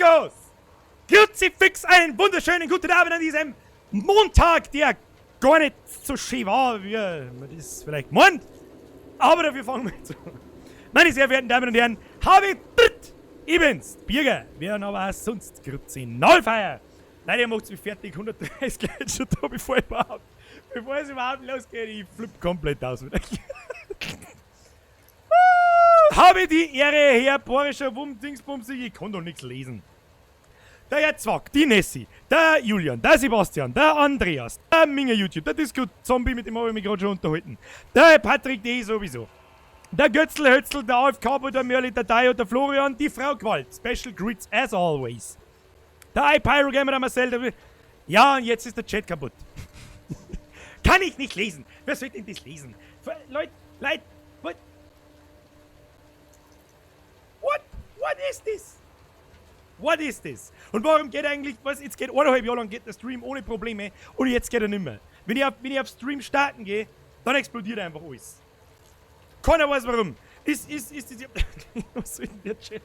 Tacos! Kruzifix, einen wunderschönen guten Abend an diesem Montag, der gar nicht so schön war, wie man das vielleicht meint. Aber dafür fangen wir jetzt an. Meine sehr verehrten Damen und Herren, habe dritt, ich bin's, Birger, wer aber auch sonst, Kruzinalfeier. Leider macht's mich fertig, 130 Leute schon da, bevor es überhaupt losgeht, ich flipp komplett aus mit euch. Habe die Ehre, Herr Borischer Wum Dingsbumsig, ich kann doch nichts lesen. Der Herr Zwack, die Nessie, der Julian, der Sebastian, der Andreas, der Minger YouTube, der Disco Zombie, mit dem habe ich mich gerade schon unterhalten, der Patrick D. sowieso, der Götzl Hötzl, der AFK, der Merli, der Dayo, der Florian, die Frau Gewalt, Special Greets as always. Der iPyro Gamer, der Marcel, der. Ja, und jetzt ist der Chat kaputt. Kann ich nicht lesen. Wer soll denn das lesen? Leute, Leute, what? What? What is this? What is this? Und warum geht eigentlich, was, jetzt geht 1,5 Jahre lang geht der Stream ohne Probleme und jetzt geht er nimmer. Wenn ich auf Stream starten gehe, dann explodiert einfach alles. Keiner weiß, warum. Ist das. Was soll denn der Chat?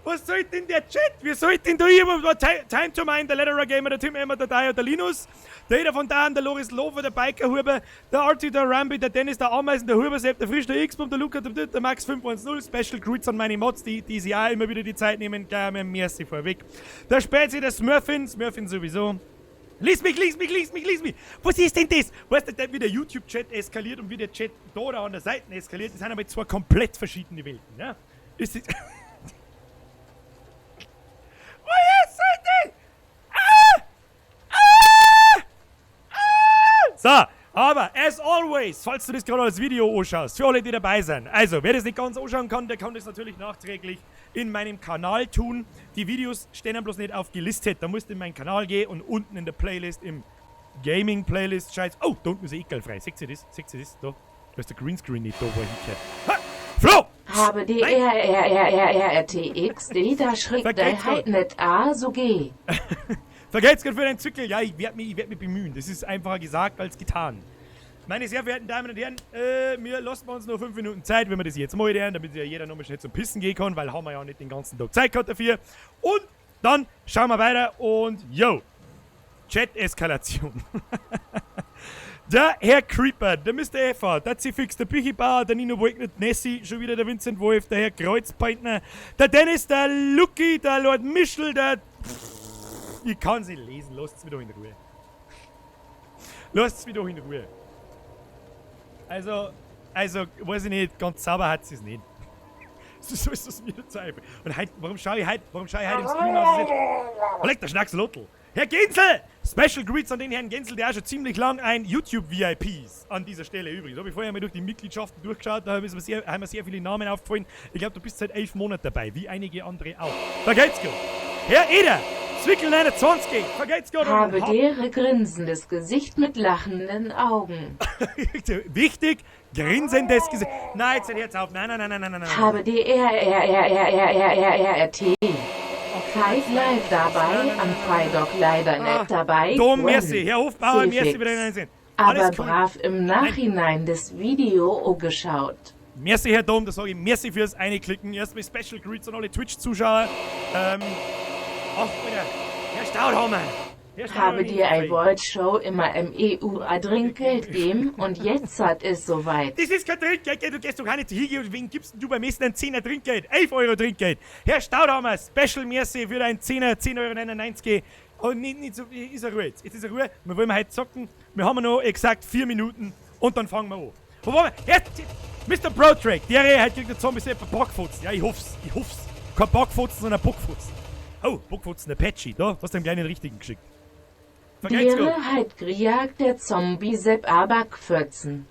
Was soll denn der Chat? Wie soll denn da irgendwo Time to Mine, der Letterer Gamer, der Tim Emmer, der Daya, der Linus, der Eder von Dahn, der Loris Lofer, der Biker Huber, der Arti, der Rambi, der Dennis, der Ameisen, der Hubersepp, der Frisch, der X-Bum, der Luca, der Max 510, Special Greets an meine Mods, die sich auch immer wieder die Zeit nehmen, gleich einmal merci vorweg. Der Spezi, der Smurfin, Smurfin sowieso. Lies mich, lies mich, lies mich, lies mich. Was ist denn das? Weißt du, wie der YouTube-Chat eskaliert und wie der Chat da an der Seite eskaliert, das sind aber zwei komplett verschiedene Welten, ne? Ist das. Was ist denn? Ah! Ah! Ah! So, aber as always, falls du das gerade als Video anschaust, für alle, die dabei sind. Also, wer das nicht ganz anschauen kann, der kann das natürlich nachträglich in meinem Kanal tun. Die Videos stehen dann bloß nicht aufgelistet. Da musst du in meinen Kanal gehen und unten in der Playlist, im Gaming-Playlist, scheiß. Oh, da unten ist eh frei. Seht ihr das? Seht ihr das? Da. Da ist der Greenscreen nicht da, wo ich hingehört. Ha! Flo! Habe D R R R R R R T X D da schrick Vergelt's der Gott. Heit net A so G. Vergelt's Gott für deinen Zwickel. Ja, ich werd mich bemühen. Das ist einfacher gesagt als getan. Meine sehr verehrten Damen und Herren, wir lassen uns noch 5 Minuten Zeit, wenn wir das jetzt mal lernen, damit ja jeder nochmal schnell zum Pissen gehen kann, weil haben wir ja nicht den ganzen Tag Zeit gehabt dafür. Und dann schauen wir weiter und yo, Chat-Eskalation. Der Herr Creeper, der Mr. Eva, der Zifix, der Büchibauer, der Nino Wolkner, Nessie, schon wieder der Vincent Wolf, der Herr Kreuzpeintner, der Dennis, der Lucky, der Lord Michel, der. Ich kann sie lesen, lasst mich doch in Ruhe. Lasst mich doch in Ruhe. Also, weiß ich nicht, ganz sauber hat sie es nicht. So ist es mir dazu einfällt. Und heute, warum schaue ich heute im Stream aus? Oh, leck, der Schnackselotl. Herr Gensel! Special Greets an den Herrn Gensel, der auch schon ziemlich lang ein YouTube-VIP ist. An dieser Stelle übrigens. Habe ich vorher mal durch die Mitgliedschaften durchgeschaut, da haben mir sehr viele Namen aufgefallen. Ich glaube, du bist seit 11 Monaten dabei, wie einige andere auch. Vergelt's Gott. Herr Eder! Zwickel 29! Vergelt's Gott! Habe dere grinsendes Gesicht mit lachenden Augen. Wichtig, grinsendes Gesicht. Nein, jetzt hört's auf. Nein, nein, nein, nein, nein, nein, nein. Habe D R R R R R R R R R T. Five live dabei, am Freitag leider net dabei. Dom, Gwen. merci. Herr Hofbauer, merci C-Fix. wieder hinein. Aber Alles cool. brav im Nachhinein des Video geschaut. Merci, Herr Dom, das sage ich. Merci fürs Einklicken. Erstmal Special Greets an alle Twitch-Zuschauer. Ach, Alter. Herr Staudhammer. Herr Staudhammer, Habe dir nicht I wollt scho immer MEUA Trinkgeld geben und jetzt hat es soweit. Das ist kein Trinkgeld, gell? Du gehst doch auch nicht hingehen und wen gibst denn du beim Essen ein 10er Trinkgeld? 11 Euro Trinkgeld. Herr Staudhammer, Special Merci für dein 10er, 10,99 Euro. Oh, nicht, nicht so, ist er Ruhe jetzt. Jetzt ist er Ruhe. Wir wollen heute zocken. Wir haben noch exakt 4 Minuten und dann fangen wir an. Wo waren wir? Jetzt, Mr. Brotrack, der heute kriegt der Zombie selber Bockfotzen. Ja, ich hoff's, ich hoff's. Kein Bockfotzen, sondern Bockfotzen. Oh, Bockfotzen, der Patchy, da hast du ihm gleich den richtigen geschickt. Vergelt's Gott. Dere heit griagt der Zombie Sepp Abak 14.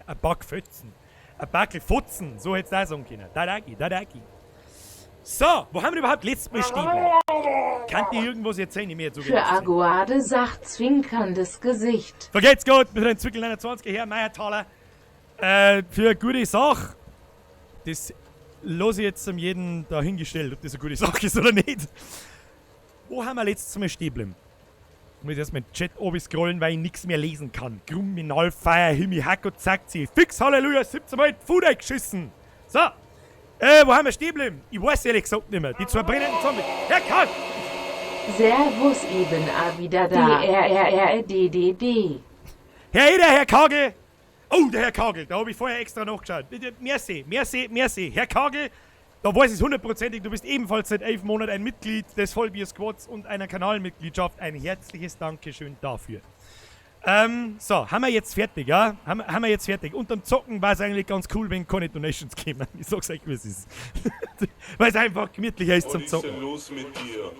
Ein Backfötzen. Ein Backelfutzen, so hättest du auch sagen können. Da danke, da danke. So, wo haben wir überhaupt letztes Mal stehen bleiben? Kann dir irgendwas erzählen? Ich mir jetzt so Für Aguade sagt zwinkerndes Gesicht. Vergelt's Gott mit einem Zwickel 29 Herr Meiertaler. Für eine gute Sache. Das lasse ich jetzt um jeden dahingestellt, ob das eine gute Sache ist oder nicht. Wo haben wir letztes Mal stehen geblieben? Ich muss erst meinen Chat scrollen, weil ich nichts mehr lesen kann. Kriminalfeier, Himmi, Hacko, zack, sie. Fix, Halleluja, 17 Mal Fuder geschissen. So, wo haben wir stehen geblieben? Ich weiß ehrlich gesagt nicht mehr. Die zwei brennenden Zombies. Herr Karl! Servus, eben a wieder da. D R R R D D D. Herr Eder, Herr Kagel! Oh, der Herr Kagel, da habe ich vorher extra nachgeschaut. Bitte, merci, merci, merci. Herr Kagel, da weiß ich es hundertprozentig, du bist ebenfalls seit 11 Monaten ein Mitglied des Vollbier-Squads und einer Kanalmitgliedschaft. Ein herzliches Dankeschön dafür. So, haben wir jetzt fertig, ja? Haben wir jetzt fertig. Unterm Zocken war es eigentlich ganz cool, wenn keine Donations kämen. Ich sag's euch, wie es ist. Weil es einfach gemütlicher ist zum Was ist denn Zocken. los mit dir?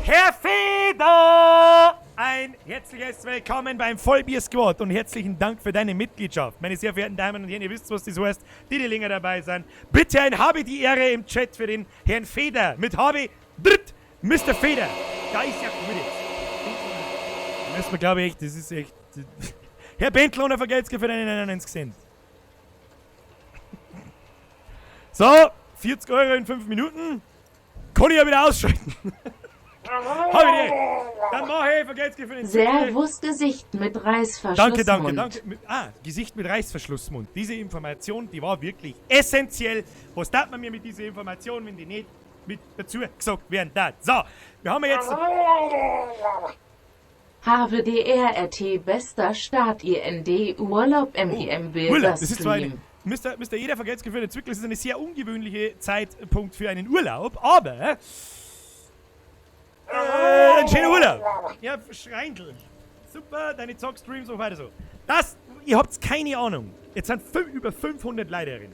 Herr Feder! Ein herzliches Willkommen beim Vollbier-Squad und herzlichen Dank für deine Mitgliedschaft. Meine sehr verehrten Damen und Herren, ihr wisst, was das heißt, die länger dabei sind. Bitte ein Habe die Ehre im Chat für den Herrn Feder mit Habe Dritt, Mr. Feder. Da ist ja gut jetzt. Müssen wir, glaube ich, echt, das ist echt. Herr Bentlohner, vergelt's für deine 99 Cent. So, 40 Euro in 5 Minuten. Kann ich ja wieder ausschalten. Hab ich die. Dann mach ich, vergelt's für den Zettel. Servus, Gesicht mit Reißverschlussmund. Danke, danke, danke. Gesicht mit Reißverschlussmund. Diese Information, die war wirklich essentiell. Was tat man mir mit dieser Information, wenn die nicht mit dazu gesagt werden darf? So, wir haben jetzt... HWDRRT, bester Start, IND, Urlaub, MIM, Oh, Urlaub, das ist zwar eine, Bilderstream. Mr. Jeder vergelt's für den Zwickel, das ist eine sehr ungewöhnliche Zeitpunkt für einen Urlaub, aber... Ein schöner Urlaub. Ja, Schreindl. Super, deine Zockstreams und weiter so. Das, ihr habt keine Ahnung. Jetzt sind über 500 Leute drin.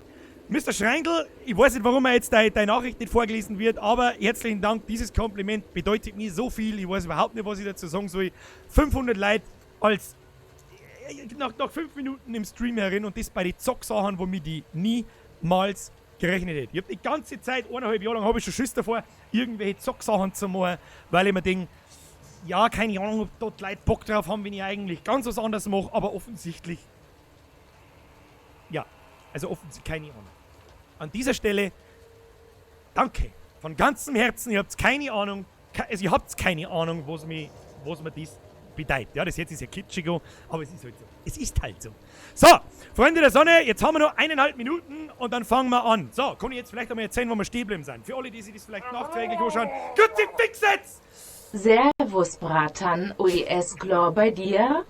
Mr. Schreindl, ich weiß nicht, warum er jetzt deine Nachricht nicht vorgelesen wird, aber herzlichen Dank, dieses Kompliment bedeutet mir so viel. Ich weiß überhaupt nicht, was ich dazu sagen soll. 500 Leute als nach 5 Minuten im Stream herin und das bei den Zocksachen, wo mir die niemals gerechnet hätte. Ich hab die ganze Zeit, 1,5 Jahre lang, habe ich schon Schiss davor, irgendwelche Zocksachen zu machen, weil ich mir denke, ja, keine Ahnung, ob dort Leute Bock drauf haben, wenn ich eigentlich ganz was anderes mache, aber offensichtlich, ja, also offensichtlich keine Ahnung. An dieser Stelle, danke, von ganzem Herzen, ihr habt keine Ahnung, also ihr habt keine Ahnung, was mir das bedeutet. Ja, das jetzt ist ja kitschig, aber es ist halt so. Es ist halt so. So, Freunde der Sonne, jetzt haben wir noch 1,5 Minuten und dann fangen wir an. So, kann ich jetzt vielleicht einmal erzählen, wo wir stehen geblieben sind. Für alle, die sich das vielleicht nachträglich anschauen. Gut, fix jetzt! Servus, Bratan, OES Chlor bei dir?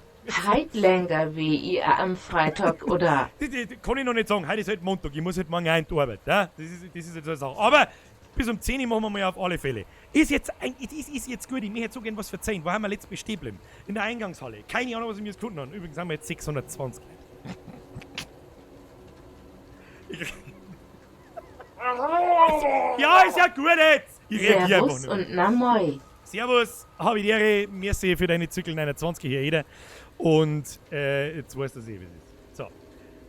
Heit länger wie ihr am Freitag, oder? Das kann ich noch nicht sagen. Heute ist halt Montag, ich muss halt morgen auch in die Arbeit. Ja? Das ist jetzt so eine Sache. Aber bis um 10 Uhr machen wir mal auf alle Fälle. Ist jetzt, ist jetzt gut, ich möchte jetzt so gern was verzeihen. Wo haben wir letztes Mal stehen geblieben? In der Eingangshalle. Keine Ahnung, was ich mir jetzt gefunden habe. Übrigens haben wir jetzt 620 Leute. Ja, ist ja gut jetzt! Ich reagiere einfach Servus nicht mehr. und na moi. Servus, habe ich die Ehre, merci für deine Zyklen 29 hier, jeder. Und jetzt weißt du eh, wie es ist. So.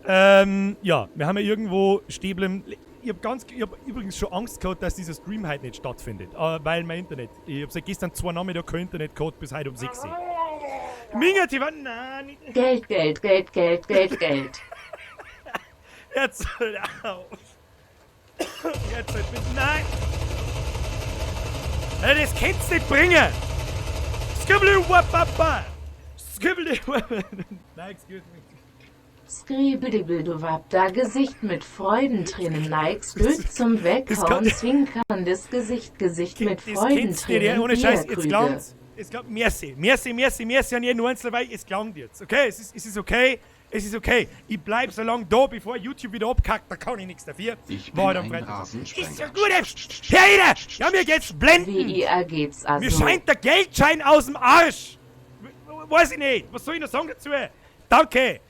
Ja, wir haben ja irgendwo stehen geblieben. Ich hab übrigens schon Angst gehabt, dass dieser Stream heute nicht stattfindet, weil mein Internet. Ich hab seit gestern 2 Nachmittag kein Internet gehabt, bis heute um 6 Uhr. Minga, die war, nein, nicht. Geld, Geld, Geld, Geld, Geld, Geld. Jetzt halt auf. Jetzt halt bitte, nein. Das kannst du nicht bringen. Skibbly wapapa. Skibbly wapapa. Nein, excuse me. Skribbeldibbelduwabda, Gesicht mit Freudentränen, Nikes, Bild zum Weghauen, zwinkerndes Gesicht, Gesicht mit Das kennst du nicht, Freudentränen, ohne Scheiß, jetzt Bierkrüge. klang's. Es klangt, merci, merci, merci, merci an jeden Einzelnen, weil es klangt jetzt. Okay, es ist okay, es ist okay. Ich bleib so lange da, bevor YouTube wieder abkackt, da kann ich nichts dafür. Ich bin War heute am ein Freitag. Rasensprenger. Ist ja gut, Herr Eder, ja, mir geht's blenden. WIA geht's also. Mir scheint der Geldschein aus dem Arsch. Weiß ich nicht. Was soll ich noch sagen dazu? Danke.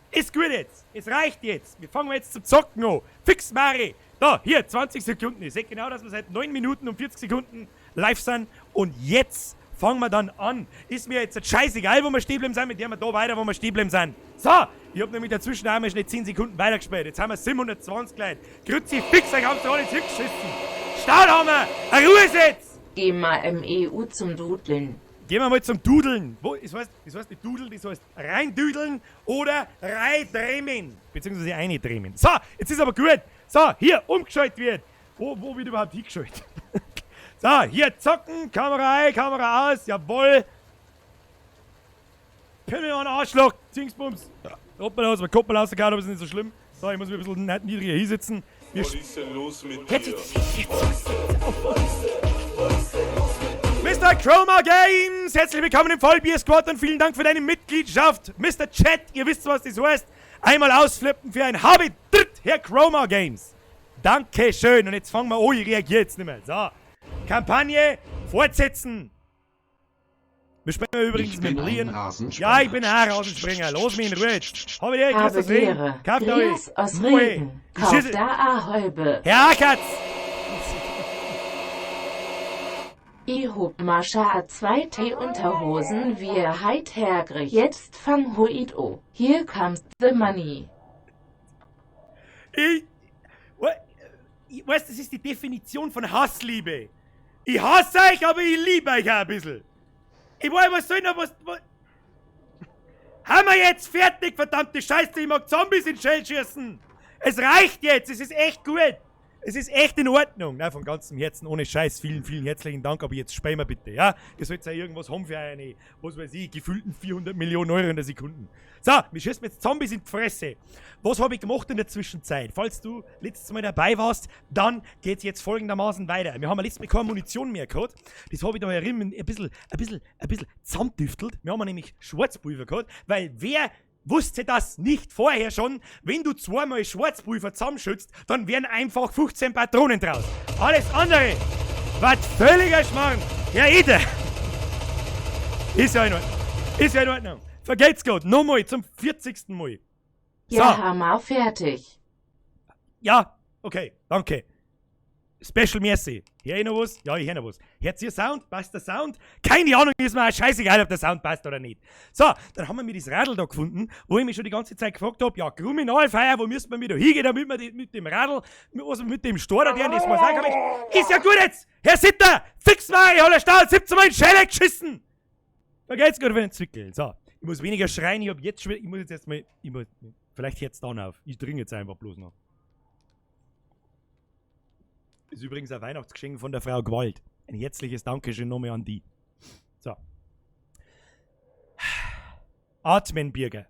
Ist gut jetzt. Es reicht jetzt. Wir fangen jetzt zum Zocken an. Fix, Mari. Da, hier, 20 Sekunden. Ich sehe genau, dass wir seit 9 Minuten und 40 Sekunden live sind. Und jetzt fangen wir dann an. Ist mir jetzt scheißegal, wo wir stehen bleiben sind. Mit dem wir da weiter, wo wir stehen bleiben sind. So, ich hab nämlich dazwischen einmal schnell 10 Sekunden weitergespielt. Jetzt haben wir 720 Leute. Grüezi, fix, euch haben's doch alle zurückgeschissen. Stahlhammer, eine Ruhe jetzt! Geh mal MEU zum Dudeln. Gehen wir mal zum Dudeln. Wo, das heißt nicht Dudeln, das heißt reindüdeln oder reindremen. Beziehungsweise eindremen. So, jetzt ist aber gut. So, hier, umgeschaltet wird. Wo wird überhaupt hingeschaltet? So, hier zocken, Kamera ein, Kamera aus, jawohl. Pimmel an Arschloch, Dingsbums. Hoppala, ist mir Koppel rausgehauen, aber ist nicht so schlimm. So, ich muss mich ein bisschen niedriger hinsetzen. Wir Was ist denn los mit Jetzt, dir? jetzt, jetzt, jetzt, Mr. Chroma Games, herzlich willkommen im Vollbier Squad und vielen Dank für deine Mitgliedschaft. Mr. Chat, ihr wisst, was das heißt. Einmal ausflippen für ein Habit, Herr Chroma Games. Dankeschön. Und jetzt fangen wir an. Ich reagiere jetzt nicht mehr. So. Kampagne fortsetzen. Wir spielen übrigens Ich mit bin ein Leon. Rasensprenger. Ja, ich bin auch ein Rasensprenger. Los mich in Ruhe jetzt. Hab ich dir, Habe grüß dich. Ehre. Kauft Grüß euch. aus Moin. Regen. Ich Kauf schieße- da Aholbe. Herr Ackertz! I hub Mascha 2 T Unterhosen wir heit hergrich. Jetzt fang hoit o. Here comes the money. Ich, ich weiß, das ist die Definition von Hassliebe. Ich hasse euch, aber ich liebe euch auch ein bisschen. Ich weiß, was soll noch was. Haben wir jetzt fertig, verdammte Scheiße, ich mag Zombies in Shell schießen. Es reicht jetzt, es ist echt gut. Es ist echt in Ordnung. Na, von ganzem Herzen, ohne Scheiß, vielen, vielen herzlichen Dank, aber jetzt spielen wir bitte, ja? Ihr sollt ja irgendwas haben für eine, was weiß ich, gefühlten 400 Millionen Euro in der Sekunde. So, wir schießen jetzt Zombies in die Fresse. Was habe ich gemacht in der Zwischenzeit? Falls du letztes Mal dabei warst, dann geht's jetzt folgendermaßen weiter. Wir haben ja letztes Mal keine Munition mehr gehabt. Das habe ich da herin ein bisschen zusammendüftelt. Wir haben nämlich Schwarzpulver gehabt, weil wer wusste das nicht vorher schon? Wenn du zweimal Schwarzpulver zusammenschützt, dann werden einfach 15 Patronen draus. Alles andere war völliger Schmarrn. Herr Eder! Ist ja in Ordnung. Ist ja in Ordnung. Vergelt's Gott. Nochmal zum 40. Mal. So. Ja, Hammer fertig. Ja, okay, danke. Special merci. Hör ich noch was? Ja, ich hör noch was. Hört ihr Sound? Passt der Sound? Keine Ahnung, ist mir auch scheißegal, ob der Sound passt oder nicht. So, dann haben wir mir das Radl da gefunden, wo ich mich schon die ganze Zeit gefragt hab, ja, Kriminalfeier, wo müssen wir wieder hingehen, damit wir die, mit dem Radl, mit, was mit dem Storder, der das was auch kann. Ist ja gut jetzt! Herr Sitter, fix mal, ich hab der Stau 17 Mal in die Schelle geschissen! Da geht's gut für den Zwickel. So, ich muss weniger schreien, ich hab jetzt schon, ich muss jetzt erstmal, ich muss, vielleicht hört's dann auf. Ich trinke jetzt einfach bloß noch. Ist übrigens ein Weihnachtsgeschenk von der Frau Gewalt. Ein herzliches Dankeschön nochmal an die. So. Atmen, Birger.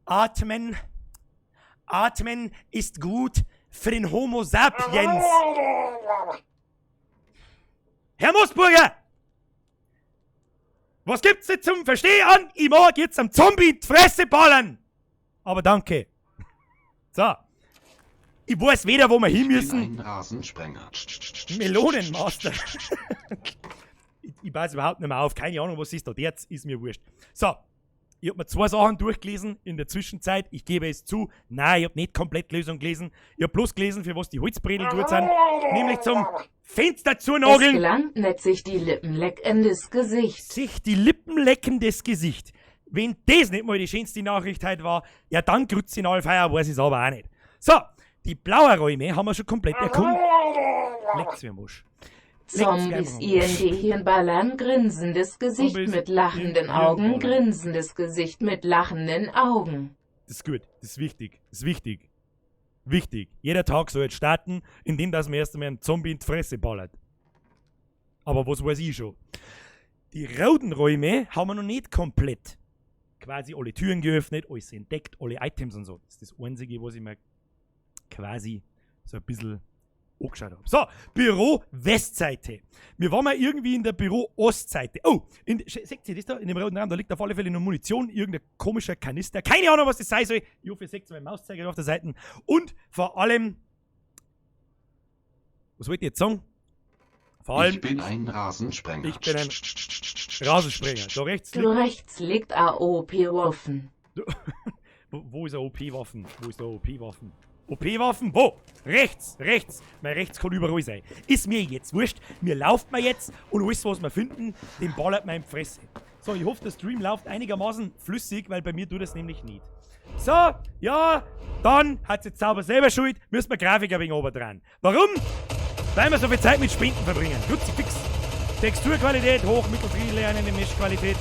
Atmen. Atmen ist gut für den Homo sapiens. Herr Moosburger! Was gibt's denn zum Verstehen an? Ich mag jetzt am Zombie in die Fresse ballern! Aber danke. So. Ich weiß weder, wo wir hin Ich bin müssen. ein Rasensprenger. Melonenmaster. Ich passe überhaupt nicht mehr auf. Keine Ahnung, was ist da. Jetzt ist mir wurscht. So. Ich hab mir zwei Sachen durchgelesen in der Zwischenzeit. Ich gebe es zu. Nein, ich hab nicht komplett Lösung gelesen. Ich hab bloß gelesen, für was die Holzbredel gut sind. Nämlich zum Fenster Es zunageln. gelangt net sich die Lippen leckendes Gesicht. Sich die Lippen leckendes Gesicht. Wenn das nicht mal die schönste Nachricht heute war, ja dann Grützinalfeier, weiß ich's aber auch nicht. So, die blauen Räume haben wir schon komplett erkundet. Leckt's mir am Arsch. Zombies in die Hirnballern, grinsendes Gesicht Zombies mit lachenden in Augen, Hirnballern. grinsendes Gesicht mit lachenden Augen. Das ist gut, das ist wichtig, das ist wichtig. Wichtig. Jeder Tag soll jetzt starten, indem dass man erst einmal einen Zombie in die Fresse ballert. Aber was weiß ich schon? Die roten Räume haben wir noch nicht komplett. Quasi alle Türen geöffnet, alles entdeckt, alle Items und so. Das ist das Einzige, was ich mir quasi so ein bisschen angeschaut habe. So, Büro Westseite. Wir waren mal irgendwie in der Büro Ostseite. Oh, seht ihr das da? In dem roten Raum, da liegt auf alle Fälle noch Munition, irgendein komischer Kanister. Keine Ahnung, was das sein soll. Ich hoffe, ihr seht meinen Mauszeiger auf der Seite. Und vor allem, was wollt ihr jetzt sagen? Vor allem, Ich bin ein Rasensprenger. Ich bin ein Rasensprenger. Da rechts Du liegt, rechts liegt AOP-Waffen. wo ist der OP-Waffen? Wo ist der OP-Waffen? OP-Waffen? Wo? Rechts, rechts. Mein rechts kann überall sein. Ist mir jetzt wurscht. Mir lauft mir jetzt und alles, was wir finden, den ballert mir in die Fresse. So, ich hoffe, der Stream läuft einigermaßen flüssig, weil bei mir tut das nämlich nicht. So, ja, dann hat jetzt sauber selber schuld, müssen wir Grafik ein wenig oben dran. Warum? Weil wir so viel Zeit mit Spenden verbringen. Gut, fix. Texturqualität hoch, Mittel, lernende Mischqualität,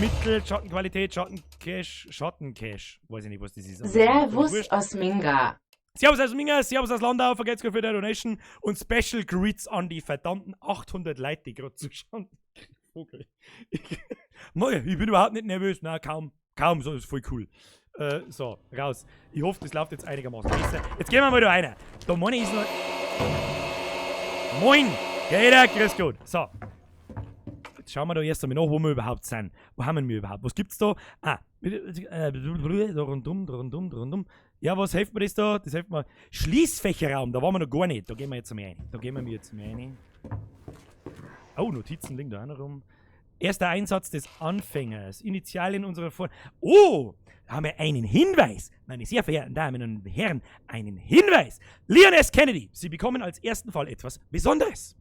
Mittel, Schattenqualität, Schattencache, Schattencache. Weiß ich nicht, was das ist. Servus aus Minga. Servus aus Minga, Servus aus Landau, vergelt's Gott für die Donation und Special Greets an die verdammten 800 Leute, die gerade zuschauen. Vogel. Ich bin überhaupt nicht nervös, na kaum, kaum, so ist voll cool. So, raus. Ich hoffe, das läuft jetzt einigermaßen besser. Jetzt gehen wir mal da rein. Da meine ich ist noch... Moin! Jeder, grüß Gott. So. Jetzt schauen wir da erst einmal nach, wo wir überhaupt sind. Wo haben wir überhaupt? Was gibt's da? Ah, da rundum, da rundum, da rundum. Ja, was hilft mir das da? Das hilft mir. Schließfächerraum, da waren wir noch gar nicht. Da gehen wir jetzt mal rein. Da gehen wir jetzt mal rein. Oh, Notizen liegen da auch noch rum. Erster Einsatz des Anfängers. Initialien unserer Vor... Oh! Da haben wir einen Hinweis. Meine sehr verehrten Damen und Herren, einen Hinweis. Leon S. Kennedy, Sie bekommen als ersten Fall etwas Besonderes.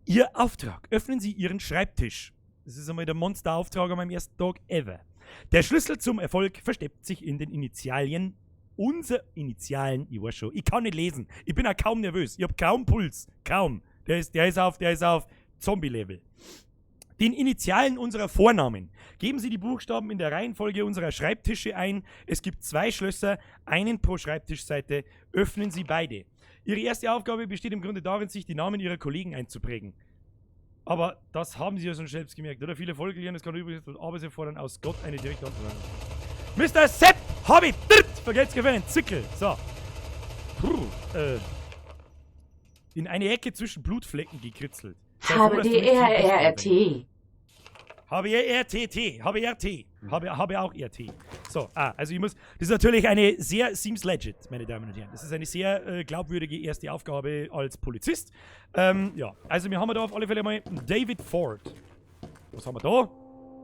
Ihr Auftrag. Öffnen Sie Ihren Schreibtisch. Das ist einmal der Monsterauftrag an meinem ersten Tag ever. Der Schlüssel zum Erfolg versteckt sich in den Initialien. Unser Initialen, ich weiß schon, ich kann nicht lesen. Ich bin auch kaum nervös. Ich hab kaum Puls. Kaum. Der ist auf Zombie-Level. Den Initialen unserer Vornamen. Geben Sie die Buchstaben in der Reihenfolge unserer Schreibtische ein. Es gibt 2 Schlösser, einen pro Schreibtischseite. Öffnen Sie beide. Ihre erste Aufgabe besteht im Grunde darin, sich die Namen Ihrer Kollegen einzuprägen. Aber das haben Sie ja schon selbst gemerkt, oder? Viele Folgen lernen, das kann übrigens aber sie fordern aus Gott eine direkte Antwort. Mr. Sepp Hobby! Vergelt's für einen Zickel! So. Puh, in eine Ecke zwischen Blutflecken gekritzelt. Habe D R R R T. Habe R T T. Habe R T. Habe auch R T. So, also ich muss. Das ist natürlich eine sehr seems legit, meine Damen und Herren. Das ist eine sehr glaubwürdige erste Aufgabe als Polizist. Ja, also wir haben da auf alle Fälle mal David Ford. Was haben wir da?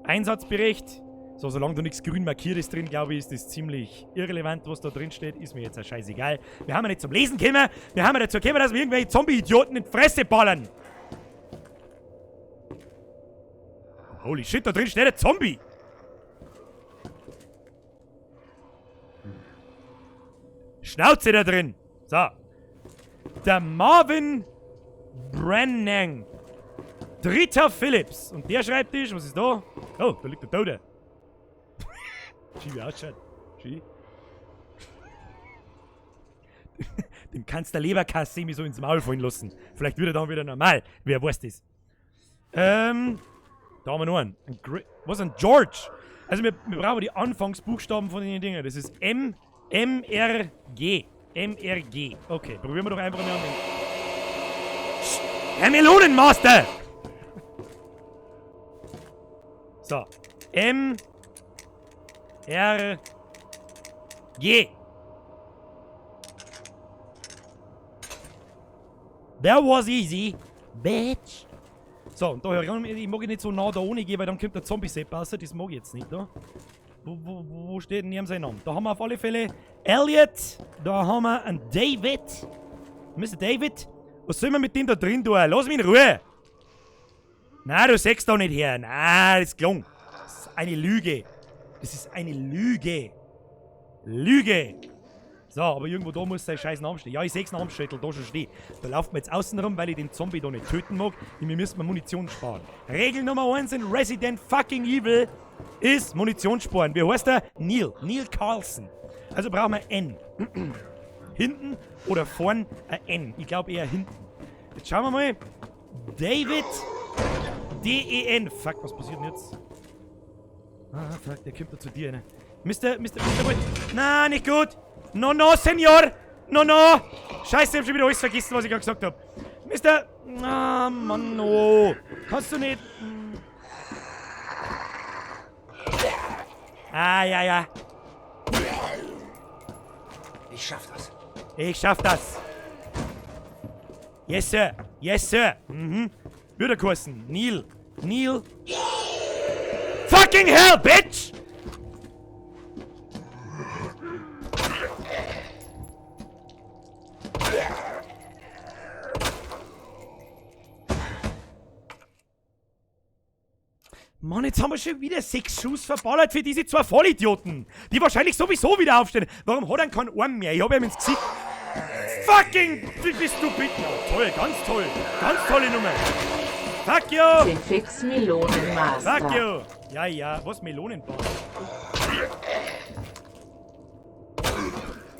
Einsatzbericht. So, solange da nichts grün markiert ist drin, glaube ich, ist das ziemlich irrelevant, was da drin steht. Ist mir jetzt auch scheißegal. Wir haben ja nicht zum Lesen gekommen. Wir haben ja dazu gekommen, dass wir irgendwelche Zombie-Idioten in die Fresse ballern. Holy shit, da drin steht ein Zombie! Schnauze da drin! So. Der Marvin Brennan. Dritter Phillips. Und der Schreibtisch, was ist da? Oh, da liegt der Tote. Schau, wie ausschaut. Schau. Dem kannst du der Leberkasse semi so ins Maul fallen lassen. Vielleicht wird er dann wieder normal. Wer weiß das? Da haben wir noch einen. Was, ein George? Also wir brauchen die Anfangsbuchstaben von den Dingen. Das ist M, M, R, G. M, R, G. Okay, probieren wir doch einfach mal an den... Herr Melonenmaster! So. M, R, G. That was easy, bitch. So, und da herum, ich mag nicht so nah da ohne gehen, weil dann kommt der Zombie-Sepp raus, das mag ich jetzt nicht, da. Wo steht denn sein Name? Da haben wir auf alle Fälle Elliot, da haben wir einen David. Mr. David, was soll man mit dem da drin tun? Lass mich in Ruhe! Na, du sägst da nicht her. Na, das ist gelungen. Das ist eine Lüge. Das ist eine Lüge. Lüge! So, aber irgendwo da muss sein scheiß Name stehen. Ja, ich seh's Namensschädel da schon stehen. Da laufen wir jetzt außen rum, weil ich den Zombie da nicht töten mag. Wir müssen Munition sparen. Regel Nummer 1 in Resident fucking Evil ist Munition sparen. Wie heißt der? Neil. Neil Carlson. Also brauchen wir N. Hinten oder vorn ein N. Ich glaube eher hinten. Jetzt schauen wir mal. David D-E-N. Fuck, was passiert denn jetzt? Ah, fuck, der kommt da zu dir, ne? Mr. Wood. Na, nicht gut. No, no, Senor! No, no! Scheiße, ich hab schon wieder alles vergessen, was ich gerade gesagt hab. Mister... Ah, Mann, oh. Kannst du nicht... Ah, ja, ja. Ich schaff das. Ich schaff das. Yes, Sir. Yes, Sir. Mhm. Würde kosten. Neil. Neil. Fucking hell, bitch! Mann, jetzt haben wir schon wieder 6 Schuss verballert für diese 2 Vollidioten, die wahrscheinlich sowieso wieder aufstehen. Warum hat er keinen Arm mehr? Ich hab ihm ins Gesicht. Fucking, wie bist du bitte? Ja, toll, ganz toll. Ganz tolle Nummer. Fuck you! Fix Melonenmaster. Fuck you! Ja, ja, was Melonenbauer?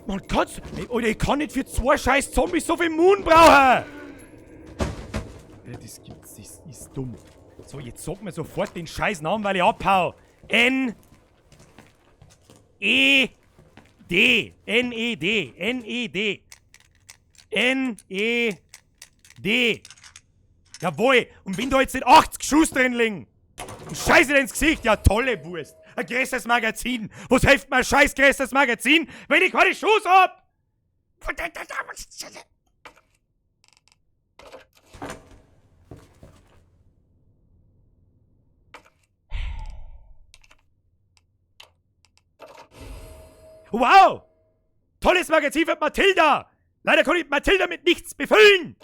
Man kann's. Ey, Alter, ich kann nicht für 2 scheiß Zombies so viel Moon brauchen! Ja, das gibt's, das ist dumm. So, jetzt sag mir sofort den scheiß Namen, weil ich abhau. N E D. N, E, D. N, E, D. N, E, D. Jawohl. Und wenn da jetzt nicht 80 Schuss drin liegen, und scheiße dir ins Gesicht. Ja, tolle Wurst. Ein größeres Magazin. Was hilft mir ein scheiß größeres Magazin, wenn ich keine Schuss hab? Wow! Tolles Magazin für Matilda! Leider konnte ich Matilda mit nichts befüllen!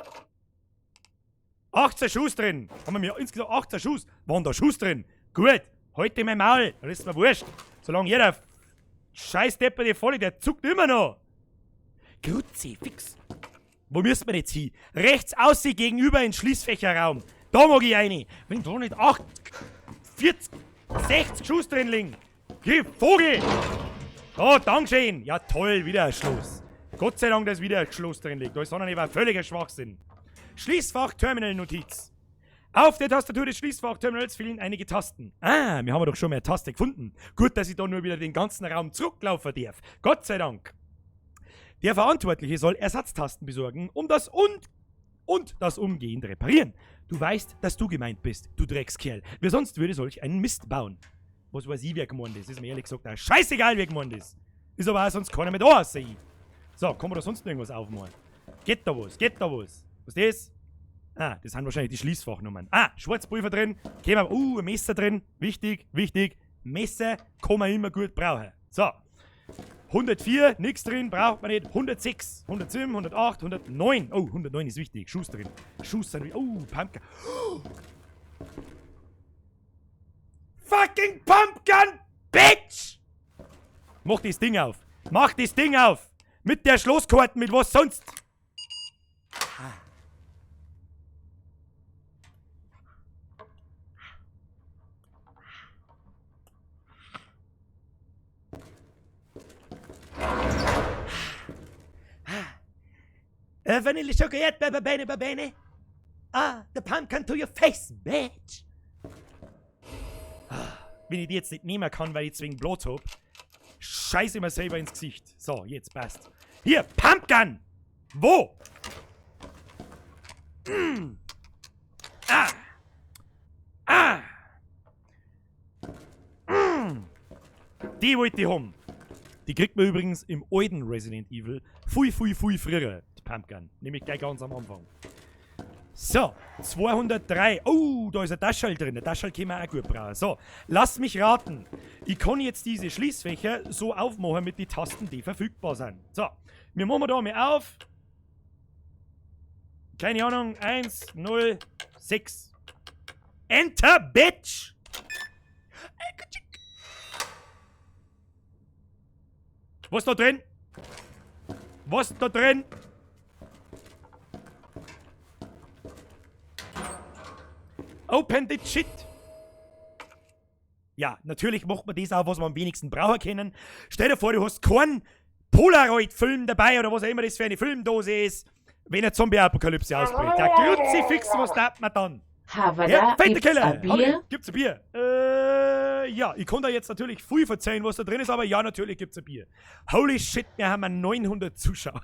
18 Schuss drin. Haben wir mir insgesamt 18 Schuss. Waren da Schuss drin? Gut. Heute mein Maul. Das ist mir wurscht. Solange jeder scheiß Depper die volle, der zuckt immer noch. Kruzifix. Wo müssen wir jetzt hin? Rechts aussehen gegenüber in Schließfächerraum. Da mag ich rein. Wenn da nicht 8, 40, 60 Schuss drin liegen. Geh, Vogel! Oh, Dankeschön. Ja, toll, wieder ein Schloss. Gott sei Dank, dass wieder ein Schloss drin liegt. Da ist sondern war völliger Schwachsinn. Schließfach-Terminal-Notiz. Auf der Tastatur des Schließfach-Terminals fehlen einige Tasten. Ah, wir haben doch schon mehr Taste gefunden. Gut, dass ich da nur wieder den ganzen Raum zurücklaufen darf. Gott sei Dank. Der Verantwortliche soll Ersatztasten besorgen, um das und das umgehend reparieren. Du weißt, dass du gemeint bist, du Dreckskerl. Wer sonst würde solch einen Mist bauen? Was weiß ich, wer gemeint ist. Ist mir ehrlich gesagt auch scheißegal, wer gemeint ist. Ist aber auch sonst keiner mehr da, außer ich. So, kann man da sonst noch irgendwas aufmachen? Geht da was? Geht da was? Was ist das? Ah, das sind wahrscheinlich die Schließfachnummern. Ah, Schwarzpulver drin. Kämen wir, ein Messer drin. Wichtig, wichtig. Messer kann man immer gut brauchen. So. 104, nix drin, braucht man nicht. 106, 107, 108, 109. Oh, 109 ist wichtig. Schuss drin. Schuss sind. Oh, Pumpgun. Oh. Fucking Pumpgun, Bitch! Mach das Ding auf. Mach das Ding auf! Mit der Schlosskarte, mit was sonst? Vanilla Chocolate, baba bene, bene. Ah, the pumpkin to your face, bitch. Ah, wenn ich die jetzt nicht nehmen kann, weil ich zwingend Blut hab, scheiße mir selber ins Gesicht. So, jetzt passt. Hier, Pumpgun! Wo? Mm. Ah! Ah! Mm. Die wollte ich haben. Die kriegt man übrigens im alten Resident Evil viel, viel, viel früher, die Pumpgun. Nämlich gleich ganz am Anfang. So, 203. Oh, da ist ein Taschel drin. Der Taschel können wir auch gut brauchen. So, lass mich raten. Ich kann jetzt diese Schließfächer so aufmachen mit den Tasten, die verfügbar sind. So, wir machen da mal auf. Keine Ahnung. 1, 0, 6. Enter, Bitch! Was da drin? Was da drin? Open the shit! Ja, natürlich macht man das auch, was wir am wenigsten brauchen können. Stell dir vor, du hast keinen Polaroid-Film dabei oder was auch immer das für eine Filmdose ist, wenn eine Zombie-Apokalypse ausbricht. Der Kruzifix, was darf man dann? Havada, Ja, fette gibt's Keller! ein Bier? Gibt's ein Bier? Ja, ich kann da jetzt natürlich viel verzeihen, was da drin ist, aber ja, natürlich gibt's ein Bier. Holy shit, wir haben 900 Zuschauer.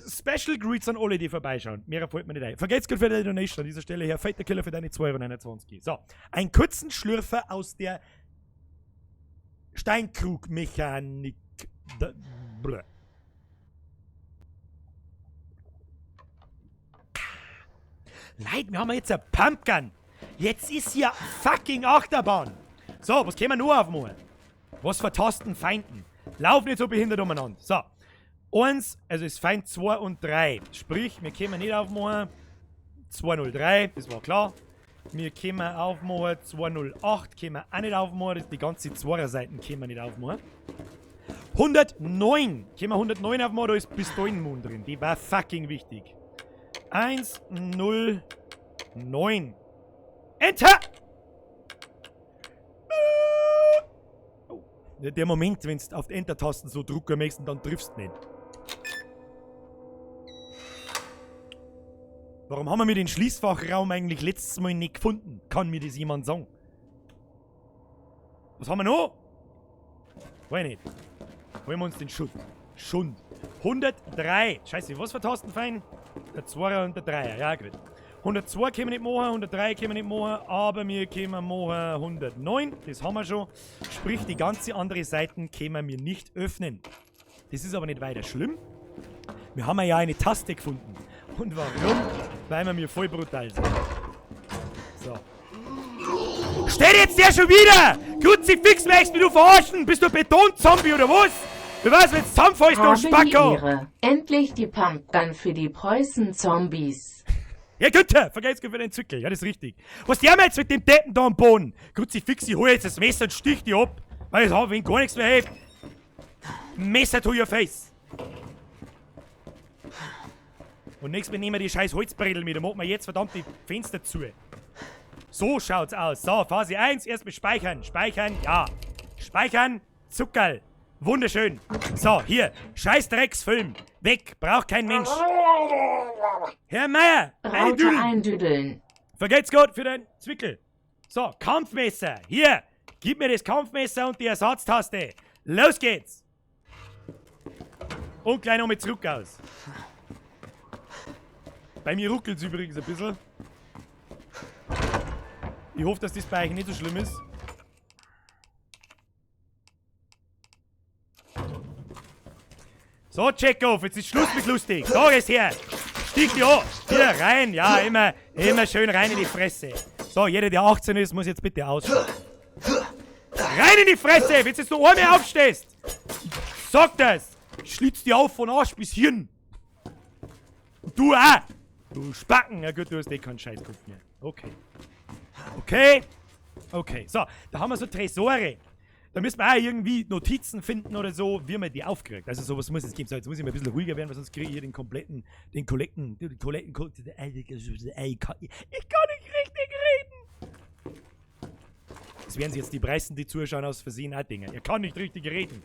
Special Greets an alle, die vorbeischauen. Mehr fällt mir nicht ein. Vergesst gut für deine Donation an dieser Stelle, Herr Fetter Killer, für deine 2,29 Euro. So, einen kurzen Schlürfer aus der Steinkrugmechanik. Leute, wir haben jetzt eine Pumpgun. Jetzt ist hier fucking Achterbahn. So, was können wir noch aufmachen? Was für Tasten feinden? Lauf nicht so behindert umeinander. So. 1, also ist Feind 2 und 3. Sprich, wir können nicht aufmachen. 203, das war klar. Wir können aufmachen. 208 können wir auch nicht aufmachen. Das, die ganze Zweierseiten können wir nicht aufmachen. 109. Können wir 109 aufmachen, da ist Pistolenmund drin. Die war fucking wichtig. 1, 0, 9. Enter! Oh. Der Moment, wenn du auf die Enter-Tasten so drücken möchtest, dann triffst du nicht. Warum haben wir den Schließfachraum eigentlich letztes Mal nicht gefunden? Kann mir das jemand sagen? Was haben wir noch? Weiß nicht. Holen wir uns den Schund. Schund. 103. Scheiße, was für Tasten fein? Der 2er und der 3er. Ja, gut. 102 können wir nicht machen, 103 können wir nicht machen, aber wir können machen 109. Das haben wir schon. Sprich, die ganze andere Seite können wir nicht öffnen. Das ist aber nicht weiter schlimm. Wir haben ja eine Taste gefunden. Und warum? Weil wir mir voll brutal sind. So. Steht jetzt der schon wieder? Kruzifix, möchtest du mich verarschen? Bist du ein Betonzombie oder was? Wer weiß, wenn du zusammenfällst, du Habe die Spacko! Ehre. Endlich die Pumpgun für die Preußen-Zombies. Ja, Günther, vergiss für den Zwickel. Ja, das ist richtig. Was der jetzt mit dem Deppen da am Boden? Kruzifix, ich hol jetzt das Messer und stich die ab. Weil ich hab, wenn gar nichts mehr hilft. Messer to your face. Und nächstes Mal nehmen wir die scheiß Holzbrettel mit. Da machen wir jetzt verdammt die Fenster zu. So schaut's aus. So, Phase 1, erstmal speichern. Speichern, ja. Speichern, Zuckerl. Wunderschön. So, hier. Scheiß Drecksfilm. Weg. Braucht kein Mensch. Herr Meier, eine Raute Düdel. eindüdeln. Vergelt's Gott für den Zwickel. So, Kampfmesser. Hier. Gib mir das Kampfmesser und die Ersatztaste. Los geht's. Und gleich nochmal zurück aus. Bei mir ruckelt's übrigens ein bisschen. Ich hoffe, dass das bei euch nicht so schlimm ist. So, Tschechow, jetzt ist Schluss mit lustig. Da ist her. Stich dich an. Hier rein. Ja, immer, immer schön rein in die Fresse. So, jeder, der 18 ist, muss jetzt bitte ausschalten. Rein in die Fresse, wenn du jetzt noch einmal aufstehst. Sag das. Schlitz dich auf von Arsch bis Hirn. Und du auch. Du Spacken. Ja gut, du hast eh keinen Scheißkopf mehr. Okay. Okay. Okay. So, da haben wir so Tresore. Da müssen wir auch irgendwie Notizen finden oder so, wie man die aufkriegt. Also sowas muss es geben. So, jetzt muss ich mal ein bisschen ruhiger werden, weil sonst kriege ich hier den kompletten, den Kollekten, den Kollekten, ich kann nicht richtig reden. Das werden sich jetzt die Preisen, die zuschauen, aus Versehen auch denken. Er kann nicht richtig reden.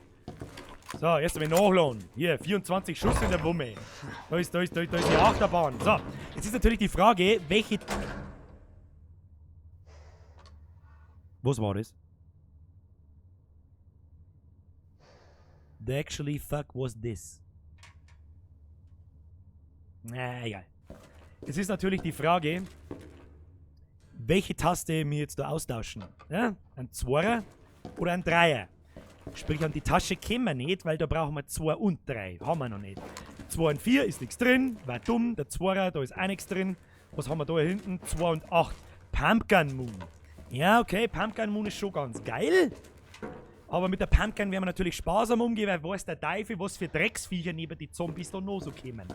So, erst einmal nachladen. Hier, 24 Schuss in der Wumme. Da ist die Achterbahn. So, jetzt ist natürlich die Frage, welche... Was war das? The actually fuck was this? Na, egal. Es ist natürlich die Frage, welche Taste wir jetzt da austauschen. Ja? Ein Zweier oder ein Dreier? Sprich, an die Tasche kommen wir nicht, weil da brauchen wir 2 und 3. Haben wir noch nicht. 2 und 4 ist nichts drin, war dumm. Der Zweier, da ist auch nichts drin. Was haben wir da hinten? 2 und 8. Pumpgun Moon. Ja, okay, Pumpgun Moon ist schon ganz geil. Aber mit der Pumpgun werden wir natürlich sparsam umgehen, weil weiß der Teufel, was für Drecksviecher neben die Zombies da noch so kommen.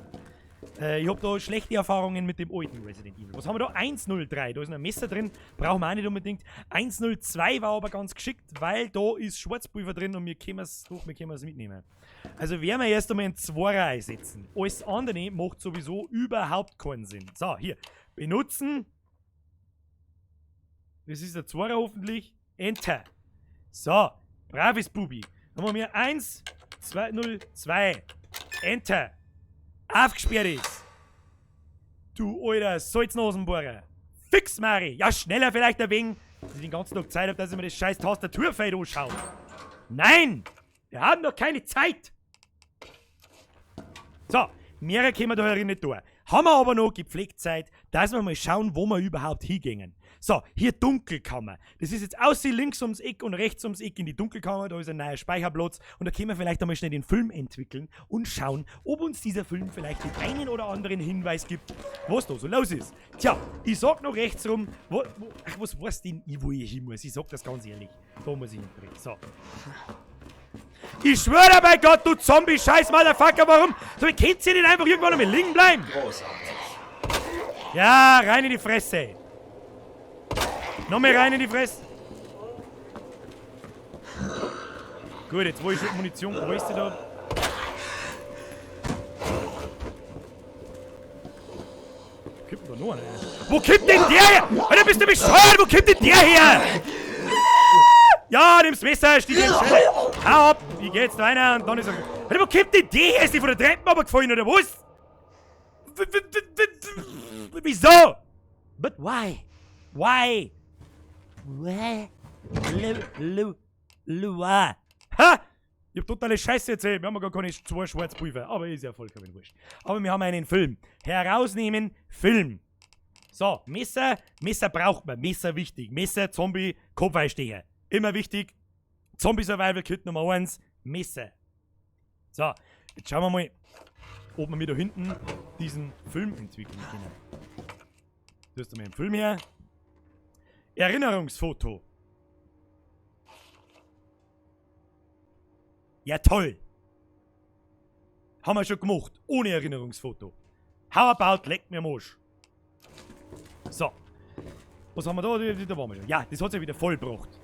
Ich hab da schlechte Erfahrungen mit dem alten Resident Evil. Was haben wir da? 103. Da ist noch ein Messer drin. Brauchen wir auch nicht unbedingt. 102 war aber ganz geschickt, weil da ist Schwarzpulver drin und wir können es doch, wir können es mitnehmen. Also werden wir erst einmal einen Zweier einsetzen. Alles andere macht sowieso überhaupt keinen Sinn. So, hier. Benutzen. Das ist der Zweier hoffentlich. Enter. So. Braves Bubi. Dann haben wir 1, 2, 0, 2. Enter. Aufgesperrt ist. Du alter Salznasenbohrer. Fix, Mari. Ja, schneller vielleicht ein wenig. Dass ich den ganzen Tag Zeit hab, dass ich mir das scheiß Tastaturfeld anschaue. Nein! Wir haben noch keine Zeit! So, mehrere können wir da herin nicht durch. Haben wir aber noch gepflegt Zeit, dass wir mal schauen, wo wir überhaupt hingehen. So, hier Dunkelkammer. Das ist jetzt aussehen links ums Eck und rechts ums Eck in die Dunkelkammer. Da ist ein neuer Speicherplatz. Und da können wir vielleicht einmal schnell den Film entwickeln und schauen, ob uns dieser Film vielleicht den einen oder anderen Hinweis gibt, was da so los ist. Tja, ich sag noch rechts rum, ach, was weiß denn ich, wo ich hin muss? Ich sag das ganz ehrlich. Da muss ich hin. So. Ich schwöre bei Gott, du Zombie-Scheiß Motherfucker, warum? So, könnt ihr nicht einfach irgendwann noch mal liegen bleiben? Großartig. Ja, rein in die Fresse. Noch mehr rein in die Fresse. Gut, jetzt wo ich schon Munition gewastet hab. Wo kommt denn da noch einer her? Wo kommt denn der her? Alter, bist du bescheuert? Wo kommt denn der her? Ja, nimm's Messer, stich den schnell. Hau ab, ich geh jetzt da rein und dann ist er. Alter, wo kommt denn der her? Ist die von der Treppe runtergefallen oder was? Wieso? But why? Why? Why? Lu, lu, lua. Ha! Ich hab totale Scheiße erzählt. Wir haben ja gar keine zwei Schwarzpulver. Aber ist ja vollkommen wurscht. Aber wir haben einen Film. Herausnehmen, Film. So, Messer. Messer braucht man. Messer wichtig. Messer, Zombie, Kopfeinsteher. Immer wichtig. Zombie Survival Kit Nummer 1. Messer. So, jetzt schauen wir mal, ob wir mir da hinten diesen Film entwickeln können. Du hast mal einen Film her. Erinnerungsfoto. Ja, toll. Haben wir schon gemacht. Ohne Erinnerungsfoto. How about leck mir am Arsch. So. Was haben wir da? Da waren wir schon. Ja, das hat's ja wieder vollbracht.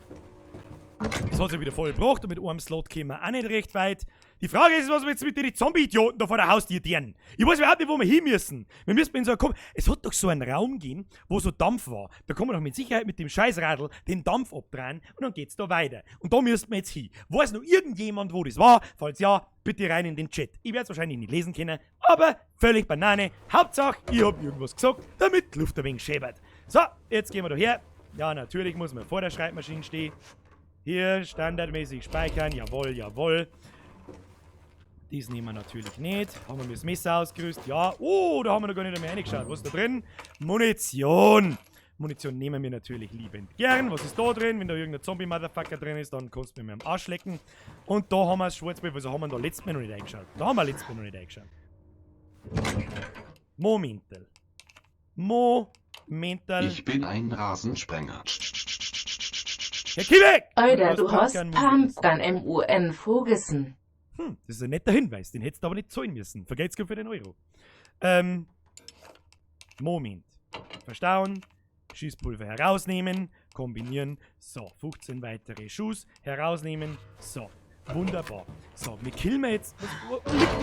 Das hat's ja wieder vollbracht und mit einem Slot kämen wir auch nicht recht weit. Die Frage ist, was wir jetzt mit den Zombie-Idioten da vor der Haustür tun. Ich weiß überhaupt nicht, wo wir hin müssen. Wir müssen in so einem Es hat doch so einen Raum gegeben, wo so Dampf war. Da kann man doch mit Sicherheit mit dem Scheißradl den Dampf abdrehen und dann geht's da weiter. Und da müssen wir jetzt hin. Weiß noch irgendjemand, wo das war? Falls ja, bitte rein in den Chat. Ich werd's wahrscheinlich nicht lesen können, aber völlig Banane. Hauptsache, ich hab irgendwas gesagt, damit die Luft ein wenig schäbert. So, jetzt gehen wir da her. Ja, natürlich muss man vor der Schreibmaschine stehen. Hier standardmäßig speichern. Jawohl, jawohl. Dies nehmen wir natürlich nicht. Haben wir das Messer ausgerüstet? Ja. Oh, da haben wir noch gar nicht mehr reingeschaut. Was ist da drin? Munition. Munition nehmen wir natürlich liebend gern. Was ist da drin? Wenn da irgendein Zombie-Motherfucker drin ist, dann kannst du mir am Arsch lecken. Und da haben wir das Schwarzpulver. Also haben wir da letztes Mal noch nicht reingeschaut. Da haben wir letztes Mal noch nicht reingeschaut. Momentel. Momentel. Ich bin ein Rasensprenger. Herr Kiewek! Oida, du hast Pumpgun MUN vergessen. Das ist ein netter Hinweis, den hättest du aber nicht zahlen müssen. Vergelt's für den Euro. Moment. Verstauen, Schießpulver herausnehmen, kombinieren. So, 15 weitere Schuss herausnehmen. So, wunderbar. So, wir killen jetzt.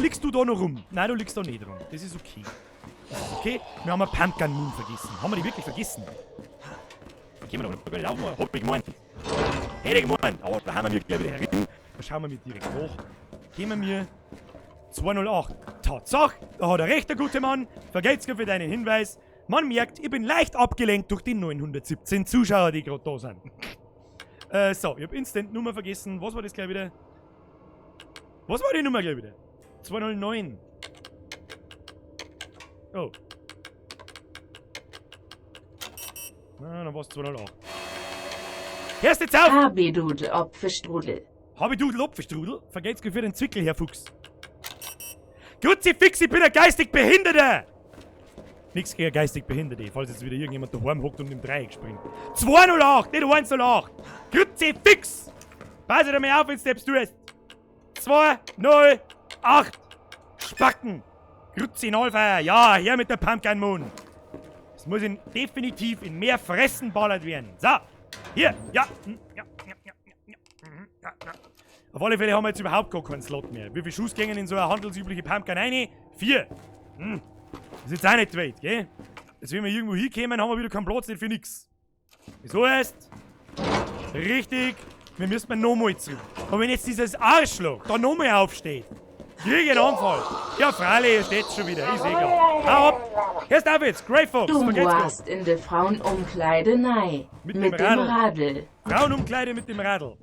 Liegst du da noch rum? Nein, du liegst da nicht rum. Das ist okay. Das ist okay. Wir haben eine Pumpgun Moon vergessen. Haben wir die wirklich vergessen? Gehen wir doch mal laufen. Hab ich gemeint. Hätte ich gemeint. Aber da haben wir gleich wieder herin. Da schauen wir mir direkt hoch. Gehen wir 208. Tatsache, da hat er recht, der gute Mann. Vergelt's mir für deinen Hinweis. Man merkt, ich bin leicht abgelenkt durch die 917 Zuschauer, die gerade da sind. So, ich hab Instant Nummer vergessen. Was war das gleich wieder? Was war die Nummer gleich wieder? 209. Oh. Na, dann war's 208. Hörst jetzt auf! Habidudel Opferstrudel. Habidudel Opferstrudel? Vergelt's mir für den Zwickel, Herr Fuchs. Kruzifix, ich bin ein geistig Behinderter! Nix gegen geistig Behinderte, falls jetzt wieder irgendjemand daheim hockt und im Dreieck springt. 208, nicht 108! Kruzifix! Pass doch mal auf, wenn du tust! 208! Spacken! Kruzinalfeier, ja, her mit der Pumpkin Moon! Es muss definitiv in mehr Fressen ballert werden. So, hier, ja, ja, ja, ja, ja, ja, ja. Auf alle Fälle haben wir jetzt überhaupt gar keinen Slot mehr. Wie viele Schuss gingen in so eine handelsübliche Pumpkin rein? 4. Das ist jetzt auch nicht weit, gell? Jetzt, wenn wir irgendwo hinkommen, haben wir wieder keinen Platz, nicht für nix. Das heißt, richtig, wir müssen nochmal zurück. Und wenn jetzt dieses Arschloch da nochmal aufsteht, krieg ich einen Anfall. Ja, freilich, hier steht's schon wieder, ist egal. Hau ab! Hörst auf jetzt, Grey Fox, Du vergelt's warst in der Frauenumkleide, nein. Mit dem Mit dem Radl. Radl. Frauenumkleide mit dem Radl.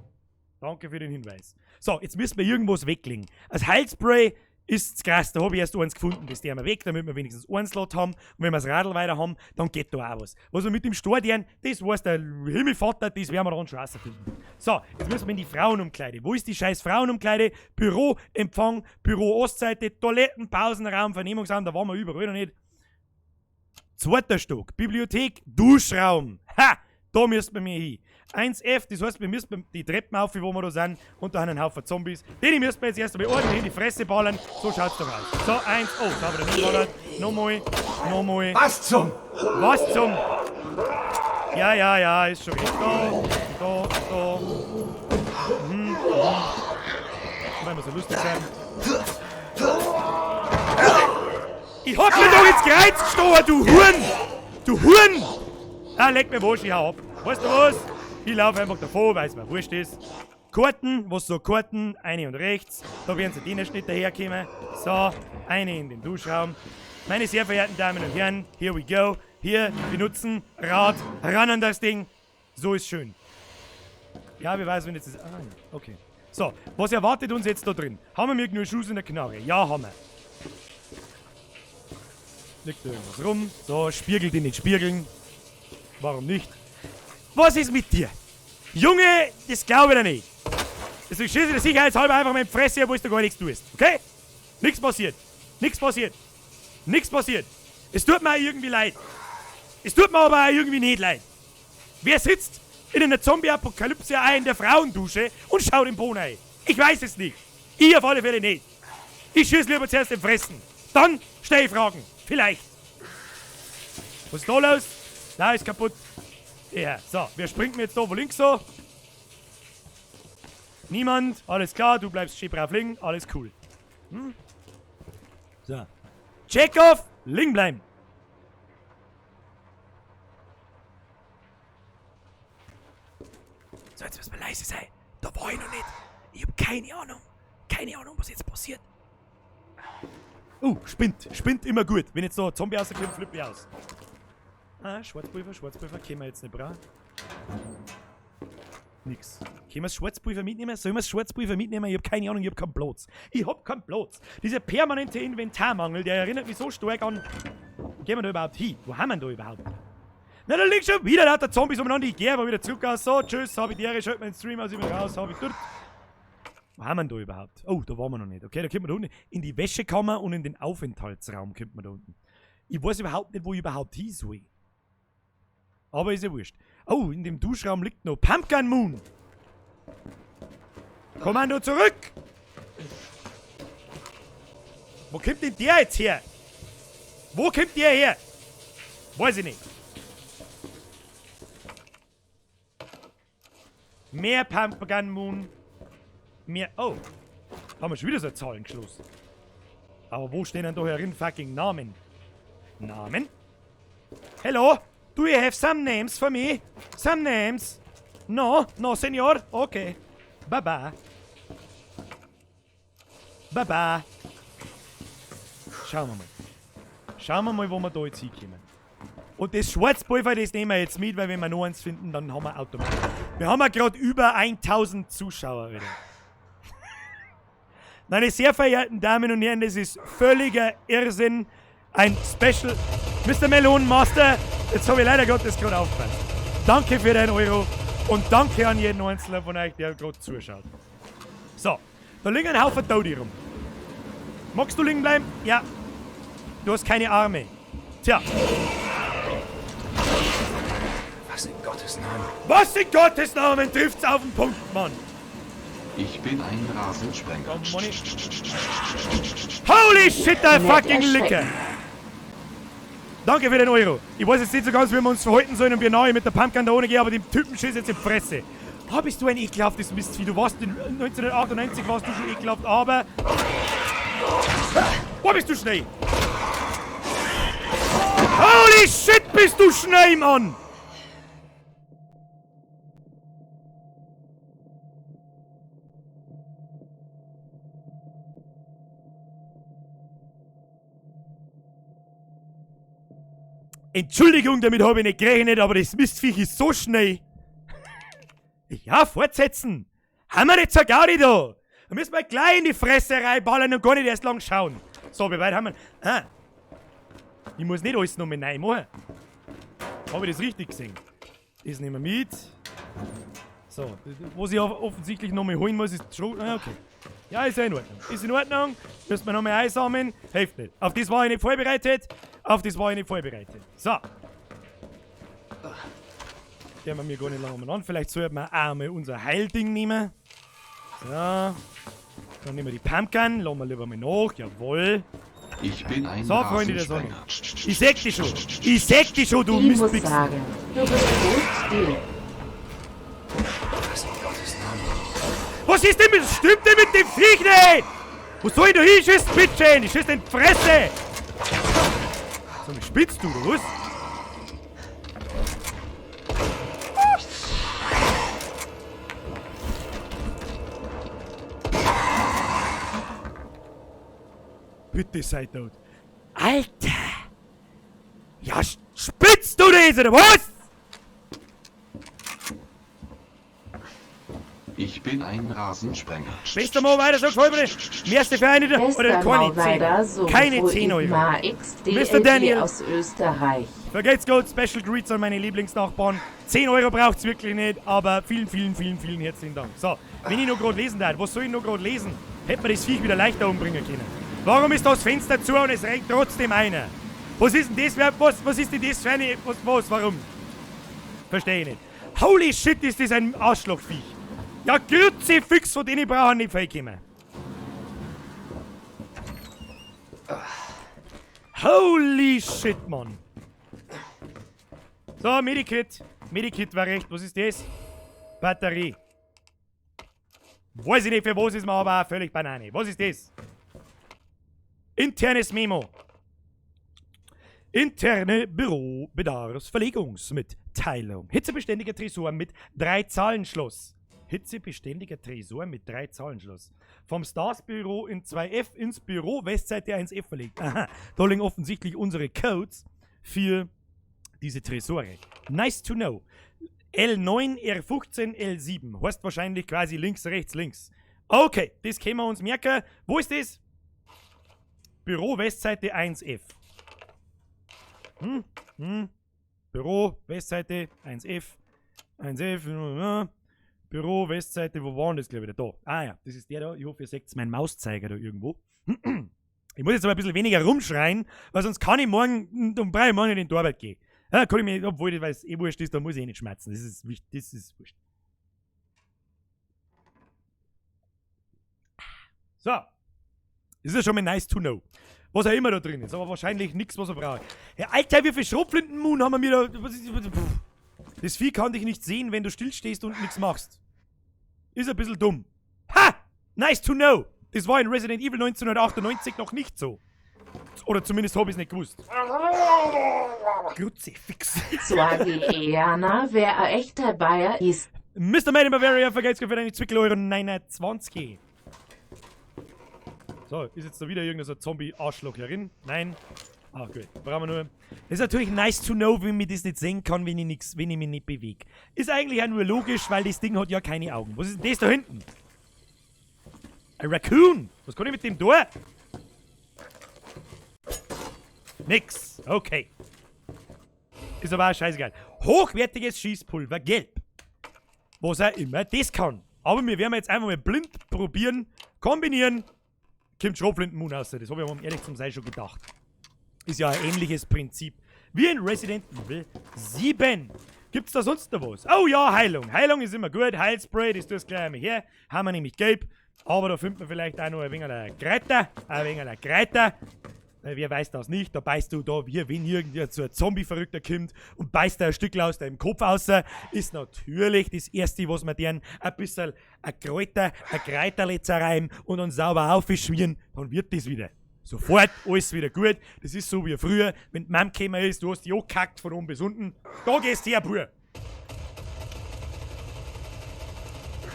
Danke für den Hinweis. So, jetzt müssen wir irgendwas weglegen. Das Heilspray ist krass, da hab ich erst eins gefunden, das tun wir weg, damit wir wenigstens einen Slot haben. Und wenn wir das Radl weiter haben, dann geht da auch was. Was wir mit dem Stor tun, das weiß der Himmelvater, das werden wir dann schon rausfinden. So, jetzt müssen wir in die Frauenumkleide. Wo ist die scheiß Frauenumkleide? Büro, Empfang, Büro Ostseite, Toiletten, Pausenraum, Vernehmungsraum, da waren wir überall noch nicht. Zweiter Stock, Bibliothek, Duschraum. Ha! Da müssen wir mir hin. 1F, das heißt, wir müssen die Treppen auf, wo wir da sind, und da haben einen Haufen Zombies. Den müssen wir jetzt erst einmal ordentlich in die Fresse ballern. So schaut's doch aus. So, 1, oh, da haben wir den geballert. Nochmal, nochmal. Was zum? Was zum? Ja, ja, ja, ist schon recht. Da, da, da. Weil wir so lustig sind. Ich hab mir doch ins Kreuz gestochen, du Huren! Du Huren! Ah, leck mir wurscht, ich hau ab. Weißt du was? Ich laufe einfach davor, weil's mir wurscht ist. Karten, was so Karten, eine und rechts. Da werden sie den Schnitt daherkommen. So, eine in den Duschraum. Meine sehr verehrten Damen und Herren, here we go. Hier, benutzen, Rad, ran an das Ding. So ist schön. Ja, wer weiß, wenn jetzt das... Ah, ja. Okay. So, was erwartet uns jetzt da drin? Haben wir genug Schuss in der Knarre? Ja, haben wir. Liegt da irgendwas rum? So, spiegel die nicht spiegeln. Warum nicht? Was ist mit dir? Junge, das glaube ich dir nicht. Deswegen schieße ich dir sicherheitshalber einfach mal in die Fresse, obwohl du gar nichts tust. Okay? Nichts passiert. Nichts passiert. Nichts passiert. Es tut mir auch irgendwie leid. Es tut mir aber auch irgendwie nicht leid. Wer sitzt in einer Zombie-Apokalypse auch in der Frauendusche und schaut im Boden rein? Ich weiß es nicht. Ich auf alle Fälle nicht. Ich schieße lieber zuerst im Fressen. Dann stell ich Fragen. Vielleicht. Was ist da los? Na, ist kaputt. Ja, so. Wer springt mir jetzt da wo links so? Niemand. Alles klar, du bleibst schön brav liegen. Alles cool. Hm? So. Chekhov, liegen bleiben. So, jetzt müssen wir leise sein. Da war ich noch nicht. Ich hab keine Ahnung. Keine Ahnung, was jetzt passiert. Spinnt. Spinnt immer gut. Wenn jetzt da ein Zombie rauskommt, flippe ich aus. Ah, Schwarzpulver, Schwarzpulver. Können wir jetzt nicht brauchen. Nix. Können wir das Schwarzpulver mitnehmen? Sollen wir das Schwarzpulver mitnehmen? Ich hab keine Ahnung, ich hab keinen Platz. Ich hab keinen Platz. Dieser permanente Inventarmangel, der erinnert mich so stark an... Wo gehen wir da überhaupt hin? Wo haben wir denn da überhaupt? Na, da liegt schon wieder lauter Zombies umeinander. Ich geh aber wieder zurück aus. So, tschüss, hab ich die Ehre, schalt meinen Stream aus, ich bin raus, hab ich dort. Wo haben wir denn da überhaupt? Oh, da waren wir noch nicht. Okay, da kommt man da unten. In die Wäschekammer und in den Aufenthaltsraum kommt man da unten. Ich weiß überhaupt nicht, wo ich überhaupt hin soll. Aber ist ja wurscht. Oh, in dem Duschraum liegt noch Pumpkin Moon. Kommando zurück! Wo kommt denn der jetzt her? Wo kommt der her? Weiß ich nicht. Mehr Pumpkin Moon. Mehr. Oh. Da haben wir schon wieder so ein Zahlenschloss. Aber wo stehen denn da herin fucking Namen? Namen? Hello? Do you have some names for me? Some names? No? No, senor? Okay. Baba. Baba. Schauen wir mal. Schauen wir mal, wo wir da jetzt hinkommen. Und das Schwarzpulver, das nehmen wir jetzt mit, weil wenn wir noch eins finden, dann haben wir automatisch. Wir haben ja gerade über 1000 Zuschauer wieder. Meine sehr verehrten Damen und Herren, das ist völliger Irrsinn. Ein Special. Mr. Melon Master, jetzt habe ich leider Gottes gerade aufgepasst. Danke für deinen Euro und danke an jeden Einzelnen von euch, der gerade zuschaut. So, da liegen ein Haufen Tote rum. Magst du liegen bleiben? Ja. Du hast keine Arme. Tja. Was in Gottes Namen? Was in Gottes Namen trifft's auf den Punkt, Mann? Ich bin ein Rasensprenger. Komm, Money. Holy shit, der Nicht fucking erschrecken. Licker! Danke für den Euro. Ich weiß jetzt nicht so ganz, wie wir uns verhalten sollen und wie nahe ich mit der Pumpgun da ohne gehe, aber dem Typen schießt jetzt in die Fresse. Oh, bist du ein ekelhaftes Mistvieh. Du warst in 1998 warst du schon ekelhaft, aber... Wo bist du schnell? Holy shit, bist du schnell, Mann! Entschuldigung, damit habe ich nicht gerechnet, aber das Mistviech ist so schnell. Ja, fortsetzen. Haben wir nicht zur Gaudi da? Da müssen wir gleich in die Fresse reinballern und gar nicht erst lang schauen. So, wie weit haben wir? Ah. Ich muss nicht alles nochmal neu machen. Hab ich das richtig gesehen? Das nehmen wir mit. So, was ich offensichtlich nochmal holen muss, ist schon. Ah, okay. Ja, ist ja in Ordnung. Ist in Ordnung. Müssen wir nochmal einsammeln. Hilft nicht. Auf das war ich nicht vorbereitet. Auf das war ich nicht vorbereitet. So. Gehen wir mir gar nicht lange umeinander. Vielleicht sollten wir auch mal unser Heilding nehmen. So. Dann nehmen wir die Pumpkin. Lassen wir lieber mal nach. Jawohl. Ich bin ein So, Freunde der Sonne. Rasensprenger. Ich sag dich schon. Ich sag dich schon, du Ich muss Mistwichsen. sagen, du bist gut still. Was in Gottes Namen? Was ist denn mit, stimmt denn mit dem Viech nicht? Wo soll ich da hinschießen, bitteschön? Ich schieß in die Fresse! So, wie spinnst du, oder was? Bitte sei tot. Alter! Ja, spitzt du das, oder was? Ich bin ein Rasensprenger. Bester Mo weiter, so gefällt mir das. Merci für eine, oder Bester keine Mau weiter 10. so Keine 10 Euro. Ma Mr. XDLD Daniel. aus Österreich. Vergelt's Gott, Special Greets an meine Lieblingsnachbarn. 10 Euro braucht's wirklich nicht, aber vielen, vielen, vielen, vielen herzlichen Dank. So, wenn ich noch gerade lesen darf, was soll ich noch gerade lesen? Hätte man das Viech wieder leichter umbringen können. Warum ist das Fenster zu und es rennt trotzdem einer? Was ist denn das für, was ist denn das für eine, was, warum? Verstehe ich nicht. Holy shit, ist das ein Arschlochviech. Ja, Kruzifix, von denen brauche ich nicht viel kommen. Holy shit, Mann. So, Medikit. Medikit war recht. Was ist das? Batterie. Weiß ich nicht, für was ist mir aber auch völlig Banane. Was ist das? Internes Memo. Interne Bürobedarfsverlegungsmitteilung. Hitzebeständiger Tresor mit 3-Zahlenschloss. Hitzebeständiger Tresor mit 3-Zahlenschloss. Vom Stars-Büro in 2F ins Büro Westseite 1F verlegt. Aha, da liegen offensichtlich unsere Codes für diese Tresore. Nice to know. L9, R15, L7. Heißt wahrscheinlich quasi links, rechts, links. Okay, das können wir uns merken. Wo ist das? Büro Westseite 1F. Büro Westseite 1F. 1F. Büro Westseite, wo war denn das, glaube ich? Da. Ah ja, das ist der da. Ich hoffe, ihr seht meinen Mauszeiger da irgendwo. Ich muss jetzt aber ein bisschen weniger rumschreien, weil sonst kann ich morgen um 3 Uhr morgen nicht in die Arbeit gehen. Ja, kann ich mir, obwohl das, weil es eh wurscht ist, da muss ich eh nicht schmerzen. Das ist wichtig, das ist wurscht. So. Das ist ja schon mal nice to know. Was auch immer da drin ist, aber wahrscheinlich nichts, was er braucht. Ja, Alter, wie viel Schrotflinten-Moon haben wir mir da. Was ist, pff. Das Vieh kann dich nicht sehen, wenn du stillstehst und nichts machst. Ist ein bisschen dumm. Ha! Nice to know! Das war in Resident Evil 1998 noch nicht so. Oder zumindest hab ich's nicht gewusst. Kruzifix. Zwageana, wer ein echter Bayer ist. Mr. Made in Bavaria, vergelt's für deine Zwickel Euro 29. So, ist jetzt da wieder irgendein so Zombie-Arschloch herin? Nein. Ah, gut. Brauchen wir nur. Das ist natürlich nice to know, wenn ich das nicht sehen kann, wenn ich mich nicht bewege. Ist eigentlich auch nur logisch, weil das Ding hat ja keine Augen. Was ist denn das da hinten? Ein Raccoon! Was kann ich mit dem tun? Nix. Okay. Ist aber auch scheißegal. Hochwertiges Schießpulver gelb. Was auch immer das kann. Aber wir werden jetzt einfach mal blind probieren, kombinieren. Kommt Schrotflinten-Moon raus. Das habe ich mir, um ehrlich zu sein, schon gedacht. Ist ja ein ähnliches Prinzip wie in Resident Evil 7. Gibt's da sonst noch was? Oh ja, Heilung. Heilung ist immer gut. Heilspray, das tust du gleich einmal her. Haben wir nämlich gelb. Aber da findet man vielleicht auch noch ein wenig Kräuter. Ein wenig Kräuter. Wer weiß das nicht? Da beißt du da, wie wenn irgendwie so ein Zombie-Verrückter kommt und beißt da ein Stück aus deinem Kopf raus, ist natürlich das Erste, was man deren ein bisschen ein Kräuter, ein Kräuterle zerreiben und dann sauber aufschmieren, dann wird das wieder. Sofort, alles wieder gut. Das ist so wie früher, wenn die Mom gekommen ist, du hast dich angekackt von oben bis unten. Da gehst du her, Bub.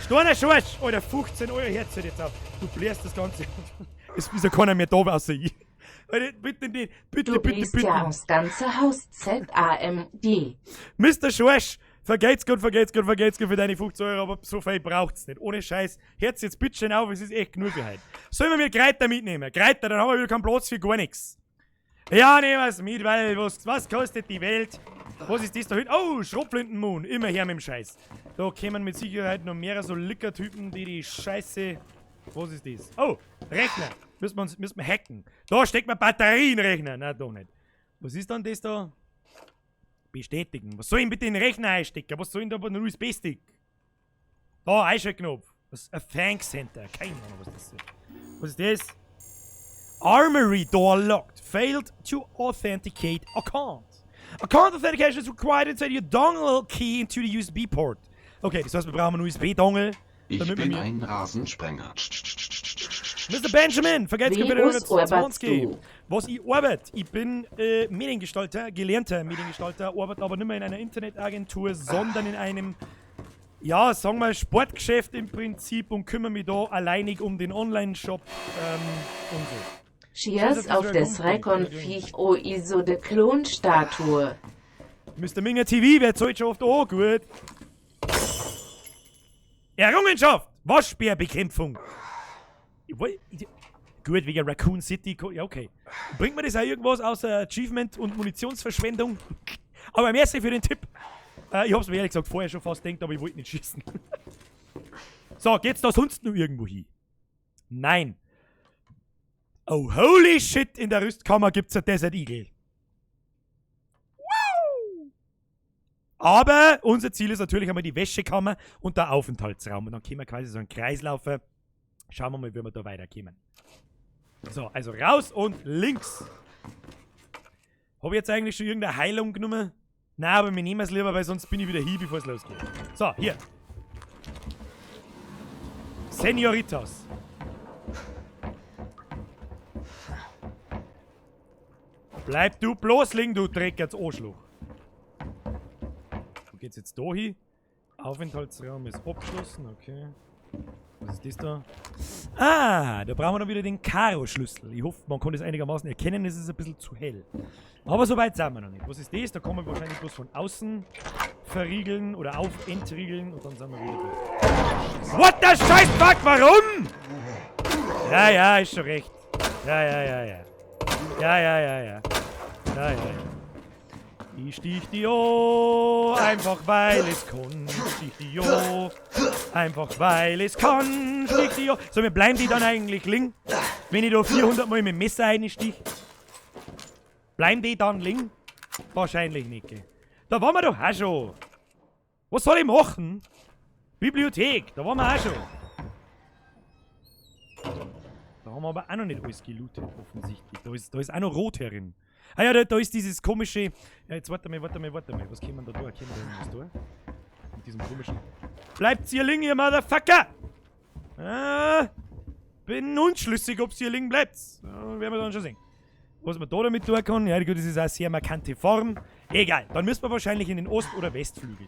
Steiner Schorsch! Alter, 15 Euro Herz jetzt auf. Du bläst das Ganze. Es ist ja keiner mehr da, außer ich. Alter, bitte nicht. Bitte, Du bitte, bist bitte. ja das ganze Haus ZAMD. Mr. Schorsch, vergelt's Gott, vergelt's Gott, vergelt's Gott für deine 15 Euro, aber so viel braucht's nicht. Ohne Scheiß. Herz jetzt bitte schön auf, es ist echt genug für heute. Sollen wir mir Kräuter mitnehmen? Kräuter, dann haben wir wieder keinen Platz für gar nichts. Ja, nehmen wir's mit, weil was kostet die Welt? Was ist das da hinten? Oh, Schrotflinten-Moon. Immer her mit dem Scheiß. Da kommen mit Sicherheit noch mehrere so Lickertypen, die die Scheiße... Was ist das? Oh, Rechner. Müssen wir hacken. Da steckt man Batterienrechner. Na, doch nicht. Was ist dann das da? Bestätigen. Was soll ich denn bitte in den Rechner einstecken? Was soll denn da ein USB-Stick? Da, Einschaltknopf. Was? Ein Thanks Center. Keine Ahnung, was das ist. Was ist das? Armory door locked. Failed to authenticate account. Account authentication is required. Insert your dongle key into the USB port. Okay, das heißt, wir brauchen einen USB-Dongle. Ich damit wir bin mir- ein Rasensprenger. Mr. Benjamin, vergelt's Wie Gott für was 20. arbeitest du? Was ich arbeite, ich bin Mediengestalter, gelernter Mediengestalter, arbeite aber nicht mehr in einer Internetagentur, sondern in einem, ja, sagen wir, Sportgeschäft im Prinzip und kümmere mich da alleinig um den Online-Shop und so. Cheers auf des Recon-Viech o ISO de Klonstatue. Mr. Minger TV, wer zahlt schon oft? Oh, gut. Errungenschaft! Waschbärbekämpfung! Gut, wegen Raccoon City. Ja, okay. Bringt mir das auch irgendwas außer Achievement und Munitionsverschwendung? Aber merci für den Tipp. Ich hab's mir ehrlich gesagt vorher schon fast gedacht, aber ich wollte nicht schießen. So, geht's da sonst noch irgendwo hin? Nein. Oh, holy shit, in der Rüstkammer gibt's ein Desert Eagle. Wow! Aber unser Ziel ist natürlich einmal die Wäschekammer und der Aufenthaltsraum. Und dann können wir quasi so einen Kreis laufen. Schauen wir mal, wie wir da weiterkommen. So, also raus und links. Habe ich jetzt eigentlich schon irgendeine Heilung genommen? Nein, aber wir nehmen es lieber, weil sonst bin ich wieder hier, bevor es losgeht. So, hier. Senoritas. Bleib du bloß liegen, du dreckiges Arschloch. Wo geht's jetzt da hin? Aufenthaltsraum ist abgeschlossen, okay. Was ist das da? Ah, da brauchen wir dann wieder den Karo-Schlüssel. Ich hoffe, man kann das einigermaßen erkennen, es ist ein bisschen zu hell. Aber so weit sind wir noch nicht. Was ist das? Da kann man wahrscheinlich bloß von außen verriegeln oder auf-entriegeln und dann sind wir wieder da. What the Scheiß fuck, warum? Ja, ja, ist schon recht. Ja, ja, ja, ja. Ja, ja, ja, ja. Ja, ja, ja. Ich stich die O, einfach weil es kann. Stich die O, einfach weil es kann. Stich die O. So, wir bleiben die dann eigentlich liegen? Wenn ich da 400 Mal mit dem Messer reinstich? Bleiben die dann liegen? Wahrscheinlich nicht, gell? Da waren wir doch auch schon. Was soll ich machen? Bibliothek, da waren wir auch schon. Da haben wir aber auch noch nicht alles gelootet, offensichtlich. Da ist auch noch rot herin. Ah ja, da ist dieses komische... Ja, jetzt warte mal, warte mal, warte mal. Was kann man da tun? Kann man da irgendwas tun? Mit diesem komischen... Bleibt ihr liegen, ihr Motherfucker! Ah, bin unschlüssig, ob's hier liegen bleibt. Ja, werden wir dann schon sehen. Was man da damit tun kann, ja gut, das ist eine sehr markante Form. Egal, dann müssen wir wahrscheinlich in den Ost- oder Westflügel.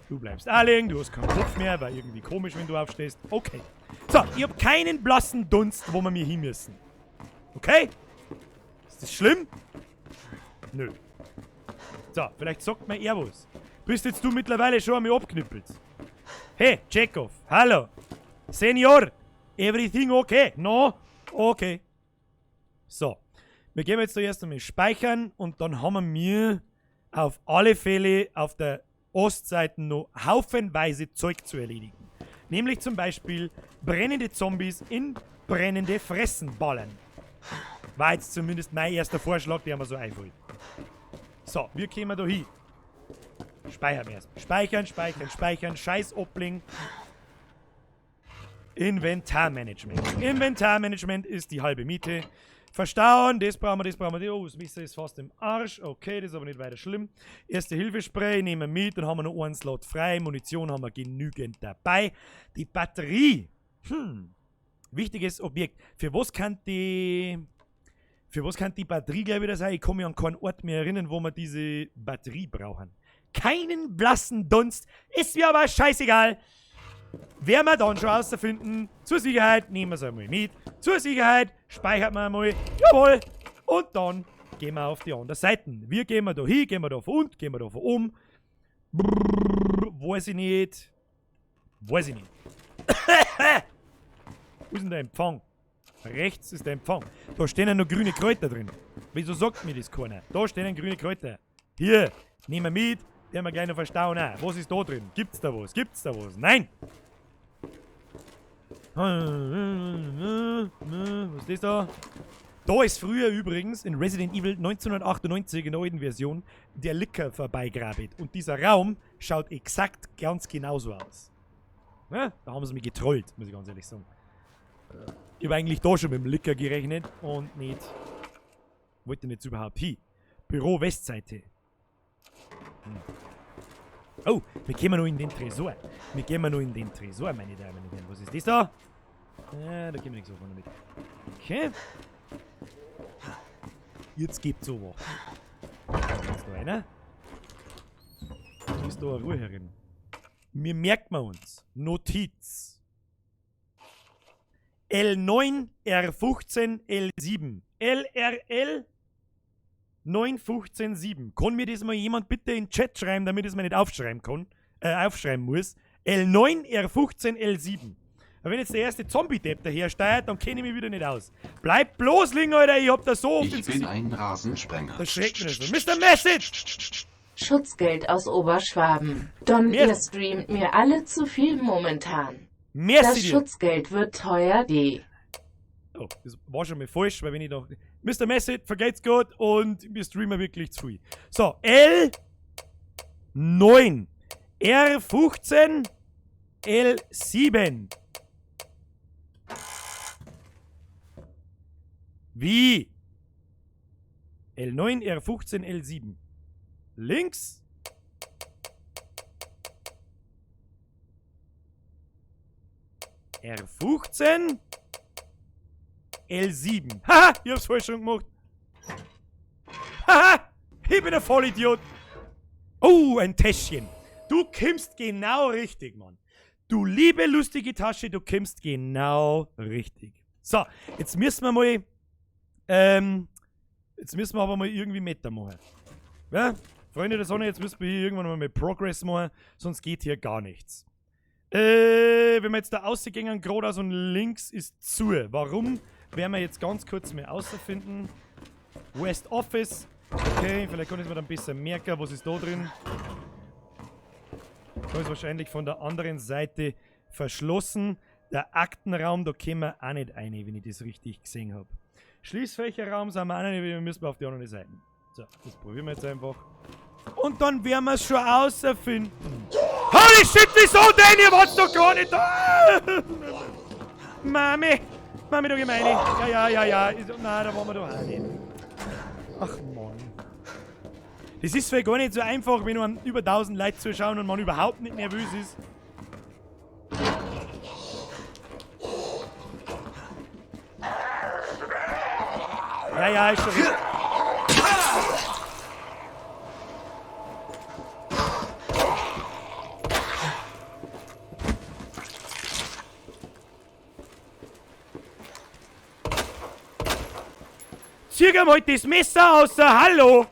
Du bleibst auch liegen, du hast keinen Kopf mehr, war irgendwie komisch, wenn du aufstehst. Okay. So, ich hab keinen blassen Dunst, wo wir mir hin müssen. Okay? Ist das schlimm? Nö. So, vielleicht sagt mir er was. Bist jetzt du mittlerweile schon einmal abknüppelt? Hey, Chekhov, hallo. Senior, everything okay? No? Okay. So, wir gehen jetzt da erst einmal speichern und dann haben wir auf alle Fälle auf der Ostseite noch haufenweise Zeug zu erledigen. Nämlich zum Beispiel brennende Zombies in brennende Fressen ballern. War jetzt zumindest mein erster Vorschlag, der mir so einfällt. So, wir kommen da hin. Speichern wir erst. Speichern, speichern, speichern. Scheiß Opling. Inventarmanagement. Inventarmanagement ist die halbe Miete. Verstauen, das brauchen wir, das brauchen wir. Oh, das Messer ist fast im Arsch. Okay, das ist aber nicht weiter schlimm. Erste-Hilfe-Spray nehmen wir mit, dann haben wir noch einen Slot frei. Munition haben wir genügend dabei. Die Batterie. Wichtiges Objekt. Für was kann die Batterie gleich wieder sein? Ich kann mich an keinen Ort mehr erinnern, wo wir diese Batterie brauchen. Keinen blassen Dunst. Ist mir aber scheißegal. Werden wir dann schon rausfinden. Zur Sicherheit nehmen wir es einmal mit. Zur Sicherheit speichert man einmal. Jawohl. Und dann gehen wir auf die andere Seite. Wir gehen wir da hin, gehen wir da von unten, gehen wir da von oben. Brrr, weiß ich nicht. Weiß ich nicht. Wo ist denn der Empfang? Rechts ist der Empfang. Da stehen ja noch grüne Kräuter drin. Wieso sagt mir das keiner? Da stehen ja grüne Kräuter. Hier, nehmen wir mit. Der haben wir gleich noch verstauen. Auch. Was ist da drin? Gibt's da was? Gibt's da was? Nein! Was ist das da? Da ist früher übrigens in Resident Evil 1998 in der alten Version der Licker vorbeigrabelt. Und dieser Raum schaut exakt ganz genauso aus. Ja, da haben sie mich getrollt, muss ich ganz ehrlich sagen. Ich hab eigentlich da schon mit dem Licker gerechnet und nicht. Wollte denn jetzt überhaupt hin? Büro Westseite. Oh, wir gehen noch in den Tresor. Wir gehen noch in den Tresor, meine Damen und Herren. Was ist das da? Ja, da gehen wir nichts davon mit. Okay. Jetzt geht's so was. Ist da einer? Ist da eine Ruhe herin? Wir merken wir uns. Notiz. L9, R15, L7. LRL 9, 15, 7. Kann mir das mal jemand bitte in den Chat schreiben, damit ich es mir nicht aufschreiben kann? Aufschreiben muss. L9, R15, L7. Aber wenn jetzt der erste Zombie-Depp daher steuert, dann kenne ich mich wieder nicht aus. Bleib bloß liegen, Alter, ich hab das so oft Ich ins bin Gesicht. ein Rasensprenger. Das schreckt mich nicht so. Mr. Message! Schutzgeld aus Oberschwaben. Don, Mir- ihr streamt mir alle zu viel momentan. Merci Das dir. Schutzgeld wird teuer, D. Oh, das war schon mal falsch, weil wenn ich noch. Mr. Message, vergeht's gut und wir streamen wirklich zu viel. So, L9, R15, L7. Wie? L9, R15, L7. Links. R15. L7. Haha, ich hab's falsch schon gemacht. Haha, ich bin ein Vollidiot. Oh, ein Täschchen. Du kommst genau richtig, Mann. Du liebe lustige Tasche, du kommst genau richtig. So, jetzt müssen wir mal, jetzt müssen wir aber mal irgendwie Meta machen. Ja? Freunde der Sonne, jetzt müssen wir hier irgendwann mal mit Progress machen, sonst geht hier gar nichts. Wenn wir jetzt da rausgehen, geradeaus und links ist zu. Warum? Werden wir jetzt ganz kurz mal außerfinden. West Office. Okay, vielleicht kann ich es mir dann besser merken. Was ist da drin? Da ist wahrscheinlich von der anderen Seite verschlossen. Der Aktenraum, da kommen wir auch nicht rein, wenn ich das richtig gesehen habe. Schließfächerraum sind wir auch nicht, wir müssen auf die andere Seite. So, das probieren wir jetzt einfach. Und dann werden wir es schon außerfinden. Holy shit, wieso denn? Ihr wart doch gar nicht da! Mami! Mami, du Gemeine! Ja, ja, ja, ja. Nein, da waren wir doch auch nicht. Ach, Mann. Das ist vielleicht gar nicht so einfach, wenn nur über 1000 Leute zuschauen und man überhaupt nicht nervös ist. Ja, ja, ist schon richtig. Zieh mal das Messer aus, hallo!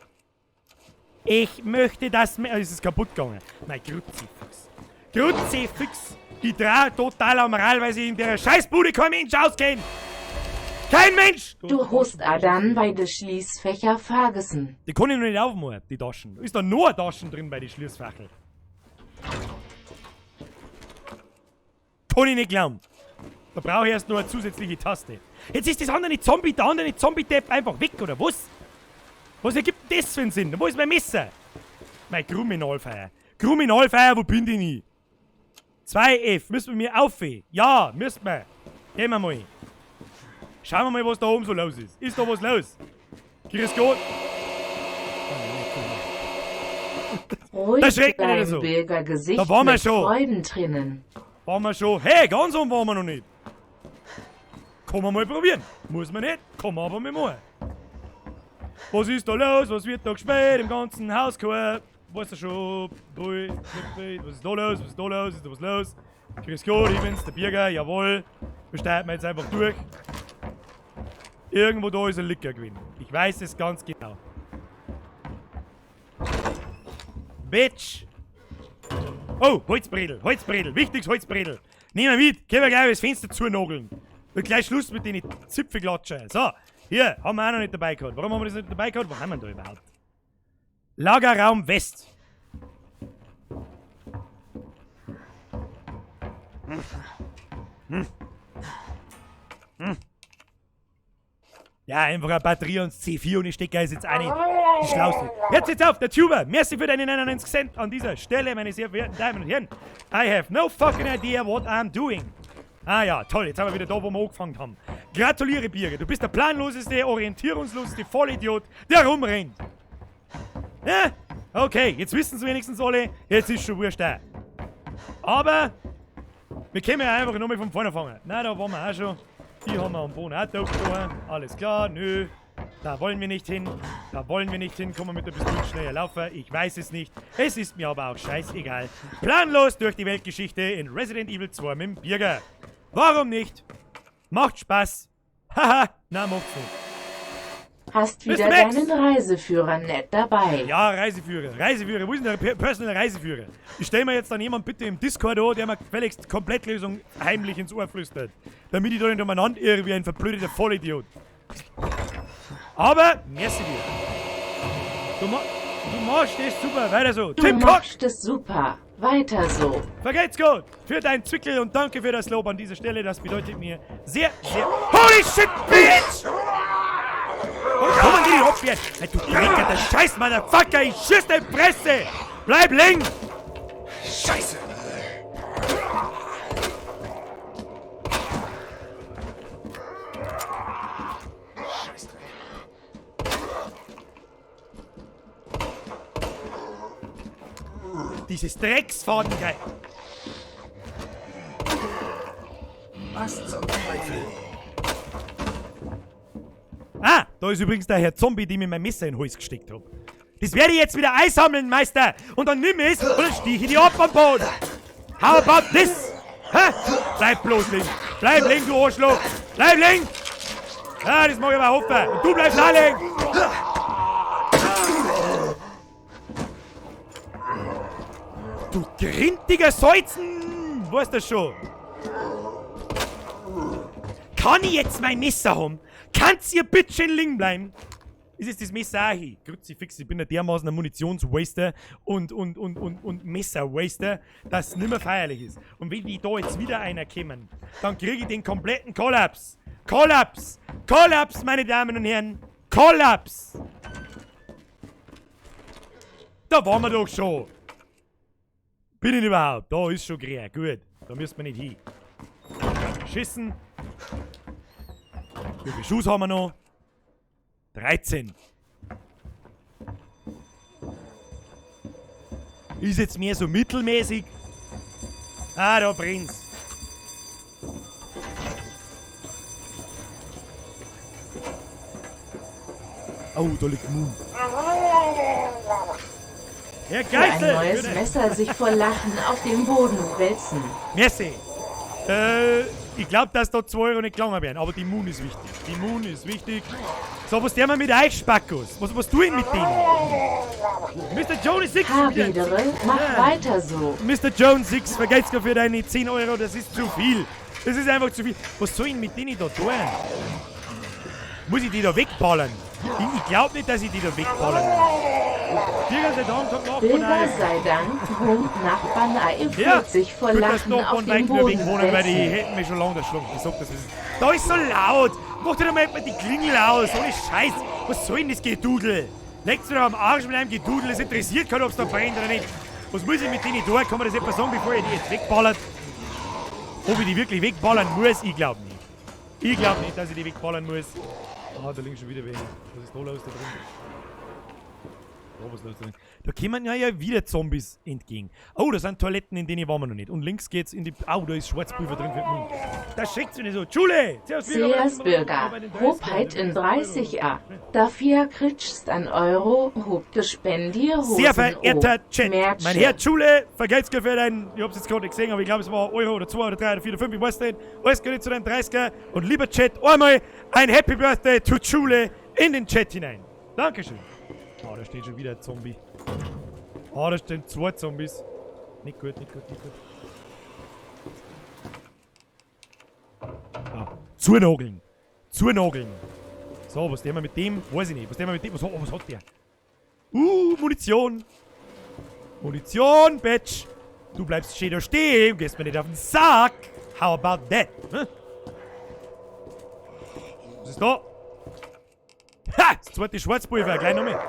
Ich möchte das Messer. Es ist kaputt gegangen. Mein Kruzifix. Kruzifix! Ich dreh total am Rad, weil sich in der Scheißbude kein Mensch auskennt! Kein Mensch! Du hast Adam bei de Schließfächer vergessen. Die kann ich noch nicht aufmachen, die Taschen. Ist da nur Taschen drin bei den Schließfächern? Kann ich nicht glauben. Da brauche ich erst noch eine zusätzliche Taste. Jetzt ist das andere Zombie, der andere Zombie-Depp einfach weg, oder was? Was ergibt denn das für einen Sinn? Wo ist mein Messer? Mein Kriminalfeier. Kriminalfeier, wo bin ich denn? 2F, müssen wir mir aufhören? Ja, müssen wir. Gehen wir mal. Schauen wir mal, was da oben so los ist. Ist da was los? Grüß Gott. Ruhig Das schreckt mich nicht bleiben, so. Bürgergesicht Da waren wir mit schon. Freudentränen. Waren wir schon. Hey, ganz oben waren wir noch nicht. Kann man mal probieren. Muss man nicht, kann man aber mal machen. Was ist da los? Was wird da gespielt? Im ganzen Haus? Weißt du schon? Bui, was ist da los? Was ist da los? Ist da was los? Grüß Gott, ich bin's, der Birger, jawohl. Wir starten jetzt einfach durch. Irgendwo da ist ein Licker gewesen. Ich weiß es ganz genau. Bitch! Oh, Holzbredel, Holzbredel, wichtiges Holzbredel. Nehmen wir mit, können wir gleich das Fenster zunageln. Und gleich Schluss mit den Zipfelklatscher. So, hier, haben wir auch noch nicht dabei gehabt. Warum haben wir das nicht dabei gehabt? Wo haben wir denn da überhaupt? Lagerraum West. Ja, einfach eine Batterie und C4 und ich stecke jetzt auch nicht die Schlauste. Jetzt jetzt auf, der Tuber. Merci für deine 99 Cent an dieser Stelle, meine sehr verehrten Damen und Herren. I have no fucking idea what I'm doing. Ah ja, toll, jetzt sind wir wieder da, wo wir angefangen haben. Gratuliere, Birger. Du bist der planloseste, orientierungsloseste Vollidiot, der rumrennt. Ja? Okay, jetzt wissen es wenigstens alle. Jetzt ist schon wurscht auch. Aber wir können ja einfach nochmal von vorne fangen. Nein, da waren wir auch schon. Die haben wir am Boden auch da getan. Alles klar, nö. Da wollen wir nicht hin. Da wollen wir nicht hin. Kommen wir mit der Pistole schneller laufen. Ich weiß es nicht. Es ist mir aber auch scheißegal. Planlos durch die Weltgeschichte in Resident Evil 2 mit dem Birger. Warum nicht? Macht Spaß. Haha, na macht's nicht. Hast Mr. wieder Max. deinen Reiseführer nett dabei. Ja, Reiseführer, Reiseführer, wo ist denn der Personal Reiseführer? Ich stell mir jetzt dann jemand bitte im Discord an, der mir gefälligst Komplettlösung heimlich ins Ohr flüstert. Damit ich da nicht umeinander irre wie ein verblödeter Vollidiot. Aber, merci dir. Du, ma du machst das super, weiter so. Du Tim Cook, machst es super. Weiter so. vergelt's Gott für dein Zwickel und danke für das Lob an dieser Stelle. Das bedeutet mir sehr, sehr... Holy shit, bitch! Warum kommen die nicht absperren? Hey, du dreckiger Scheiß, Motherfucker, ich schieß deine Fresse! Bleib liegen! Scheiße! Scheißdreck. Dieses Drecksfadengeil. Was zum Teufel? Ah, da ist übrigens der Herr Zombie, dem ich mein Messer in den Hals gesteckt hab. Das werde ich jetzt wieder einsammeln, Meister. Und dann nimm es und dann stich ich die ab am Boden. How about this? Hä? Bleib bloß liegen. Bleib liegen, du Arschloch. Bleib liegen. Ah, das mag ich aber hoffen. Und du bleibst auch liegen. Du grintiger Salzen. Weißt du schon? Kann ich jetzt mein Messer haben? Kannst ihr bitte schön liegen bleiben? Ist jetzt das Messer auch hin? Kruzifix, ich bin ja dermaßen ein Munitionswaster und Messerwaster, dass es nimmer feierlich ist. Und wenn die da jetzt wieder einer kommen, dann kriege ich den kompletten Kollaps. Kollaps! Kollaps, meine Damen und Herren! Kollaps! Da waren wir doch schon. Bin ich überhaupt? Da ist schon grün. Gut, da müssen wir nicht hin. Schissen. Wie viel Schuss haben wir noch? 13. Ist jetzt mehr so mittelmäßig. Ah, da brennt's. Oh, da liegt Moon. Herr Für ein Geißel! neues Messer sich vor Lachen auf dem Boden wälzen. Merci. Ich glaub, dass da 2 Euro nicht gelangen werden, aber die Moon ist wichtig. Die Moon ist wichtig. So, was der mal mit euch, Spackos? Was tue ich mit denen? Mr. Jones 6. Habidere, mach Ja. weiter so. Mr. Jones 6, vergelt's für deine 10 Euro, das ist zu viel. Das ist einfach zu viel. Was soll ich denn mit denen da tun? Muss ich die da wegballern? Ich glaub nicht, dass ich die da wegballern muss. Dir sei Dank kommt Nachbarn Bilder ein. sei Dank, Hund Nachbarn Ei Ja, fühlt sich vor gut, dass Lachen auf Nachbarn dem weit nur Boden wegwohnen, weil die wälzen. hätten mich schon lange erschlagen. Ich sag das, ist. Da ist so laut! Mach dir doch mal die Klingel aus, ohne Scheiß! Was soll denn das Gedudel? Legt's mir doch am Arsch mit einem Gedudel, es interessiert keinen, ob's da brennt oder nicht. Was muss ich mit denen tun? Kann man das etwa sagen, bevor ich die jetzt wegballert? Ob ich die wirklich wegballern muss? Ich glaub nicht. Ich glaub nicht, dass ich die wegballern muss. Ah, da liegen schon wieder welche. Was ist da los da drin? Oh, was ist los da drin? Da kommen ja wieder Zombies entgegen. Oh, da sind Toiletten, in denen waren wir noch nicht. Und links geht's in die... Au, da ist Schwarzpulver drin für den Mund. Das schreckt's mir nicht so. Schule! Servus, Bürger! Seas Bürger, hob heit in 30a. Dafür kriegst an Euro, hob Gespendier Hosen Sehr verehrter o. Chat, Merche. mein Herr Schule, vergelt's für dein, ich hab's jetzt gerade nicht gesehen, aber ich glaube es war Euro oder 2 oder 3 oder 4 oder 5, ich weiß nicht. Alles Gute zu deinem 30er und lieber Chat, einmal ein Happy Birthday to Schule in den Chat hinein. Dankeschön. Oh, da steht schon wieder ein Zombie. Oh, da stehen 2 Zombies. Nicht gut, nicht gut, nicht gut. Ah, zunageln. Zunageln. So, was tun wir mit dem? Weiß ich nicht. Was tun wir mit dem? Was, oh, was hat der? Munition. Munition, Bitch. Du bleibst schön da stehen, gehst mir nicht auf den Sack. How about that? Hm? Was ist da? Ha! Das zweite Schwarzpulver, gleich nochmal.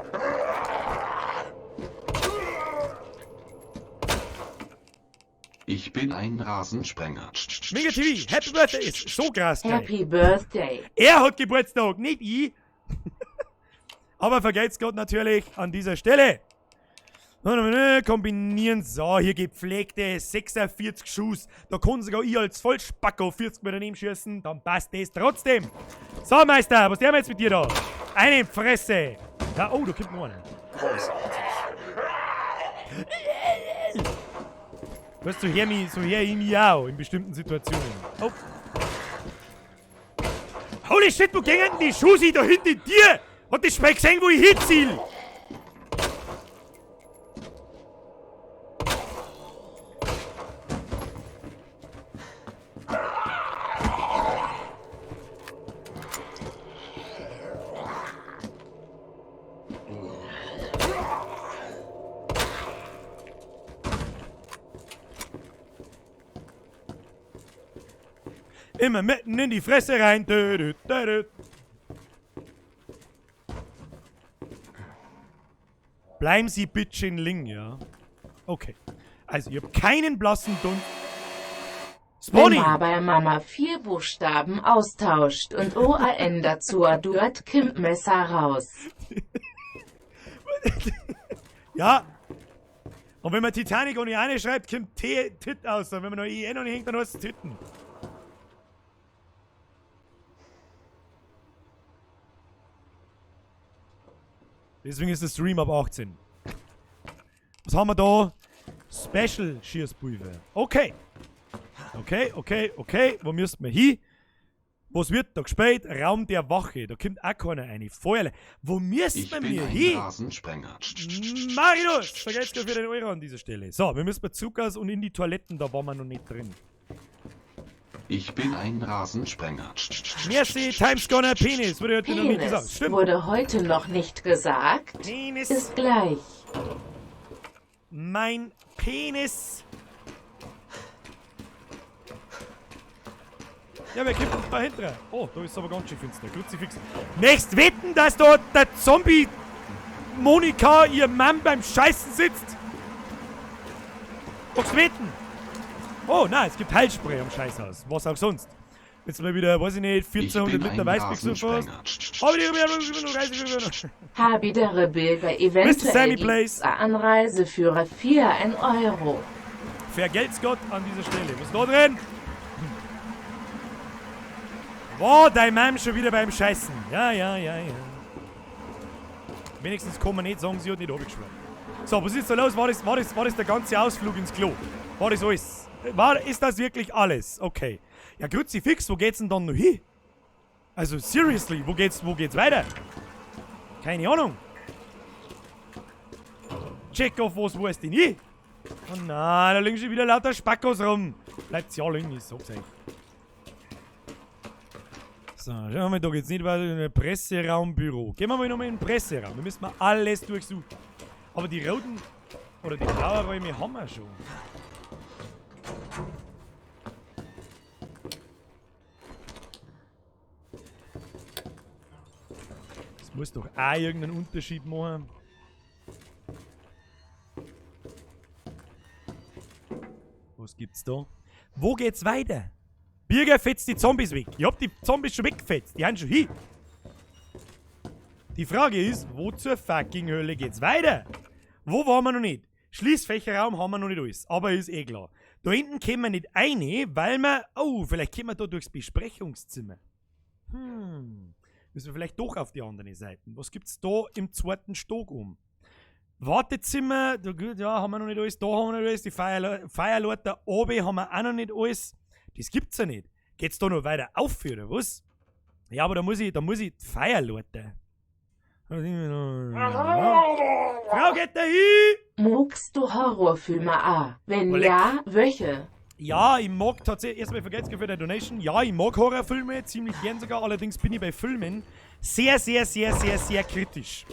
Ich bin ein Rasensprenger. Mega TV, Happy Birthday ist so krass geil. Happy Birthday. Er hat Geburtstag, nicht ich. Aber vergelt's Gott natürlich an dieser Stelle. Kombinieren. So, hier gepflegte 46 Schuss. Da kann sogar ich als Vollspacko 40 Meter daneben schießen. Dann passt das trotzdem. So, Meister, was tun wir jetzt mit dir da? Eine Fresse. Ja, oh, da kommt noch einer. Großartig. Weißt du, so her ich mich auch in bestimmten Situationen. Oh. Holy shit, wo gehen denn die Schuhe da hinten in dir? Hat das Speck gesehen, wo ich hinziel? Immer mitten in die Fresse rein. Dö, dö, dö, dö. Bleiben Sie bitte in Ling, ja? Okay. Also, ich hab keinen blassen Dunst. Wenn Spawny! ma bei Mama 4 Buchstaben austauscht und OAN dazu aduert, kimmt Messer raus. Ja. Und wenn man Titanic ohne eine schreibt, kommt T Tit aus. Und wenn man noch EN noch nicht hängt, dann heißt es Titten. Deswegen ist der Stream ab 18. Was haben wir da? Special Schießpulver. Okay. Okay, okay, okay. Wo müssen wir hin? Was wird da gespielt? Raum der Wache. Da kommt auch keiner rein. Feuerle. Wo müssen Ich wir bin ein hin? Rasensprenger. Marinus! Vergelt's für den Euro an dieser Stelle. So, wir müssen bei Zuckers und in die Toiletten, da waren wir noch nicht drin. Ich bin ein Rasensprenger. Merci, Times Gonna Penis, wurde heute noch nicht gesagt. Penis Stimmt. wurde heute noch nicht gesagt. Penis. Ist gleich. Mein Penis. Ja, wer kommt denn da hinten? Oh, da ist es aber ganz schön finster. Kruzifix. Nächst wetten, dass da der Zombie Monika, ihr Mann, beim Scheißen sitzt. Magst wetten? Oh, nein, es gibt Heilspray am Scheißhaus. Was auch sonst. Jetzt mal wieder, weiß ich nicht, Ich 1400 bin Liter ein Weißbier gesoffen hast. Rasensprenger. Habidere Bilder Sammy eventuell Place. gibt's a Anreiseführer 4 1 Euro. Vergelt's Gott an dieser Stelle. Was ist da drin? War dein Mann schon wieder beim Scheißen? Ja, ja, ja, ja. Wenigstens kann man nicht sagen, sie hat nicht abgeschwört. So, was ist da los? War das der ganze Ausflug ins Klo? War das alles? Ist das wirklich alles? Okay. Ja, Kruzifix, wo geht's denn dann noch hin? Also, seriously, wo geht's weiter? Keine Ahnung. Check off, was weiß denn ich? Oh nein, da liegen schon wieder lauter Spackos rum. Bleibt's ja liegen, ich sag's euch. So, schauen wir mal, da geht's nicht weiter in den Presseraumbüro. Gehen wir mal nochmal in den Presseraum, da müssen wir alles durchsuchen. Aber die roten oder die blauen Räume haben wir schon. Das muss doch auch irgendeinen Unterschied machen. Was gibt's da? Wo geht's weiter? Birger fetzt die Zombies weg. Ich hab die Zombies schon weggefetzt. Die haben schon hin. Die Frage ist, wo zur fucking Hölle geht's weiter? Wo waren wir noch nicht? Schließfächerraum haben wir noch nicht alles. Aber ist eh klar. Da hinten kommen wir nicht rein, weil wir... Oh, vielleicht kommen wir da durchs Besprechungszimmer. Müssen wir vielleicht doch auf die andere Seite. Was gibt's da im zweiten Stock um? Wartezimmer, da, gut, ja, haben wir noch nicht alles, da haben wir noch nicht alles, die Feierleute da oben haben wir auch noch nicht alles. Das gibt's ja nicht. Geht's da noch weiter auf, oder was? Ja, aber da muss ich Feierleute. Frau geht da hin! Magst du Horrorfilme A? Wenn Oh, leck. ja, welche? Ja, ich mag tatsächlich, erstmal vergelt's für deine Donation. Ja, ich mag Horrorfilme, ziemlich gern sogar. Allerdings bin ich bei Filmen sehr, sehr, sehr, sehr, sehr kritisch.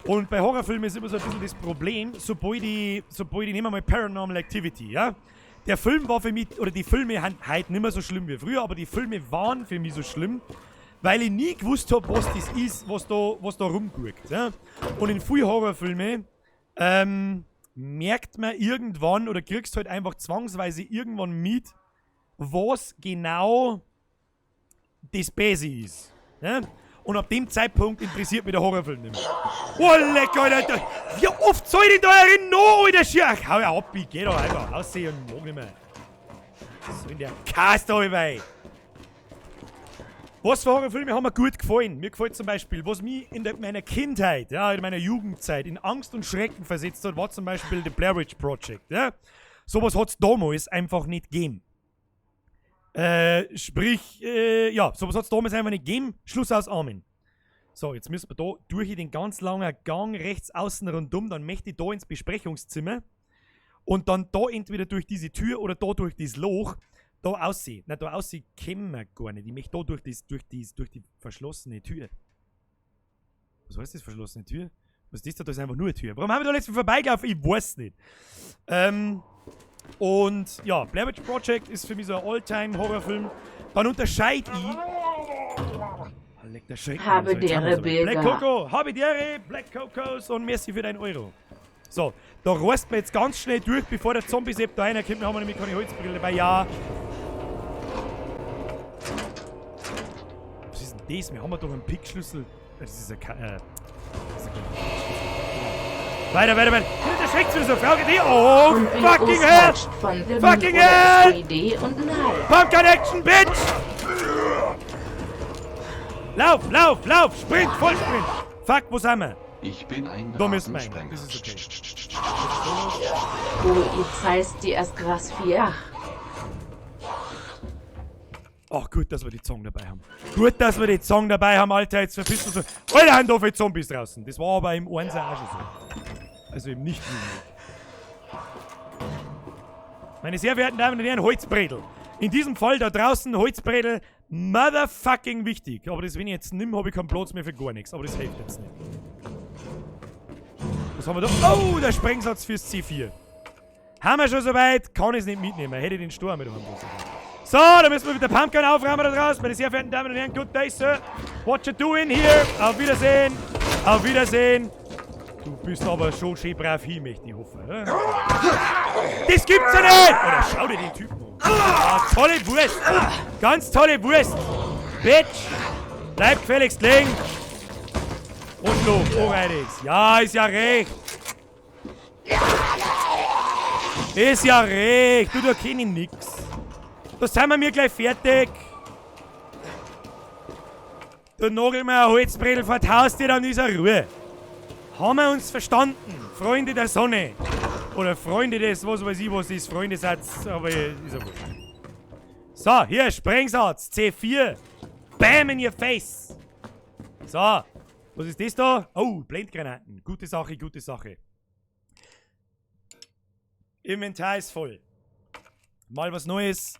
Und bei Horrorfilmen ist immer so ein bisschen das Problem, sobald ich nehme mal Paranormal Activity, ja? Der Film war für mich, oder die Filme sind heute nicht mehr so schlimm wie früher, aber die Filme waren für mich so schlimm, weil ich nie gewusst hab, was das ist, was da rumguckt. Ja? Und in vielen Horrorfilmen merkt man irgendwann oder kriegst halt einfach zwangsweise irgendwann mit, was genau das Böse ist. Ja? Und ab dem Zeitpunkt interessiert mich der Horrorfilm nicht mehr. Oh, lecker, Alter! Wie oft soll ich denn da herin noch, Alter? Schier? Hau ja ab, ich geh doch einfach raus und mag nicht mehr. So in der Kaste, Alter. Was für Horrorfilme haben mir gut gefallen? Mir gefällt zum Beispiel, was mich in meiner Kindheit, ja, in meiner Jugendzeit in Angst und Schrecken versetzt hat, war zum Beispiel The Blair Witch Project. Ja? Sowas hat's damals einfach nicht gegeben. Sprich, ja, sowas hat's damals einfach nicht gegeben. Schluss aus Amen. So, jetzt müssen wir da durch den ganz langen Gang rechts außen rundum. Dann möchte ich da ins Besprechungszimmer. Und dann da entweder durch diese Tür oder da durch das Loch da aussehen. Na, da aussehen können wir gar nicht. Ich möchte da durch die verschlossene Tür. Was heißt das, verschlossene Tür? Was ist das da? Da ist einfach nur eine Tür. Warum haben wir da letztens vorbeigelaufen? Ich weiß nicht. Und ja, Blair Witch Project ist für mich so ein All-Time-Horrorfilm. Dann unterscheide ich. Ah, leck, der Schreck. Habe So, jetzt haben wir's dere aber. Black Bilder. Coco, habe dere, Black Cocos und merci für deinen Euro. So, da rast man jetzt ganz schnell durch, bevor der Zombie-Sepp da reinkommt. Wir haben nämlich keine Holzbrille dabei. Ja. Was ist denn das? Wir haben doch einen Pickschlüssel. Das ist ja kein. Das ist ja kein Pickschlüssel. Weiter, weiter, weiter. Der schreckt wieder so. Frage die. Oh, Und wie fucking hell! Uswatcht von The Fucking Moon oder hell! 3D und ein halb. Pumpgun Action, Bitch! Lauf, lauf, lauf! Sprint, Vollsprint! Fuck, wo sind wir? Ich bin ein Da müssen wir rein. Rasensprenger. Das ist okay. Oh, ich heißt die erst Gras 4. Ach, gut, dass wir die Zong dabei haben. Gut, dass wir die Zong dabei haben, Alter. Jetzt verpisst du so. Alter, haben da viele Zombies draußen. Das war aber im 1er auch schon so. Also im Nicht-Remake. Meine sehr verehrten Damen und Herren, Holzbredel. In diesem Fall da draußen Holzbredel, motherfucking wichtig. Aber das, wenn ich jetzt nimm, habe ich keinen Platz mehr für gar nichts. Aber das hilft jetzt nicht. Was haben wir da? Oh, der Sprengsatz fürs C4. Haben wir schon soweit? Kann ich es nicht mitnehmen. Hätte ich den Sturm mit haben müssen. So, da müssen wir mit der Pumpgun aufräumen da draußen. Meine sehr verehrten Damen und Herren, good day, sir. What you doing here? Auf Wiedersehen. Auf Wiedersehen. Du bist aber schon schön brav hin, möchte ich hoffen. Oder? Das gibt's ja nicht! Oder schau dir den Typen an. Ah, tolle Wurst. Ganz tolle Wurst. Bitch. Bleib gefälligst liegen. Und los, oh, Ja, ist ja recht. Ist ja recht. Du, da kenn ich nix. Da sind wir mir gleich fertig. Du nagel mir ein Holzbredel vor die Haustür, dann ist er Ruhe. Haben wir uns verstanden? Freunde der Sonne. Oder Freunde des, was weiß ich, was ist, Freundesatz, aber ist ja wurscht. So, hier, Sprengsatz, C4. Bam in your face. So, was ist das da? Oh, Blendgranaten. Gute Sache, gute Sache. Inventar ist voll. Mal was Neues.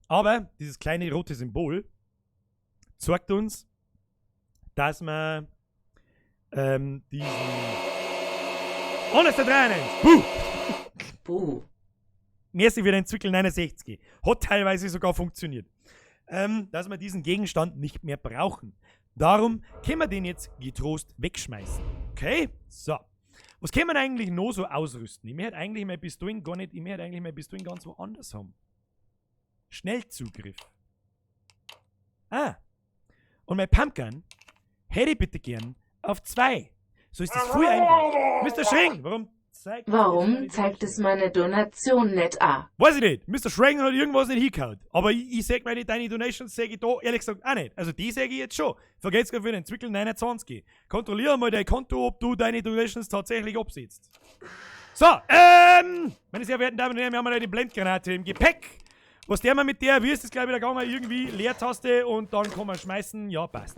Aber dieses kleine rote Symbol zeigt uns, dass wir diesen. Und ist der 93. Buh! Buh. Merci für den Zwickel 69. Hat teilweise sogar funktioniert. Dass wir diesen Gegenstand nicht mehr brauchen. Darum können wir den jetzt getrost wegschmeißen. Okay? So. Was kann man eigentlich noch so ausrüsten? Ich möchte eigentlich meine Pistolen gar nicht, ich möchte eigentlich meine Pistolen ganz woanders haben. Schnellzugriff. Ah. Und mein Pumpgun hätte ich bitte gern auf 2. So ist das früh einfach. Mr. Schring, warum zeigt Warum zeigt es meine Donation nicht an? Weiß ich nicht. Mr. Schring hat irgendwas nicht hingehauen. Aber ich sag deine Donations sag ich da ehrlich gesagt auch nicht. Also die sage ich jetzt schon. Vergesst für den Zwickel 29. Kontrolliere mal dein Konto, ob du deine Donations tatsächlich absetzt. So, meine sehr verehrten Damen und Herren, wir haben eine Blendgranate im Gepäck. Was der mal mit der, wie ist das gleich wieder gegangen? Irgendwie Leertaste und dann kann man schmeißen. Ja, passt.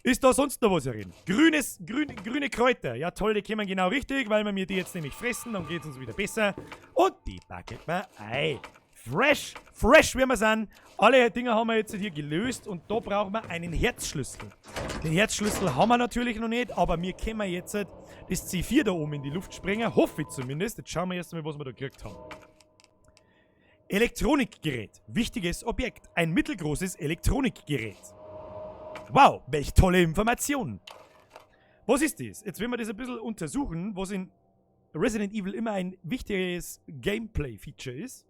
Ist da sonst noch was herin? Grüne Kräuter. Ja toll, die kommen genau richtig, weil wir mir die jetzt nämlich fressen, dann geht es uns wieder besser. Und die packet man ein. Fresh, fresh wie wir sind. Alle Dinger haben wir jetzt hier gelöst und da brauchen wir einen Herzschlüssel. Den Herzschlüssel haben wir natürlich noch nicht, aber wir können jetzt das C4 da oben in die Luft sprengen. Hoffe ich zumindest. Jetzt schauen wir erst mal, was wir da gekriegt haben. Elektronikgerät. Wichtiges Objekt. Ein mittelgroßes Elektronikgerät. Wow, welch tolle Information. Was ist das? Jetzt werden wir das ein bisschen untersuchen, was in Resident Evil immer ein wichtiges Gameplay-Feature ist.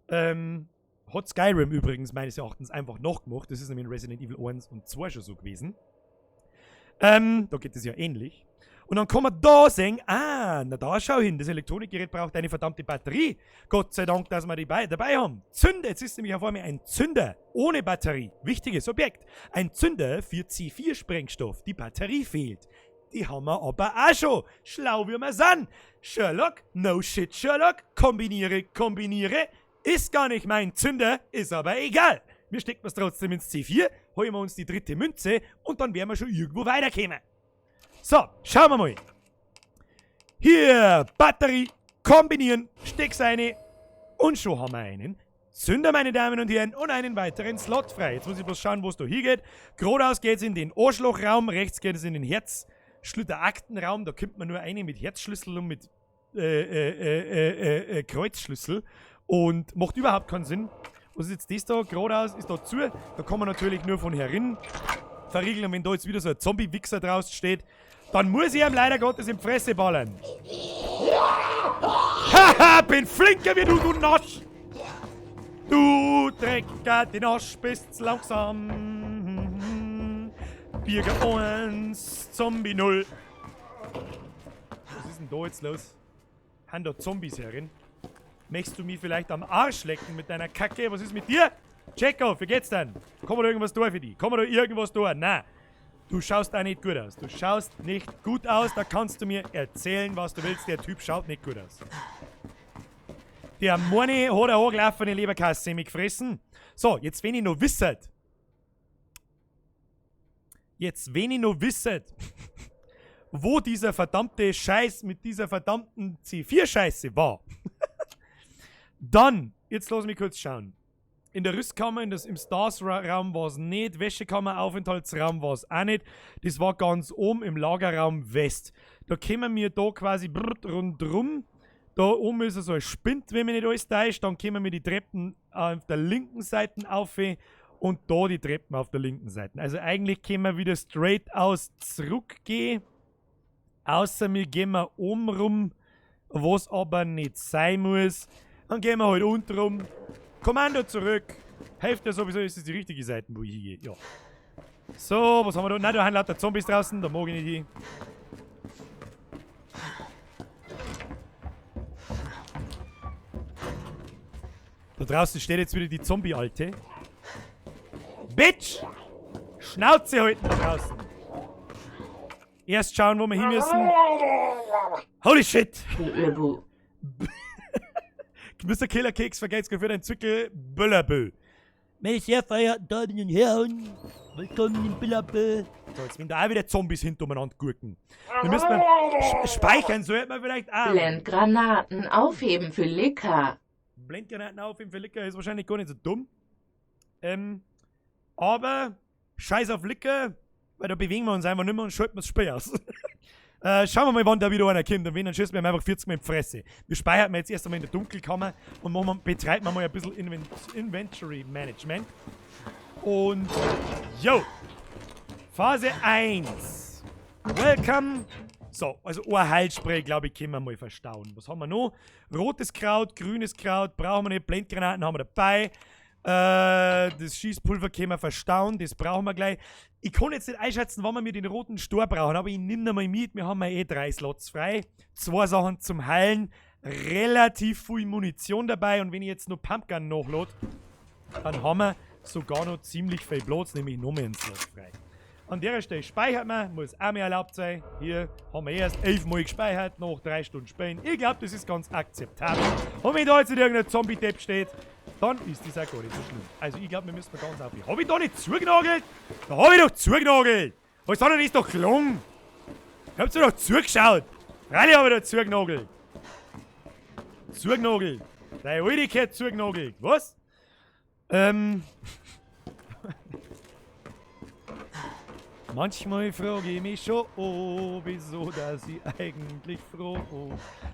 Hat Skyrim übrigens meines Erachtens einfach nachgemacht. Das ist nämlich in Resident Evil 1 und 2 schon so gewesen. Da geht es ja ähnlich. Und dann kann man da sehen, ah, na da schau hin, das Elektronikgerät braucht eine verdammte Batterie. Gott sei Dank, dass wir die dabei haben. Zünder, jetzt ist nämlich auf einmal ein Zünder ohne Batterie. Wichtiges Objekt. Ein Zünder für C4-Sprengstoff. Die Batterie fehlt. Die haben wir aber auch schon. Schlau wie wir sind. Sherlock, no shit Sherlock. Kombiniere, kombiniere. Ist gar nicht mein Zünder, ist aber egal. Wir stecken es trotzdem ins C4, holen wir uns die dritte Münze und dann werden wir schon irgendwo weiterkommen. So, schauen wir mal. Hier, Batterie, kombinieren, steck's eine und schon haben wir einen Zünder, meine Damen und Herren, und einen weiteren Slot frei. Jetzt muss ich bloß schauen, wo es da hingeht. Geradeaus geht's in den Arschlochraum, rechts geht es in den Herzschlitteraktenraum. Da kommt man nur eine mit Herzschlüssel und mit Kreuzschlüssel und macht überhaupt keinen Sinn. Was ist jetzt das da? Geradeaus ist da zu. Da kann man natürlich nur von herin verriegeln. Und wenn da jetzt wieder so ein Zombie-Wichser draußen steht, dann muss ich ihm leider Gottes in die Fresse ballern. Haha, bin flinker wie du, du Nosch! Du Drecker, den Arsch bist langsam. Birger 1, Zombie 0. Was ist denn da jetzt los? Haben da Zombies herin? Möchtest du mich vielleicht am Arsch lecken mit deiner Kacke? Was ist mit dir? Chekhov, wie geht's denn? Kann man da irgendwas tun für dich? Kann man da irgendwas tun? Nein. Du schaust auch nicht gut aus. Du schaust nicht gut aus. Da kannst du mir erzählen, was du willst. Der Typ schaut nicht gut aus. Der Moni hat eine angelaufene Leberkasse gefressen. So, jetzt wenn ich noch wisset. Jetzt wenn ich noch wisset, wo dieser verdammte Scheiß mit dieser verdammten C4-Scheiße war. Dann, jetzt lass mich kurz schauen. In der Rüstkammer, im Stars-Raum war's nicht, Wäschekammer, Aufenthaltsraum war's auch nicht. Das war ganz oben im Lagerraum West. Da kommen wir da quasi brrrt rundrum. Da oben ist so ein Spind, wenn mich nicht alles täuscht. Dann kommen wir die Treppen auf der linken Seite auf und da die Treppen auf der linken Seite. Also eigentlich können wir wieder straight aus zurückgehen. Außer wir gehen wir oben rum, was aber nicht sein muss. Dann gehen wir halt unten rum. Kommando zurück. Hilft ja sowieso, ist es die richtige Seite, wo ich hingehe. Ja. So, was haben wir da? Nein, da haben lauter Zombies draußen, da mag ich nicht hin. Da draußen steht jetzt wieder die Zombie-Alte. Bitch! Schnauze halten da draußen. Erst schauen, wo wir hin müssen. Holy shit! Mr. Killer Keks vergeht's für deinen Zwickel Böllerbö. Meine sehr verehrten Damen und Herren, willkommen im Böllerbö. So, jetzt wenn da auch wieder Zombies hinter umeinander gurken. Wir müssen mal speichern, sollte man vielleicht auch. Blendgranaten aufheben für Licker. Blendgranaten aufheben für Licker ist wahrscheinlich gar nicht so dumm. Aber scheiß auf Licker, weil da bewegen wir uns einfach nicht mehr und schalten wir das Spiel aus. Schauen wir mal, wann da wieder einer kommt. Und wenn, dann schießen wir ihm einfach 40 Mal in die Fresse. Wir speichern jetzt erst einmal in der Dunkelkammer und betreiben wir mal ein bisschen Inventory Management. Und, yo! Phase 1. Welcome. So, also ein Heilspray, glaube ich, können wir mal verstauen. Was haben wir noch? Rotes Kraut, grünes Kraut, brauchen wir nicht. Blendgranaten haben wir dabei. Das Schießpulver können wir verstauen, das brauchen wir gleich. Ich kann jetzt nicht einschätzen, wann wir mir den roten Stor brauchen, aber ich nehme ihn mal mit. Wir haben ja eh 3 Slots frei. 2 Sachen zum Heilen, relativ viel Munition dabei und wenn ich jetzt noch Pumpgun nachlade, dann haben wir sogar noch ziemlich viel Platz, nämlich noch mehr einen Slot frei. An der Stelle speichert man, muss auch mehr erlaubt sein. Hier haben wir erst 11 Mal gespeichert, nach 3 Stunden Spielen. Ich glaub, das ist ganz akzeptabel. Und wenn da jetzt nicht irgendein Zombie-Depp steht, dann ist das auch gar nicht so schlimm. Also ich glaub, wir müssen mal ganz aufhören. Hab ich da nicht zugenagelt? Da hab ich doch zugenagelt! Was hat denn das doch gelungen? Ich hab's doch zugeschaut! Freilich hab ich da zugenagelt! Zugenagelt! Deine Alte gehört zugenagelt! Was? Manchmal frage ich mich schon, oh, wieso, dass ich eigentlich froh.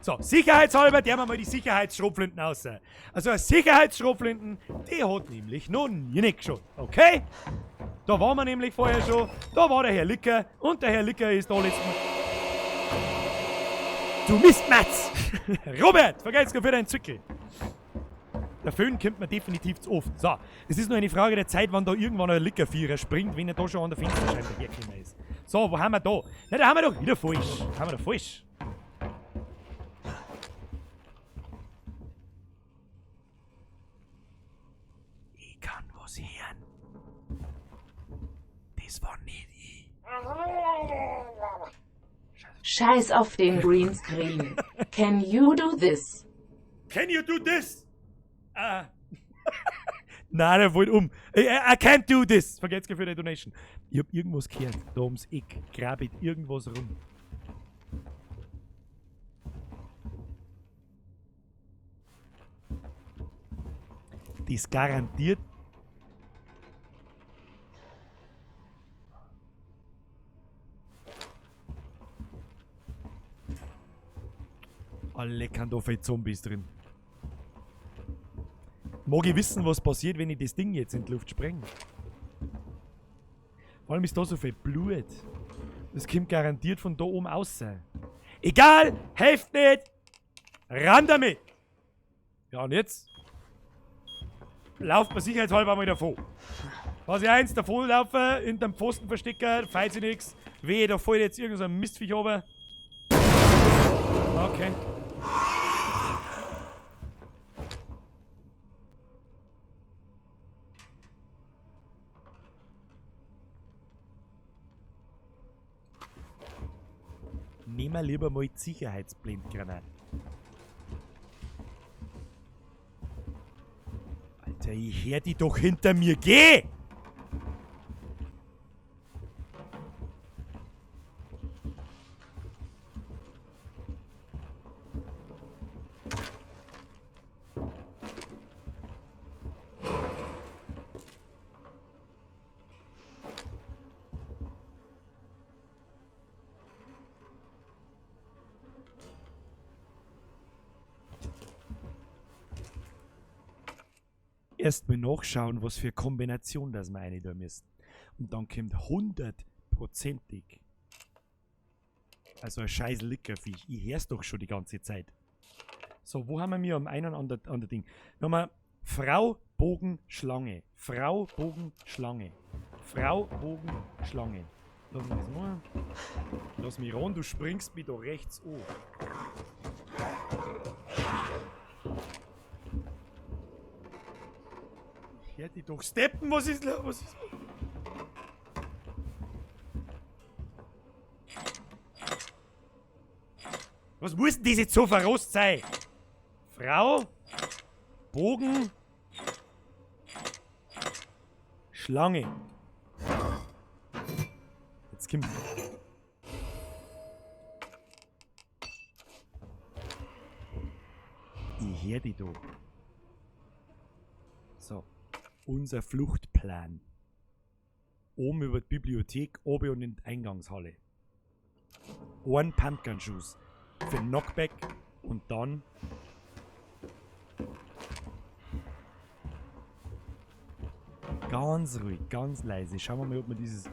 So, sicherheitshalber, der wir mal die Sicherheitsschrotflinten raus. Also eine Sicherheitsschrotflinten, die hat nämlich noch nie nicht geschaut, okay? Da waren wir nämlich vorher schon, da war der Herr Licker und der Herr Licker ist da letzten... Du Mistmatz! Robert, vergelt's für deinen Zwickel. Der Föhn kommt mir definitiv zu oft. So, es ist nur eine Frage der Zeit, wann da irgendwann ein Lickervierer springt, wenn er da schon an der Fensterscheibe hergekommen ist. So, wo haben wir da? Na, da haben wir doch wieder falsch. Da haben wir doch falsch. Ich kann was hören. Das war nicht ich. Scheiß auf den Greenscreen. Can you do this? Can you do this? Ah. Nein, der fällt um. I can't do this. Vergelt's für die Donation. Ich hab irgendwas gehört. Da ums Eck grabet irgendwas rum. Das garantiert. Alle kann da viele Zombies drin. Mag ich wissen, was passiert, wenn ich das Ding jetzt in die Luft spreng? Vor allem ist da so viel Blut. Das kommt garantiert von da oben außen. Egal, helft nicht! Ran damit! Ja, und jetzt? Lauft mir sicherheitshalber mal davon. Was ich eins, davon laufen, hinterm Pfosten verstecken, falls ich nix. Wehe, da fällt jetzt irgend so ein Mistviech runter. Okay. Nehmen wir lieber mal die Sicherheitsblendgranate. Alter, ich hör die doch hinter mir. Geh! Erstmal nachschauen, was für Kombination das wir eine da müssen. Und dann kommt 100-prozentig. Also ein scheiß Lickerviech. Ich hör's doch schon die ganze Zeit. So, wo haben wir am einen und anderen Ding? Nochmal Frau, Bogen, Schlange. Frau, Bogen, Schlange. Frau, Bogen, Schlange. Lass mich das machen. Lass mich ran, du springst mich da rechts an. Hör die doch steppen, was ist los? Was ist Was muss denn das jetzt so verrost sein? Frau, Bogen, Schlange. Jetzt kommt. Ich hör die da. So. Unser Fluchtplan. Oben über die Bibliothek, oben und in die Eingangshalle. Ein Pumpgun-Schuss für Knockback und dann ganz ruhig, ganz leise. Schauen wir mal, ob wir dieses...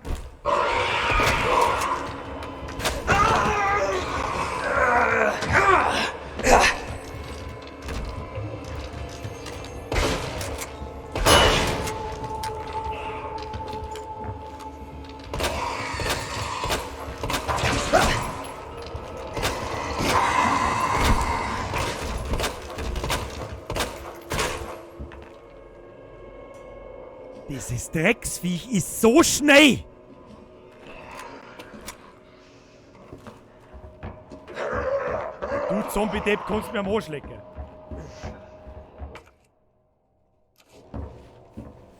Dieses Drecksviech ist so schnell! Du Zombie-Depp kannst mir am Arsch lecken.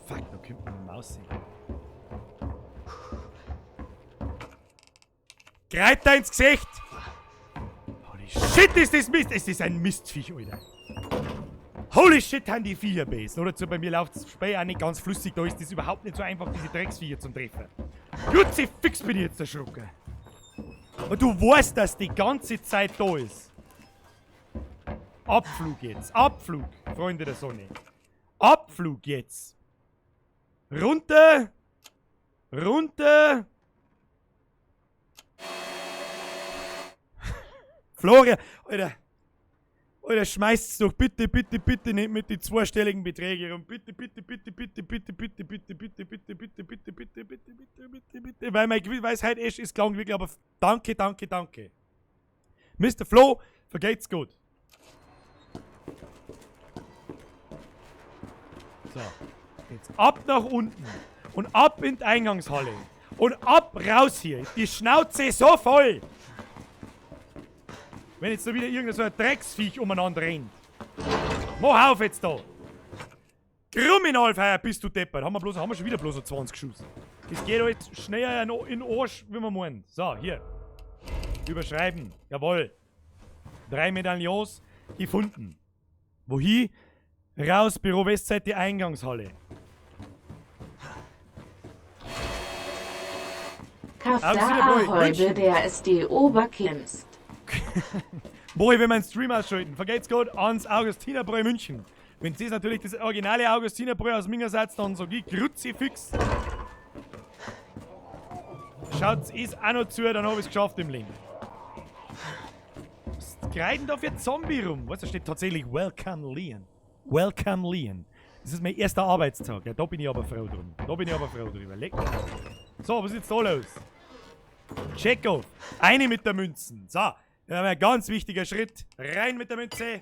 Fuck, da kommt eine Maus hin. Greif da ins Gesicht! Holy shit, ist das Mist! Es ist ein Mistviech, Alter. Holy shit, haben die Viecher besen. Oder zu, bei mir läuft das Spiel auch nicht ganz flüssig. Da ist das überhaupt nicht so einfach, diese Drecksviecher zum Treffen. Fix bin ich jetzt erschrocken. Und du weißt, dass die ganze Zeit da ist. Abflug jetzt. Abflug, Freunde der Sonne. Abflug jetzt. Runter. Runter. Florian, Alter. Alter, schmeißt's doch bitte, bitte, bitte nicht mit den zweistelligen Beträgen rum. Bitte, bitte, bitte, bitte, bitte, bitte, bitte, bitte, bitte, bitte, bitte, bitte, bitte, bitte, bitte, bitte. Weil mein Weisheit ist, es klang wirklich, aber danke, danke, danke. Mister Flo, vergeht's gut. So, jetzt ab nach unten und ab in die Eingangshalle und ab raus hier. Die Schnauze ist so voll. Wenn jetzt da wieder irgend so ein Drecksviech umeinander rennt. Mach auf jetzt da! Kriminalfeier, bist du deppert. Haben wir schon wieder bloß noch 20 Schuss. Das geht alles schneller in den Arsch, wie man meint. So, hier. Überschreiben. Jawohl. 3 Medaillons gefunden. Wohin? Raus, Büro Westseite, Eingangshalle. Kafta Ahoi, der ist die Oberkimst. Boah, ich will meinen Stream ausschalten. Vergeht's gut ans Augustinerbräu München. Wenn das natürlich das originale Augustinerbräu aus Mingersatz, dann sag ich Kruzifix. Schaut's es auch noch zu, dann hab ich's geschafft im Leben. Was kreiden da für Zombie rum? Was, da steht tatsächlich Welcome Leon. Welcome Leon. Das ist mein erster Arbeitstag. Ja, da bin ich aber froh drum. Da bin ich aber froh drüber. Leck mich. So, was ist jetzt da los? Check-off. Eine mit der Münzen. So, das ist ein ganz wichtiger Schritt. Rein mit der Münze.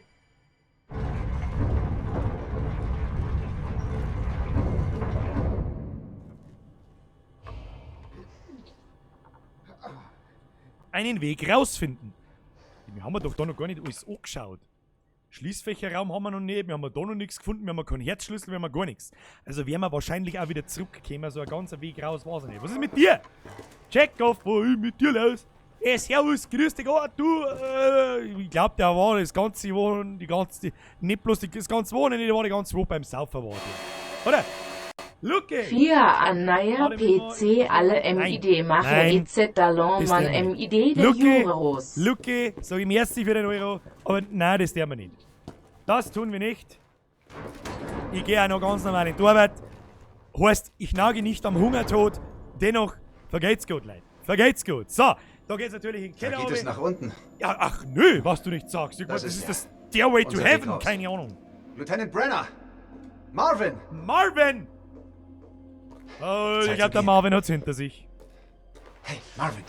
Einen Weg rausfinden. Wir haben doch da noch gar nicht alles angeschaut. Schließfächerraum haben wir noch nicht, wir haben da noch nichts gefunden, wir haben keinen Herzschlüssel, wir haben gar nichts. Also werden wir wahrscheinlich auch wieder zurückkommen, so ein ganzer Weg raus, weiß ich nicht. Was ist mit dir? Check-off, was ist mit dir los? Hey, servus, grüß dich, oh, du, ich glaub, der war das ganze Wochen, die ganze, nicht bloß das ganze Wochenende, der war die ganze Woche beim Saufen, war der. Oder? Lucke! 4 an Naya PC alle MID mache EZ Dallon man MID der Juros. Lucke, sag ich merci für den Euro, aber nein, das tun wir nicht. Das tun wir nicht. Ich gehe auch noch ganz normal in die Arbeit. Heißt, ich nage nicht am Hungertod. Dennoch, vergeht's gut, Leute. Vergeht's gut. So, da geht's natürlich in den Keller. Da geht es nach unten. Ja, ach nö, was du nicht sagst. Ich das, ist das Stairway to Heaven, keine Ahnung. Lieutenant Brenner! Marvin! Marvin! Oh, ich glaube, der Marvin hat's hinter sich. Hey, Marvin.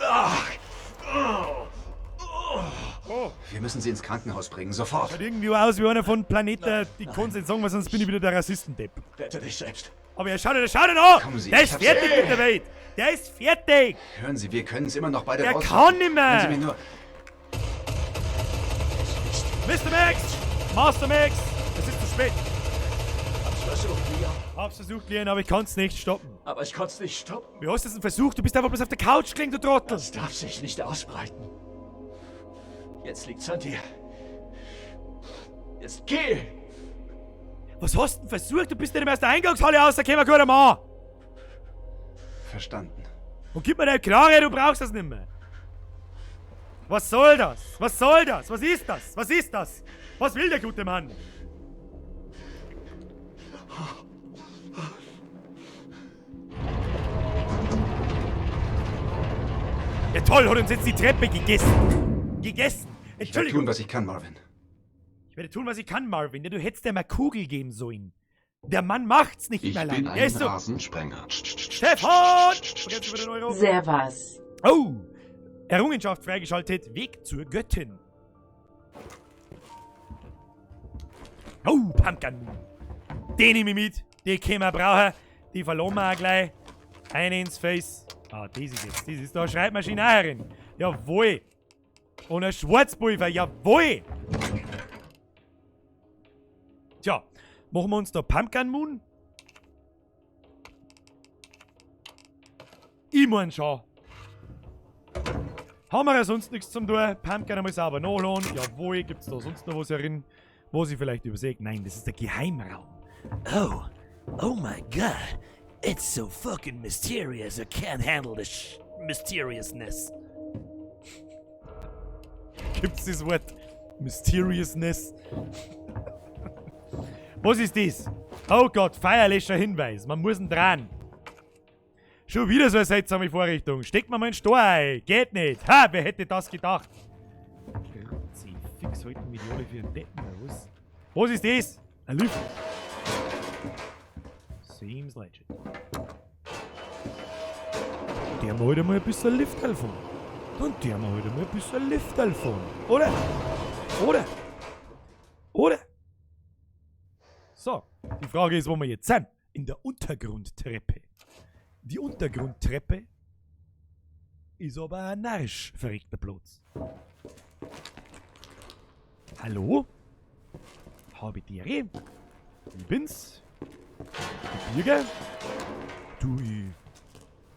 Oh. Wir müssen sie ins Krankenhaus bringen, sofort. Schaut irgendwie aus wie einer von Planeta. Ich kann's nicht sagen, weil sonst bin ich wieder der Rassistendepp. Rette dich selbst. Aber er schaut ihn an! Kommen Sie, der ist fertig mit der Welt! Der ist fertig! Hören Sie, wir können es immer noch beide Der raus. kann nicht mehr! Hören Sie mir nur. Mr. Max! Master Max! Es ist zu spät! Hab's versucht, Leon. Hab's versucht, Leon, aber ich kann's nicht stoppen. Aber ich konnte es nicht stoppen. Wie hast du das denn versucht? Du bist einfach bloß auf der Couch gelegen, du Trottel! Das darf sich nicht ausbreiten. Jetzt liegt's an dir. Jetzt geh! Was hast du denn versucht? Du bist nicht mehr aus der Eingangshalle rausgekommen, guter Mann! Verstanden. Und gib mir deine Knarre, du brauchst das nicht mehr. Was soll das? Was soll das? Was ist das? Was ist das? Was will der gute Mann? Ja toll, hat uns jetzt die Treppe gegessen. Gegessen. Entschuldigung. Ich werde tun, was ich kann, Marvin. Ich werde tun, was ich kann, Marvin. Du hättest dir mal Kugel geben sollen. Der Mann macht's nicht ich mehr lang. Ich bin ein ist so. Rasensprenger. Stefan! Vergesst über den Euro. Servus. Oh! Errungenschaft freigeschaltet. Weg zur Göttin. Oh, Pumpkin. Den nehme ich mit. Die können wir brauchen. Die verloren wir auch gleich. Eine ins Face. Ah, das ist jetzt. Das ist da eine Schreibmaschine auch herin. Jawohl. Und ein Schwarzpulver. Jawohl. Tja. Machen wir uns da Pumpkin Moon? Ich mein schon. Haben wir ja sonst nichts zum tun. Pumpkin einmal sauber nachladen. Jawohl, gibt's da sonst noch was herin, was ich vielleicht übersehe? Nein, das ist der Geheimraum. Oh, oh my God. It's so fucking mysterious. I can't handle the mysteriousness. Gibt's das Wort Mysteriousness? Was ist das? Oh Gott, feierlicher Hinweis. Man muss ihn dran. Schon wieder so eine seltsame Vorrichtung. Steckt mir mal einen Stor ein. Geht nicht. Ha, wer hätte das gedacht? Kruzifix halten wir die alle für einen Deppen, oder was? Was ist das? Ein Lift. Seems legit. Der mal heute mal ein bisschen Lift-Telefon. Dann der mal heute mal ein bisschen Lift-Telefon. Oder? Oder? Oder? So, die Frage ist, wo wir jetzt sind. In der Untergrundtreppe. Die Untergrundtreppe ist aber ein narrisch verreckter Platz. Hallo? Habe die Ehre? Ich bin's. Gebirge? Du,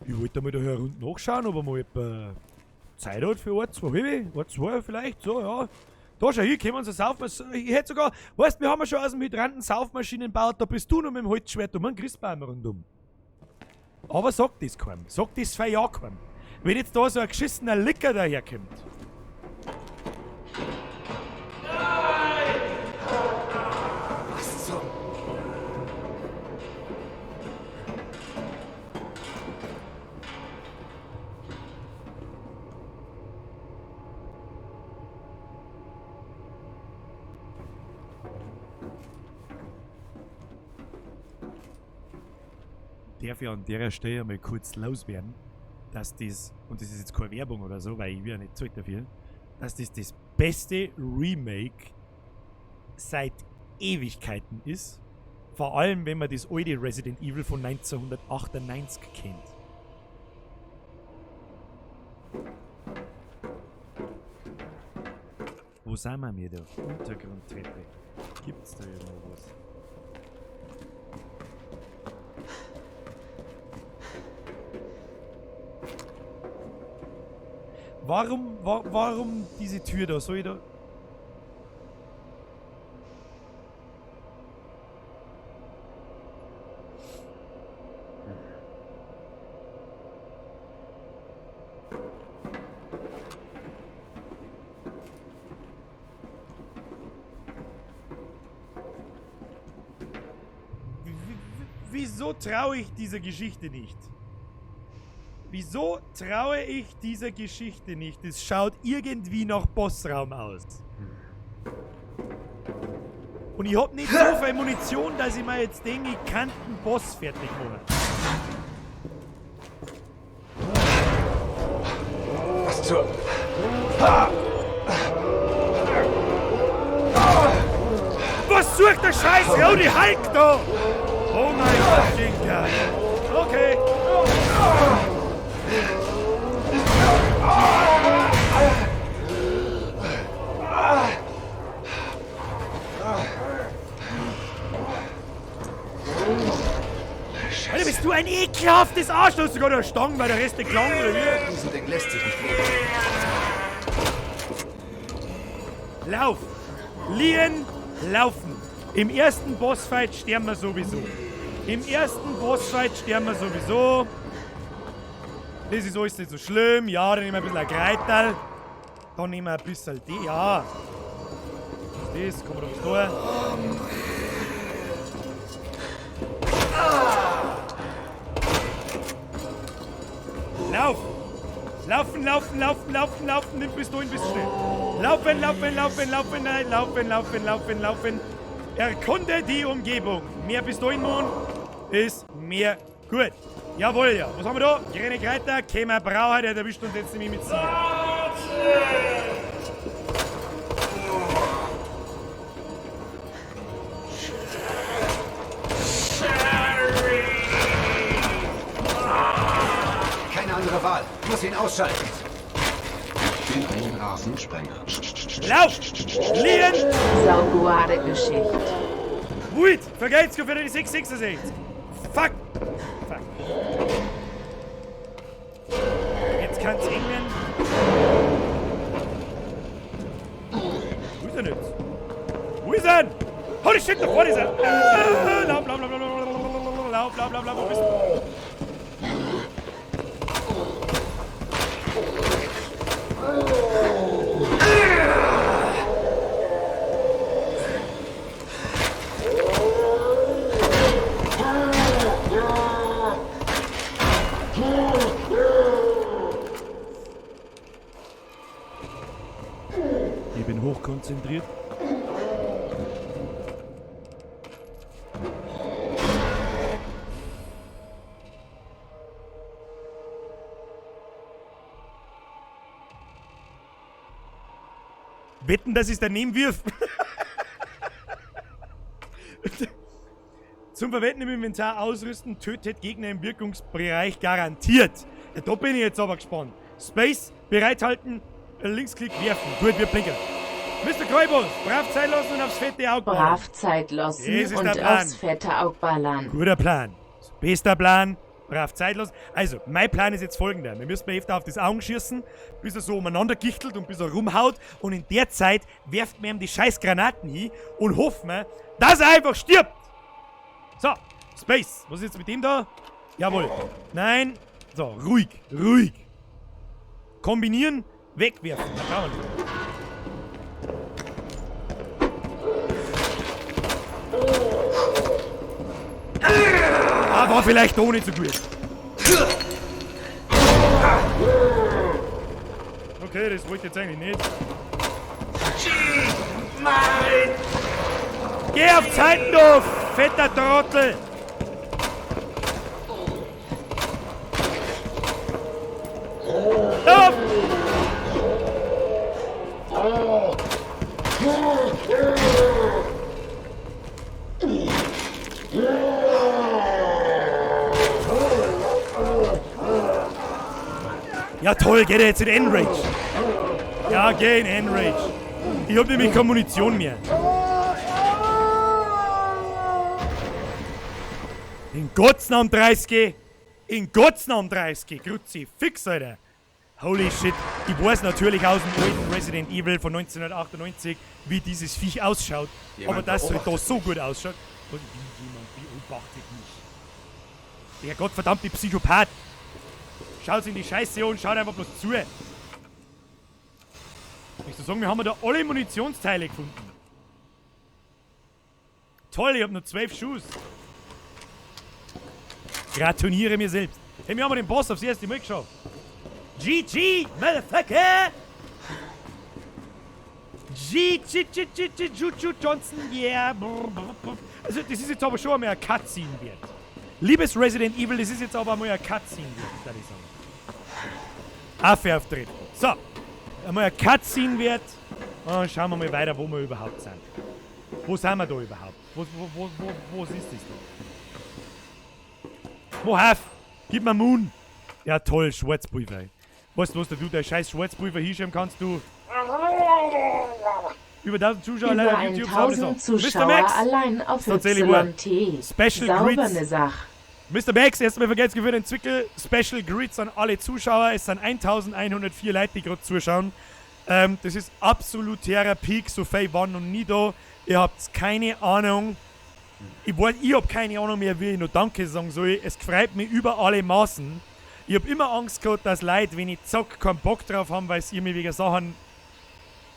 ich wollte mal da herunten nachschauen, ob er mal etwa Zeit hat für ein, zwei halbe, ein, zwei vielleicht, so, ja. Da schau hin, können wir uns eine Saufmaschine. Ich hätte sogar, weißt, wir haben ja schon aus dem Hydranten Saufmaschinen gebaut, da bist du noch mit dem Holzschwert um einen Christbaum rundum. Aber sag das keinem, sag das für ja keinem. Wenn jetzt da so ein geschissener Licker daherkommt. Was zum... Darf ich an der Stelle mal kurz loswerden, dass das, und das ist jetzt keine Werbung oder so, weil ich bin ja nicht zahlt dafür, dass das das beste Remake seit Ewigkeiten ist. Vor allem, wenn man das alte Resident Evil von 1998 kennt. Wo sind wir mir da? Untergrundtreppe. Gibt's da irgendwo was? Warum, warum diese Tür da? Soll ich da... Wieso traue ich dieser Geschichte nicht? Wieso traue ich dieser Geschichte nicht? Es schaut irgendwie nach Bossraum aus. Und ich hab nicht so viel Munition, dass ich mir jetzt denke, ich kann den Boss fertig machen. Was zur... Was sucht der scheiß Rowdy Hulk da? Oh mein fucking God. Okay. Alter, bist du ein ekelhaftes Arschloch! Du hast sogar noch eine Stange, weil der Rest nicht gelangt, oder wie? Diesem Ding lässt sich nicht leben. Lauf! Lien, laufen! Im ersten Bossfight sterben wir sowieso. Im ersten Bossfight sterben wir sowieso. Das ist alles nicht so schlimm. Ja, dann nehmen wir ein bisschen ein Kreiterl. Dann nehmen wir ein bisschen die. Ja. Was ist das? Kann man da was tun? Lauf! Laufen, laufen, laufen, laufen, laufen, nimm bis dahin, bist schnell. Laufen, laufen, laufen, laufen, nein, laufen, laufen, laufen, laufen. Erkunde die Umgebung. Mehr bis dahin, Mann, ist mehr gut. Jawohl, ja. Was haben wir da? Grüne Kreiter, Kämer Brauer, der erwischt uns jetzt nämlich mit Sicherheit. Keine andere Wahl. Muss ihn ausschalten. Ich bin ein Rasensprenger. Lauf! Lien! Sauguade Geschichte. Wut! Vergelt's für die 666! Fuck! Fuck. Jetzt kann's eng werden. Wo ist er denn jetzt? Wo ist er? Holy shit, da vorne ist er! Ah, lauf, lauf, lauf, lauf, lauf, lauf, lauf, lauf, lauf, wo bist du? Ich bin hochkonzentriert. Wetten, dass ich daneben wirf. Zum Verwenden im Inventar ausrüsten, tötet Gegner im Wirkungsbereich garantiert. Ja, da bin ich jetzt aber gespannt. Space, bereithalten, Linksklick werfen. Gut, wir blinken. Mr. Kreubos, brav Zeit lassen und aufs fette Auge ballern. Brav Zeit lassen Das ist und der Plan. aufs fette Auge ballern. Guter Plan. Bester Plan. Brav Zeit lassen. Also, mein Plan ist jetzt folgender. Wir müssen mal öfter auf das Augen schießen, bis er so umeinander gichtelt und bis er rumhaut. Und in der Zeit werft man ihm die scheiß Granaten hin und hoffen wir, dass er einfach stirbt. So, Space. Was ist jetzt mit dem da? Jawohl. Nein. So, ruhig, ruhig. Kombinieren, wegwerfen. Da kann man nicht. Ah, war vielleicht doch nicht so gut. Okay, das wollte ich jetzt eigentlich nicht. Nein! Geh auf Zeiten, du fetter Trottel! Auf! Ja toll, geht er jetzt in Enrage. Ja, geh in Enrage. Ich hab nämlich keine Munition mehr. In Gottes Namen 30. In Gottes Namen 30. Kruzifix, Alter. Holy shit. Ich weiß natürlich aus dem alten Resident Evil von 1998, wie dieses Viech ausschaut. Jemand Aber dass es halt da beobachtet so gut ausschaut. Und wie jemand beobachtet mich. Der gottverdammte Psychopath. Schaut in die Scheiße an und schaut einfach bloß zu. Ich möchte sagen, wir haben da alle Munitionsteile gefunden. Toll, ich hab nur 12 Schuss. Gratuliere mir selbst. Hey, wir haben den Boss aufs erste Mal geschafft. GG, Motherfucker! G, G, G, G, G, Juju Johnson, yeah. Brr, brr, brr. Also, das ist jetzt aber schon einmal ein Cutscene wert. Liebes Resident Evil, das ist jetzt aber einmal ein Cutscene wert, würde ich sagen. Affe auf Dritten. So, einmal ein Cutscene wert. Und dann schauen wir mal weiter, wo wir überhaupt sind. Wo sind wir da überhaupt? Wo ist das da? Wohauf? Gib mir Moon. Ja toll, Schwarzpulver. Weißt du was, du dein scheiß Schwarzpulver hinschieben kannst, du? Über 1000 Zuschauer Über allein auf YouTube. saubere 1000 Sache. Mr. Zuschauer Max! allein auf Tatsächlich wahr. YT. Special Saubere Grits. Sache. Mr. Max, erstmal vergelt's für den Zwickel. Special Grits an alle Zuschauer. Es sind 1104 Leute, die gerade zuschauen. Das ist absoluter Peak, so viel waren noch nie da. Ihr habt keine Ahnung. Ich weiß, ich hab keine Ahnung mehr, wie ich noch Danke sagen soll. Es freut mich über alle Maßen. Ich hab immer Angst gehabt, dass Leute, wenn ich zock, keinen Bock drauf haben, weil sie mir wegen Sachen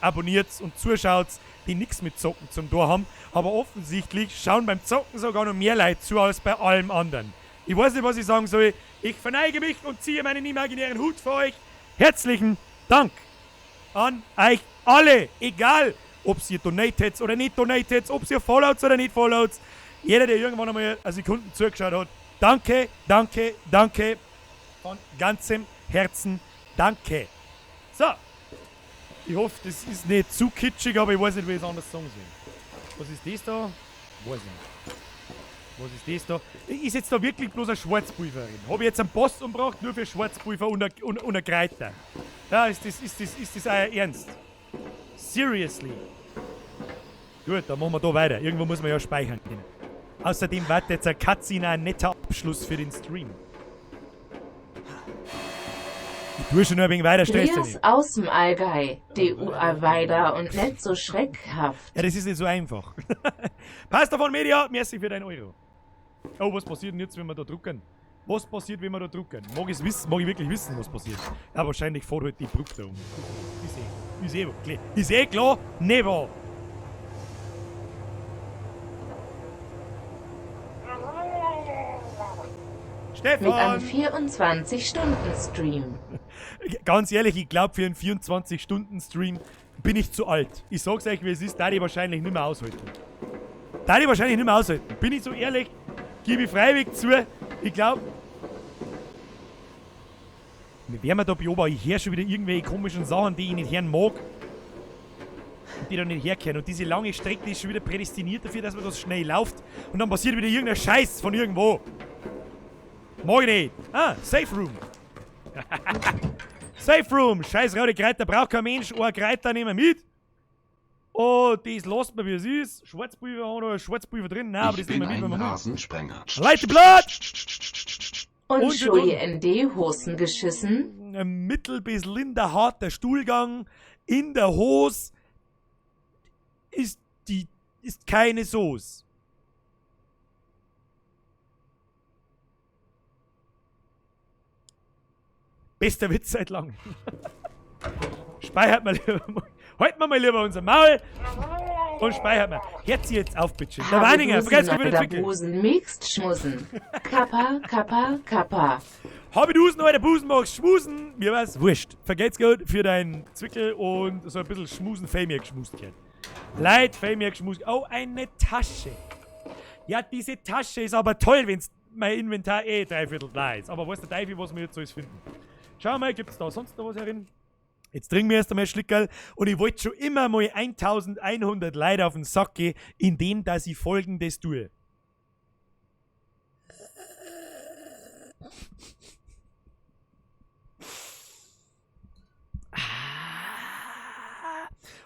abonniert und zuschaut, die nichts mit Zocken zum Tor haben. Aber offensichtlich schauen beim Zocken sogar noch mehr Leute zu als bei allem anderen. Ich weiß nicht, was ich sagen soll. Ich verneige mich und ziehe meinen imaginären Hut vor euch. Herzlichen Dank an euch alle. Egal, ob ihr donatet oder nicht donatet, ob ihr followt oder nicht followt. Jeder, der irgendwann einmal eine Sekunde zugeschaut hat, danke, danke, danke. Von ganzem Herzen danke. So. Ich hoffe, das ist nicht zu kitschig, aber ich weiß nicht, wie ich es anders sagen soll. Was ist das da? Weiß nicht. Was ist das da? Ist jetzt da wirklich bloß ein Schwarzpulver drin? Hab ich jetzt einen Boss umgebracht, nur für Schwarzpulver und ein Kreiter? Ja, ist das euer Ernst? Seriously? Gut, dann machen wir da weiter. Irgendwo muss man ja speichern können. Außerdem war jetzt ein Cutscene ein netter Abschluss für den Stream. Ich tue schon noch ein wenig weiter, stress dich Andreas nicht. aus dem Allgäu, DUA weiter und nicht so schreckhaft. Ja, das ist nicht so einfach. Passt davon Media, merci für dein Euro. Oh, was passiert denn jetzt, wenn wir da drucken? Was passiert, wenn wir da drucken? Mag ich's wissen? Mag ich wirklich wissen, was passiert? Ja, wahrscheinlich fährt halt die Brücke da um. Ist eh klar, nicht wahr? Stefan! Mit einem 24-Stunden-Stream. Ganz ehrlich, ich glaub, für einen 24-Stunden-Stream bin ich zu alt. Ich sag's euch, wie es ist, da ich wahrscheinlich nicht mehr aushalten. Da ich wahrscheinlich nicht mehr aushalten. Bin ich so ehrlich, gebe ich freiwillig zu. Ich glaub, wir werden da beobachten. Ich höre schon wieder irgendwelche komischen Sachen, die ich nicht hören mag. Und die da nicht herkehren. Und diese lange Strecke, die ist schon wieder prädestiniert dafür, dass man das schnell läuft. Und dann passiert wieder irgendein Scheiß von irgendwo. Mag ich nicht. Ah, Safe Room. Safe Room. Scheiß rote Kreiter braucht kein Mensch. Ein Kreiter nehmen wir mit. Oh, das lasst man wie es ist. Schwarzpulver haben wir noch Schwarzpulver drin. Nein, aber Ich das nehmen bin wir mit, wenn ein wir wollen. Rasensprenger. Leute, Blatt! Und Und schon wir in die Hosen geschissen? Mittel bis linder harter Stuhlgang in der Hose ist keine Soße. Bester Witz seit langem. Speichert mal lieber mal. Halten wir mal lieber unser Maul und speichert mal. Hört sie jetzt auf, bitte. Der Weininger, vergesst Busen wieder oder entwickeln. Busen mixt schmusen. Kappa, kappa, kappa. Hab ich Dusen, alter Busen, magst schmusen? Mir war's wurscht. Vergelt's gut für deinen Zwickel und so ein bisschen Schmusen, Fame mir geschmust gehört. Leid, Fame mir geschmust. Oh, eine Tasche. Ja, diese Tasche ist aber toll, wenn's mein Inventar eh dreiviertel da ist. Aber weiß der Teufel, was wir jetzt alles finden. Schau mal, gibt's da sonst noch was herin? Jetzt trinken wir erst einmal ein Schlickerl und ich wollte schon immer mal 1100 Leute auf den Sack gehen, indem dass ich Folgendes tue.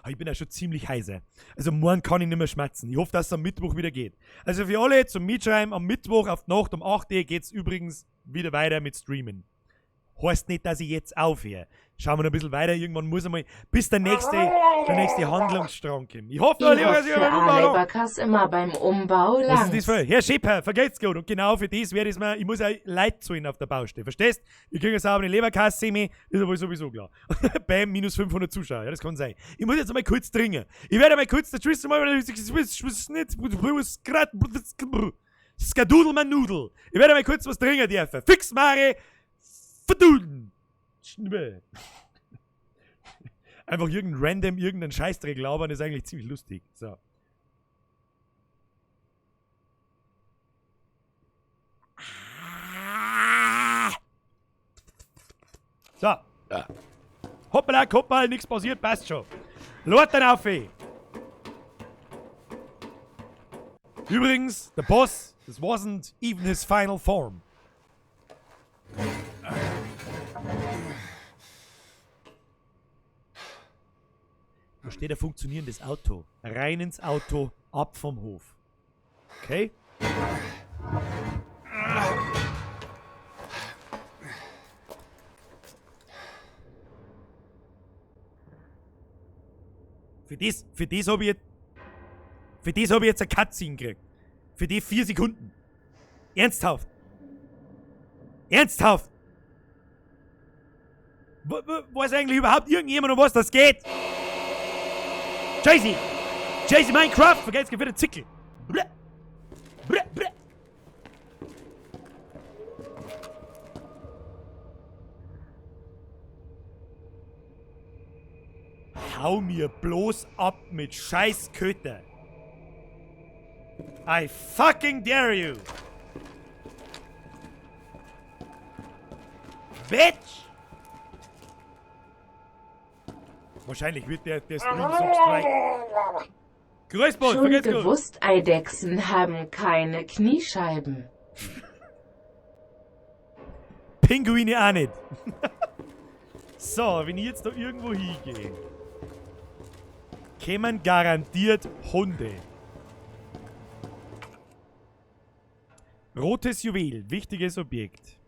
Ah, ich bin ja schon ziemlich heiser. Also morgen kann ich nicht mehr schmatzen. Ich hoffe, dass es am Mittwoch wieder geht. Also für alle zum Mitschreiben, am Mittwoch auf die Nacht um 8 Uhr geht's übrigens wieder weiter mit Streamen. Heißt nicht, dass ich jetzt aufhöre. Schauen wir noch ein bisschen weiter. Irgendwann muss einmal, bis der nächste Handlungsstrang kommt. Ich hoffe, Ich lieber, dass ich hoffe, beim Umbau noch- Alebakas immer beim Umbau Was ist lang. das für? Herr Schäper, vergelt's gut. Und genau für das werde ich mir, ich muss ja Leid zahlen auf der Baustelle. Verstehst? Ich kriege eine saubere Leberkasse, ist ja wohl sowieso klar. Bam, minus 500 Zuschauer. Ja, das kann sein. Ich muss jetzt einmal kurz dringen. Ich werde einmal kurz der Skadudel mein Nudel. Ich werde einmal kurz was dringen dürfen. Fix Mare, verdudeln. Schnübe. Einfach irgendein random, irgendeinen Scheißdreck labern, ist eigentlich ziemlich lustig. So. So. Hoppala, Koppal, nichts passiert, passt schon. Lord dann auf, ey. Übrigens, der Boss, this wasn't even his final form. Da steht ein funktionierendes Auto. Rein ins Auto, ab vom Hof. Okay? Für das habe ich jetzt, für das hab ich jetzt eine Cutscene gekriegt. Für die 4 Sekunden. Ernsthaft. Ernsthaft. Weiß eigentlich überhaupt irgendjemand, um was das geht? Jay-Z! Jay-Z Minecraft! Vergesst für den Zickel! Blä. Blä, blä. Hau mir bloß ab mit scheiß Köter. I fucking dare you! Bitch! Wahrscheinlich wird der Stream so gestrikt. Grüß Gott, Schon vergesst gut. gewusst, Eidechsen haben keine Kniescheiben. Pinguine auch nicht. So, wenn ich jetzt da irgendwo hingehe, kämen garantiert Hunde. Rotes Juwel, wichtiges Objekt.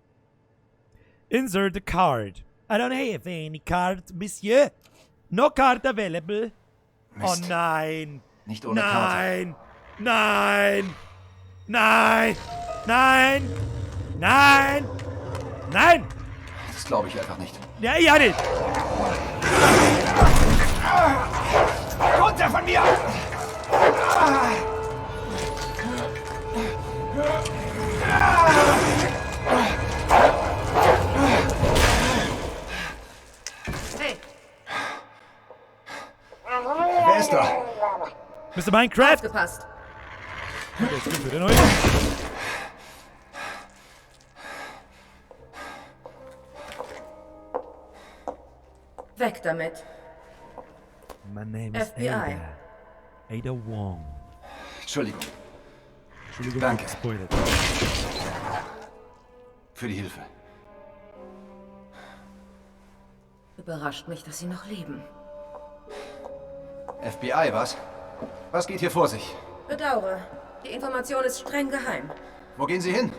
Insert a card. I don't have any card, Monsieur. No card available. Mist. Oh nein. Nicht ohne Karte. Nein. Nein. Nein. Nein. Nein. Nein. Das glaube ich einfach nicht. Ja, ich auch nicht. Runter von mir! Hey, Wer ist da? Mr. Minecraft? aufgepasst. Jetzt gibt's wieder neu. Weg damit. My name is FBI. Ada. Ada Wong. Entschuldigung. Entschuldigung, Danke. gespoilert. Für die Hilfe. Überrascht mich, dass Sie noch leben. FBI, was? Was geht hier vor sich? Bedauere. Die Information ist streng geheim. Wo gehen Sie hin?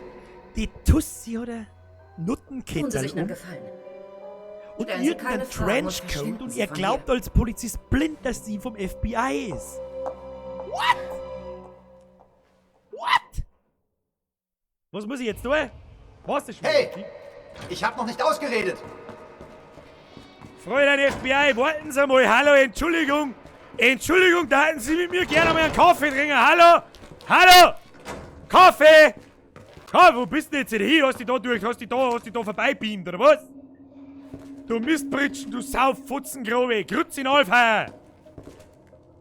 Die Tussi hat ein Tun Sie Nuttenkettel sich einen um Gefallen. und Stellen Sie keine irgendeinen Fragen und Trenchcoat verschwinden und Sie er von glaubt hier. als Polizist blind, dass sie vom FBI ist. What? What? Was muss ich jetzt tun? Was ist schon? Hey! Ich habe noch nicht ausgeredet. Fräulein FBI, warten Sie mal. Hallo, Entschuldigung. Entschuldigung, da hätten Sie mit mir gerne mal einen Kaffee trinken. Hallo? Hallo? Kaffee! Komm, wo bist du jetzt denn hin? Hast du dich da durch, hast dich da vorbeibeamt, oder was? Du Mistbritschen, du Sauffutzengrube, Grütz in Alfheier.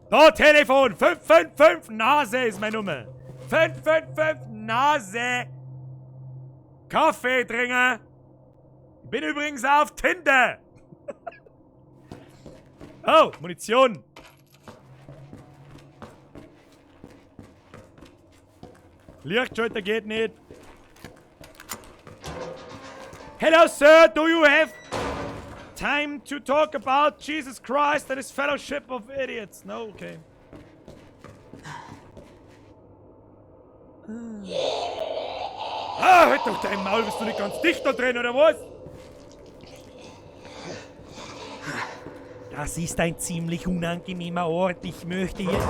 Da, Telefon, 555 Nase ist meine Nummer. 555 Nase. Kaffee trinken. Ich bin übrigens auf Tinder. Oh, Munition. Lichtschalter geht nicht. Hello, sir. Do you have time to talk about Jesus Christ and his fellowship of idiots? No, okay. Ah, halt doch dein Maul, bist du nicht ganz dicht da drin, oder was? Das ist ein ziemlich unangenehmer Ort. Ich möchte jetzt.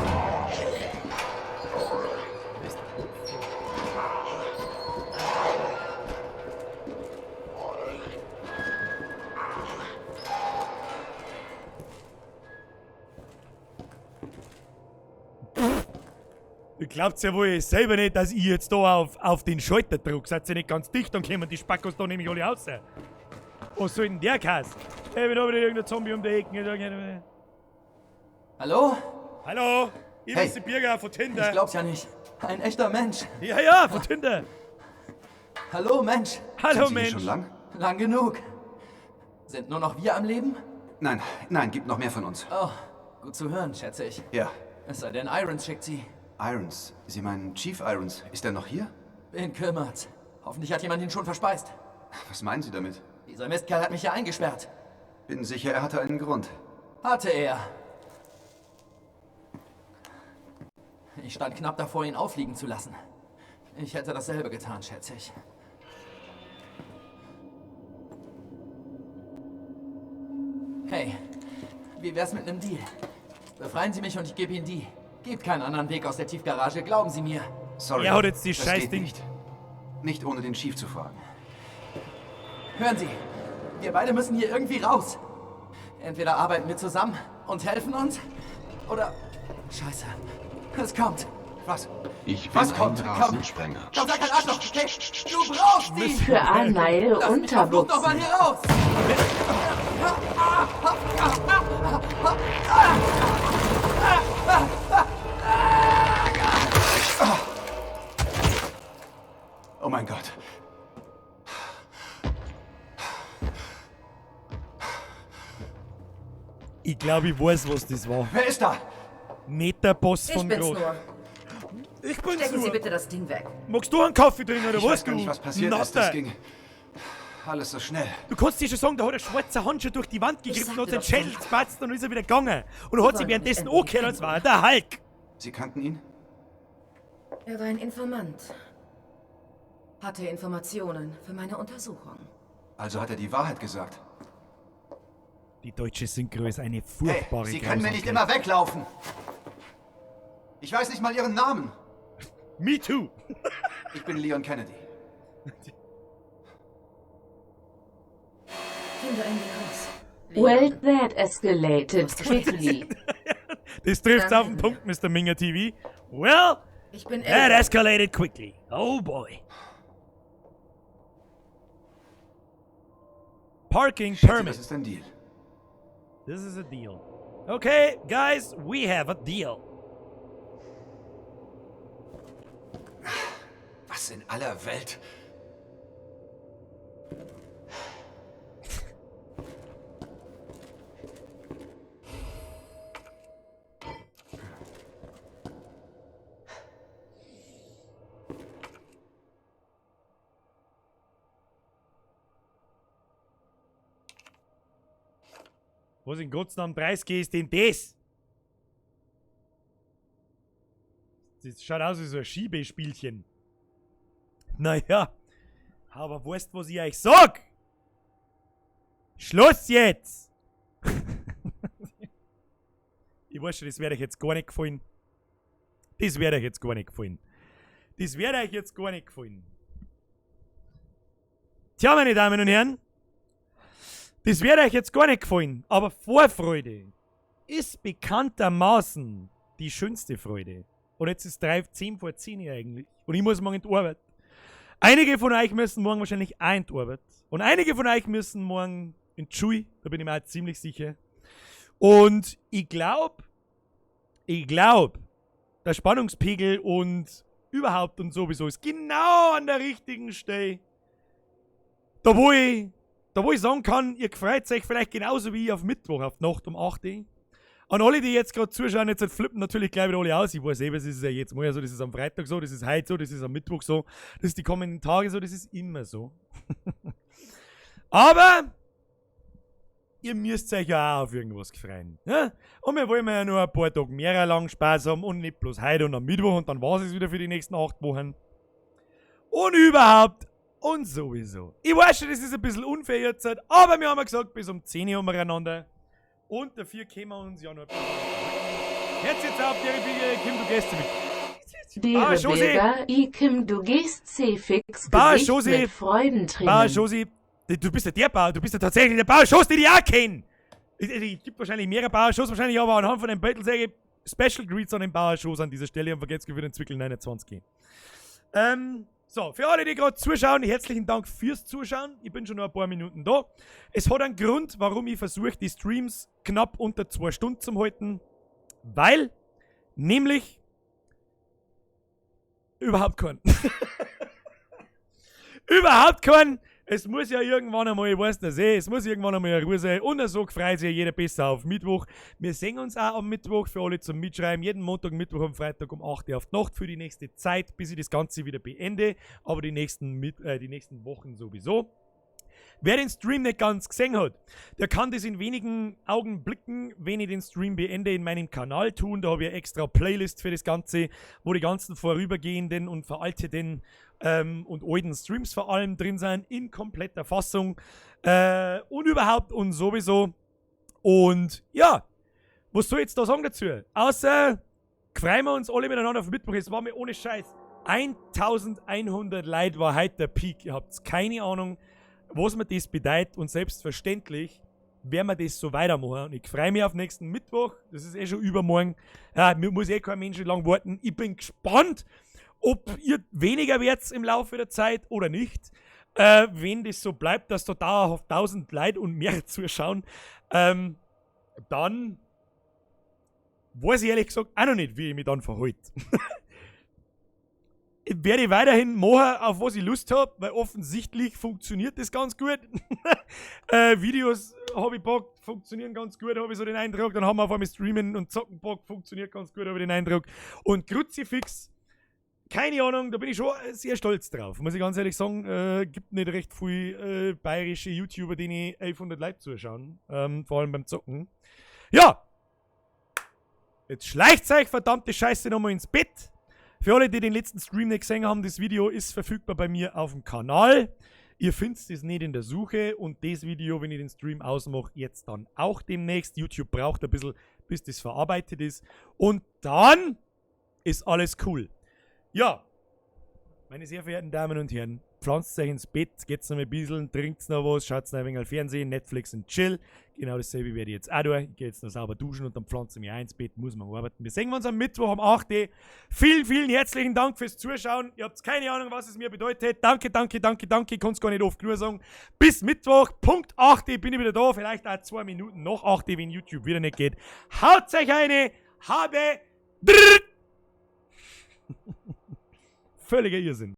Du glaubst ja wohl selber nicht, dass ich jetzt da auf den Schalter drück. Seid ihr nicht ganz dicht, dann kommen die Spackos da nämlich alle raus. Was soll denn der Kass? Hey, bin da wieder irgendein Zombie um die Ecke. Hallo? Hallo, ich Hey. bin der Birger von Tinder. Ich glaub's ja nicht. Ein echter Mensch. Ja, ja, von Tinder. Hallo, Mensch. Hallo, Sind Sie hier Mensch. schon lang? Lang genug. Sind nur noch wir am Leben? Nein, nein, gibt noch mehr von uns. Oh, gut zu hören, schätze ich. Ja. Es sei denn, Irons schickt sie. Irons. Sie meinen Chief Irons. Ist er noch hier? Wen kümmert's? Hoffentlich hat jemand ihn schon verspeist. Was meinen Sie damit? Dieser Mistkerl hat mich ja eingesperrt. Bin sicher, er hatte einen Grund. Hatte er. Ich stand knapp davor, ihn auffliegen zu lassen. Ich hätte dasselbe getan, schätze ich. Hey, wie wär's mit einem Deal? Befreien Sie mich und ich gebe Ihnen die. Gibt keinen anderen Weg aus der Tiefgarage, glauben Sie mir. Sorry. Er hat jetzt die das scheiß geht Ding. nicht. Nicht ohne den Chief zu fragen. Hören Sie, wir beide müssen hier irgendwie raus. Entweder arbeiten wir zusammen und helfen uns, oder... Scheiße, es kommt. Was? Ich bin Was ein kommt? Komm. Rasensprenger. Komm, sag kein Arschloch. Hey, du brauchst sie. Für Aneil Lass mich verflucht noch mal Unterbuchsen. hier raus. Oh mein Gott. Ich glaube, ich weiß, was das war. Wer ist da? Nicht der Boss Ich von bin's Grot. nur. Ich bin's Stecken Sie nur. bitte das Ding weg. Magst du einen Kaffee trinken oder Ich was, weiß gar du nicht, was passiert ist. Das Natter? ging alles so schnell. Du kannst dir schon sagen, da hat ein schwarzer Handschuh durch die Wand gegriffen, sagte hat seinen doch Schädel schon. gepatzt und ist er wieder gegangen. Und hat sich wollen währenddessen mich angehört, als war er der Hulk. Sie kannten ihn? Er war ein Informant. Hatte Informationen für meine Untersuchung. Also hat er die Wahrheit gesagt. Die deutsche Synchro ist eine Hey, furchtbare Sie können mir nicht Grausamkeit. immer weglaufen. Ich weiß nicht mal Ihren Namen. Me too. Ich bin Leon Kennedy. Finde einen Weg raus. Leon. Well, that escalated quickly. Das trifft's Danke auf den sehr. Punkt, Mr. Minger TV. Well, Ich bin that Ada. escalated quickly. Oh boy. Parking Schätze, permit. das ist ein Deal. This is a deal. Okay, guys, we have a deal. Was in aller Welt? Was in Gottes Namen 30 ist denn das? Das schaut aus wie so ein Schiebespielchen. Naja, aber weißt, was ich euch sag? Schluss jetzt! Ich weiß schon, das werde ich jetzt gar nicht gefallen. Das werde ich jetzt gar nicht gefallen. Das werde euch jetzt gar nicht gefallen. Tja, meine Damen und Herren, das wird euch jetzt gar nicht gefallen, aber Vorfreude ist bekanntermaßen die schönste Freude. Und jetzt ist 9:50 eigentlich. Und ich muss morgen in die Arbeit. Einige von euch müssen morgen wahrscheinlich auch in die Arbeit. Und einige von euch müssen morgen in die Schule, da bin ich mir auch ziemlich sicher. Und ich glaube, der Spannungspegel und überhaupt und sowieso ist genau an der richtigen Stelle. Da wo ich sagen kann, ihr freut euch vielleicht genauso wie ich auf Mittwoch, auf die Nacht um 8 Uhr. An alle, die jetzt gerade zuschauen, jetzt flippen natürlich gleich wieder alle aus. Ich weiß eh, es ist ja jetzt mal so, das ist am Freitag so, das ist heute so, das ist am Mittwoch so, das ist die kommenden Tage so, das ist immer so. Aber ihr müsst euch ja auch auf irgendwas freuen. Ne? Und wir wollen ja nur ein paar Tage mehr lang Spaß haben und nicht bloß heute und am Mittwoch und dann war es wieder für die nächsten 8 Wochen. Und überhaupt und sowieso. Ich weiß schon, das ist ein bisschen unfair jetzt, aber wir haben ja gesagt, bis um 10 Uhr haben wir einander. Und dafür können wir uns ja noch ein bisschen. Jetzt jetzt auf, Gary Biege, Kim, du gehst mit. Dere Josi. Birger, I Kim, du gehst C-fix Bah, Gesicht Josi. mit Freudentränen. Bauer Josi, du bist ja der Bauer, du bist ja tatsächlich der Bauer Josi, den ich auch kenne. Es gibt wahrscheinlich mehrere Bauer Jos, wahrscheinlich, aber anhand von dem Battle sage ich Special Greets an den Bauer Jos an dieser Stelle und vergesst für den Zwickel 29. So, für alle, die gerade zuschauen, herzlichen Dank fürs Zuschauen. Ich bin schon noch ein paar Minuten da. Es hat einen Grund, warum ich versuche, die Streams knapp unter 2 Stunden zu halten. Weil, nämlich, überhaupt keinen. Überhaupt keinen. Es muss ja irgendwann einmal, ich weiß das eh, es muss irgendwann einmal eine Ruhe sein. Und so freut sich ja jeder besser auf Mittwoch. Wir sehen uns auch am Mittwoch für alle zum Mitschreiben. Jeden Montag, Mittwoch und Freitag um 8 Uhr auf die Nacht für die nächste Zeit, bis ich das Ganze wieder beende. Aber die nächsten Wochen sowieso. Wer den Stream nicht ganz gesehen hat, der kann das in wenigen Augenblicken, wenn ich den Stream beende, in meinem Kanal tun. Da habe ich eine extra Playlist für das Ganze, wo die ganzen vorübergehenden und veralteten und alten Streams vor allem drin sind, in kompletter Fassung. Und überhaupt und sowieso. Und ja, was soll ich jetzt da sagen dazu? Außer, freuen wir uns alle miteinander auf Mittwoch. Es war mir ohne Scheiß. 1100 Leute war heute der Peak. Ihr habt keine Ahnung, was mir das bedeutet. Und selbstverständlich werden wir das so weitermachen. Und ich freue mich auf nächsten Mittwoch. Das ist eh schon übermorgen. Ja, mir muss eh kein Mensch lang warten. Ich bin gespannt, ob ihr weniger werdet im Laufe der Zeit oder nicht. Wenn das so bleibt, dass da dauerhaft 1000 Leute und mehr zuschauen, dann weiß ich ehrlich gesagt auch noch nicht, wie ich mich dann verhalte. Werde ich weiterhin machen, auf was ich Lust habe, weil offensichtlich funktioniert das ganz gut. Videos habe ich Bock, funktionieren ganz gut, habe ich so den Eindruck. Dann haben wir auf einmal Streamen und Zocken Bock, funktioniert ganz gut, habe ich den Eindruck. Und Kruzifix, keine Ahnung, da bin ich schon sehr stolz drauf. Muss ich ganz ehrlich sagen, gibt nicht recht viel bayerische YouTuber, denen 1100 Leute zuschauen. Vor allem beim Zocken. Ja! Jetzt schleicht euch verdammte Scheiße nochmal ins Bett. Für alle, die den letzten Stream nicht gesehen haben, das Video ist verfügbar bei mir auf dem Kanal. Ihr findet es nicht in der Suche und das Video, wenn ich den Stream ausmache, jetzt dann auch demnächst. YouTube braucht ein bisschen, bis das verarbeitet ist. Und dann ist alles cool. Ja, meine sehr verehrten Damen und Herren, pflanzt euch ins Bett, geht's noch ein bisschen, trinkt noch was, schaut noch ein wenig Fernsehen, Netflix und Chill. Genau dasselbe werde ich jetzt auch tun. Ich gehe jetzt noch sauber duschen und dann pflanze ich mich auch ins Bett, muss man arbeiten. Wir sehen uns am Mittwoch um 8 Uhr. Vielen, vielen herzlichen Dank fürs Zuschauen. Ihr habt keine Ahnung, was es mir bedeutet. Danke, danke, danke, danke. Ich kann es gar nicht oft genug sagen. Bis Mittwoch, Punkt 8 Uhr bin ich wieder da. Vielleicht auch 2 Minuten nach 8 Uhr, wenn YouTube wieder nicht geht. Haut euch eine, habe, Völliger Irrsinn.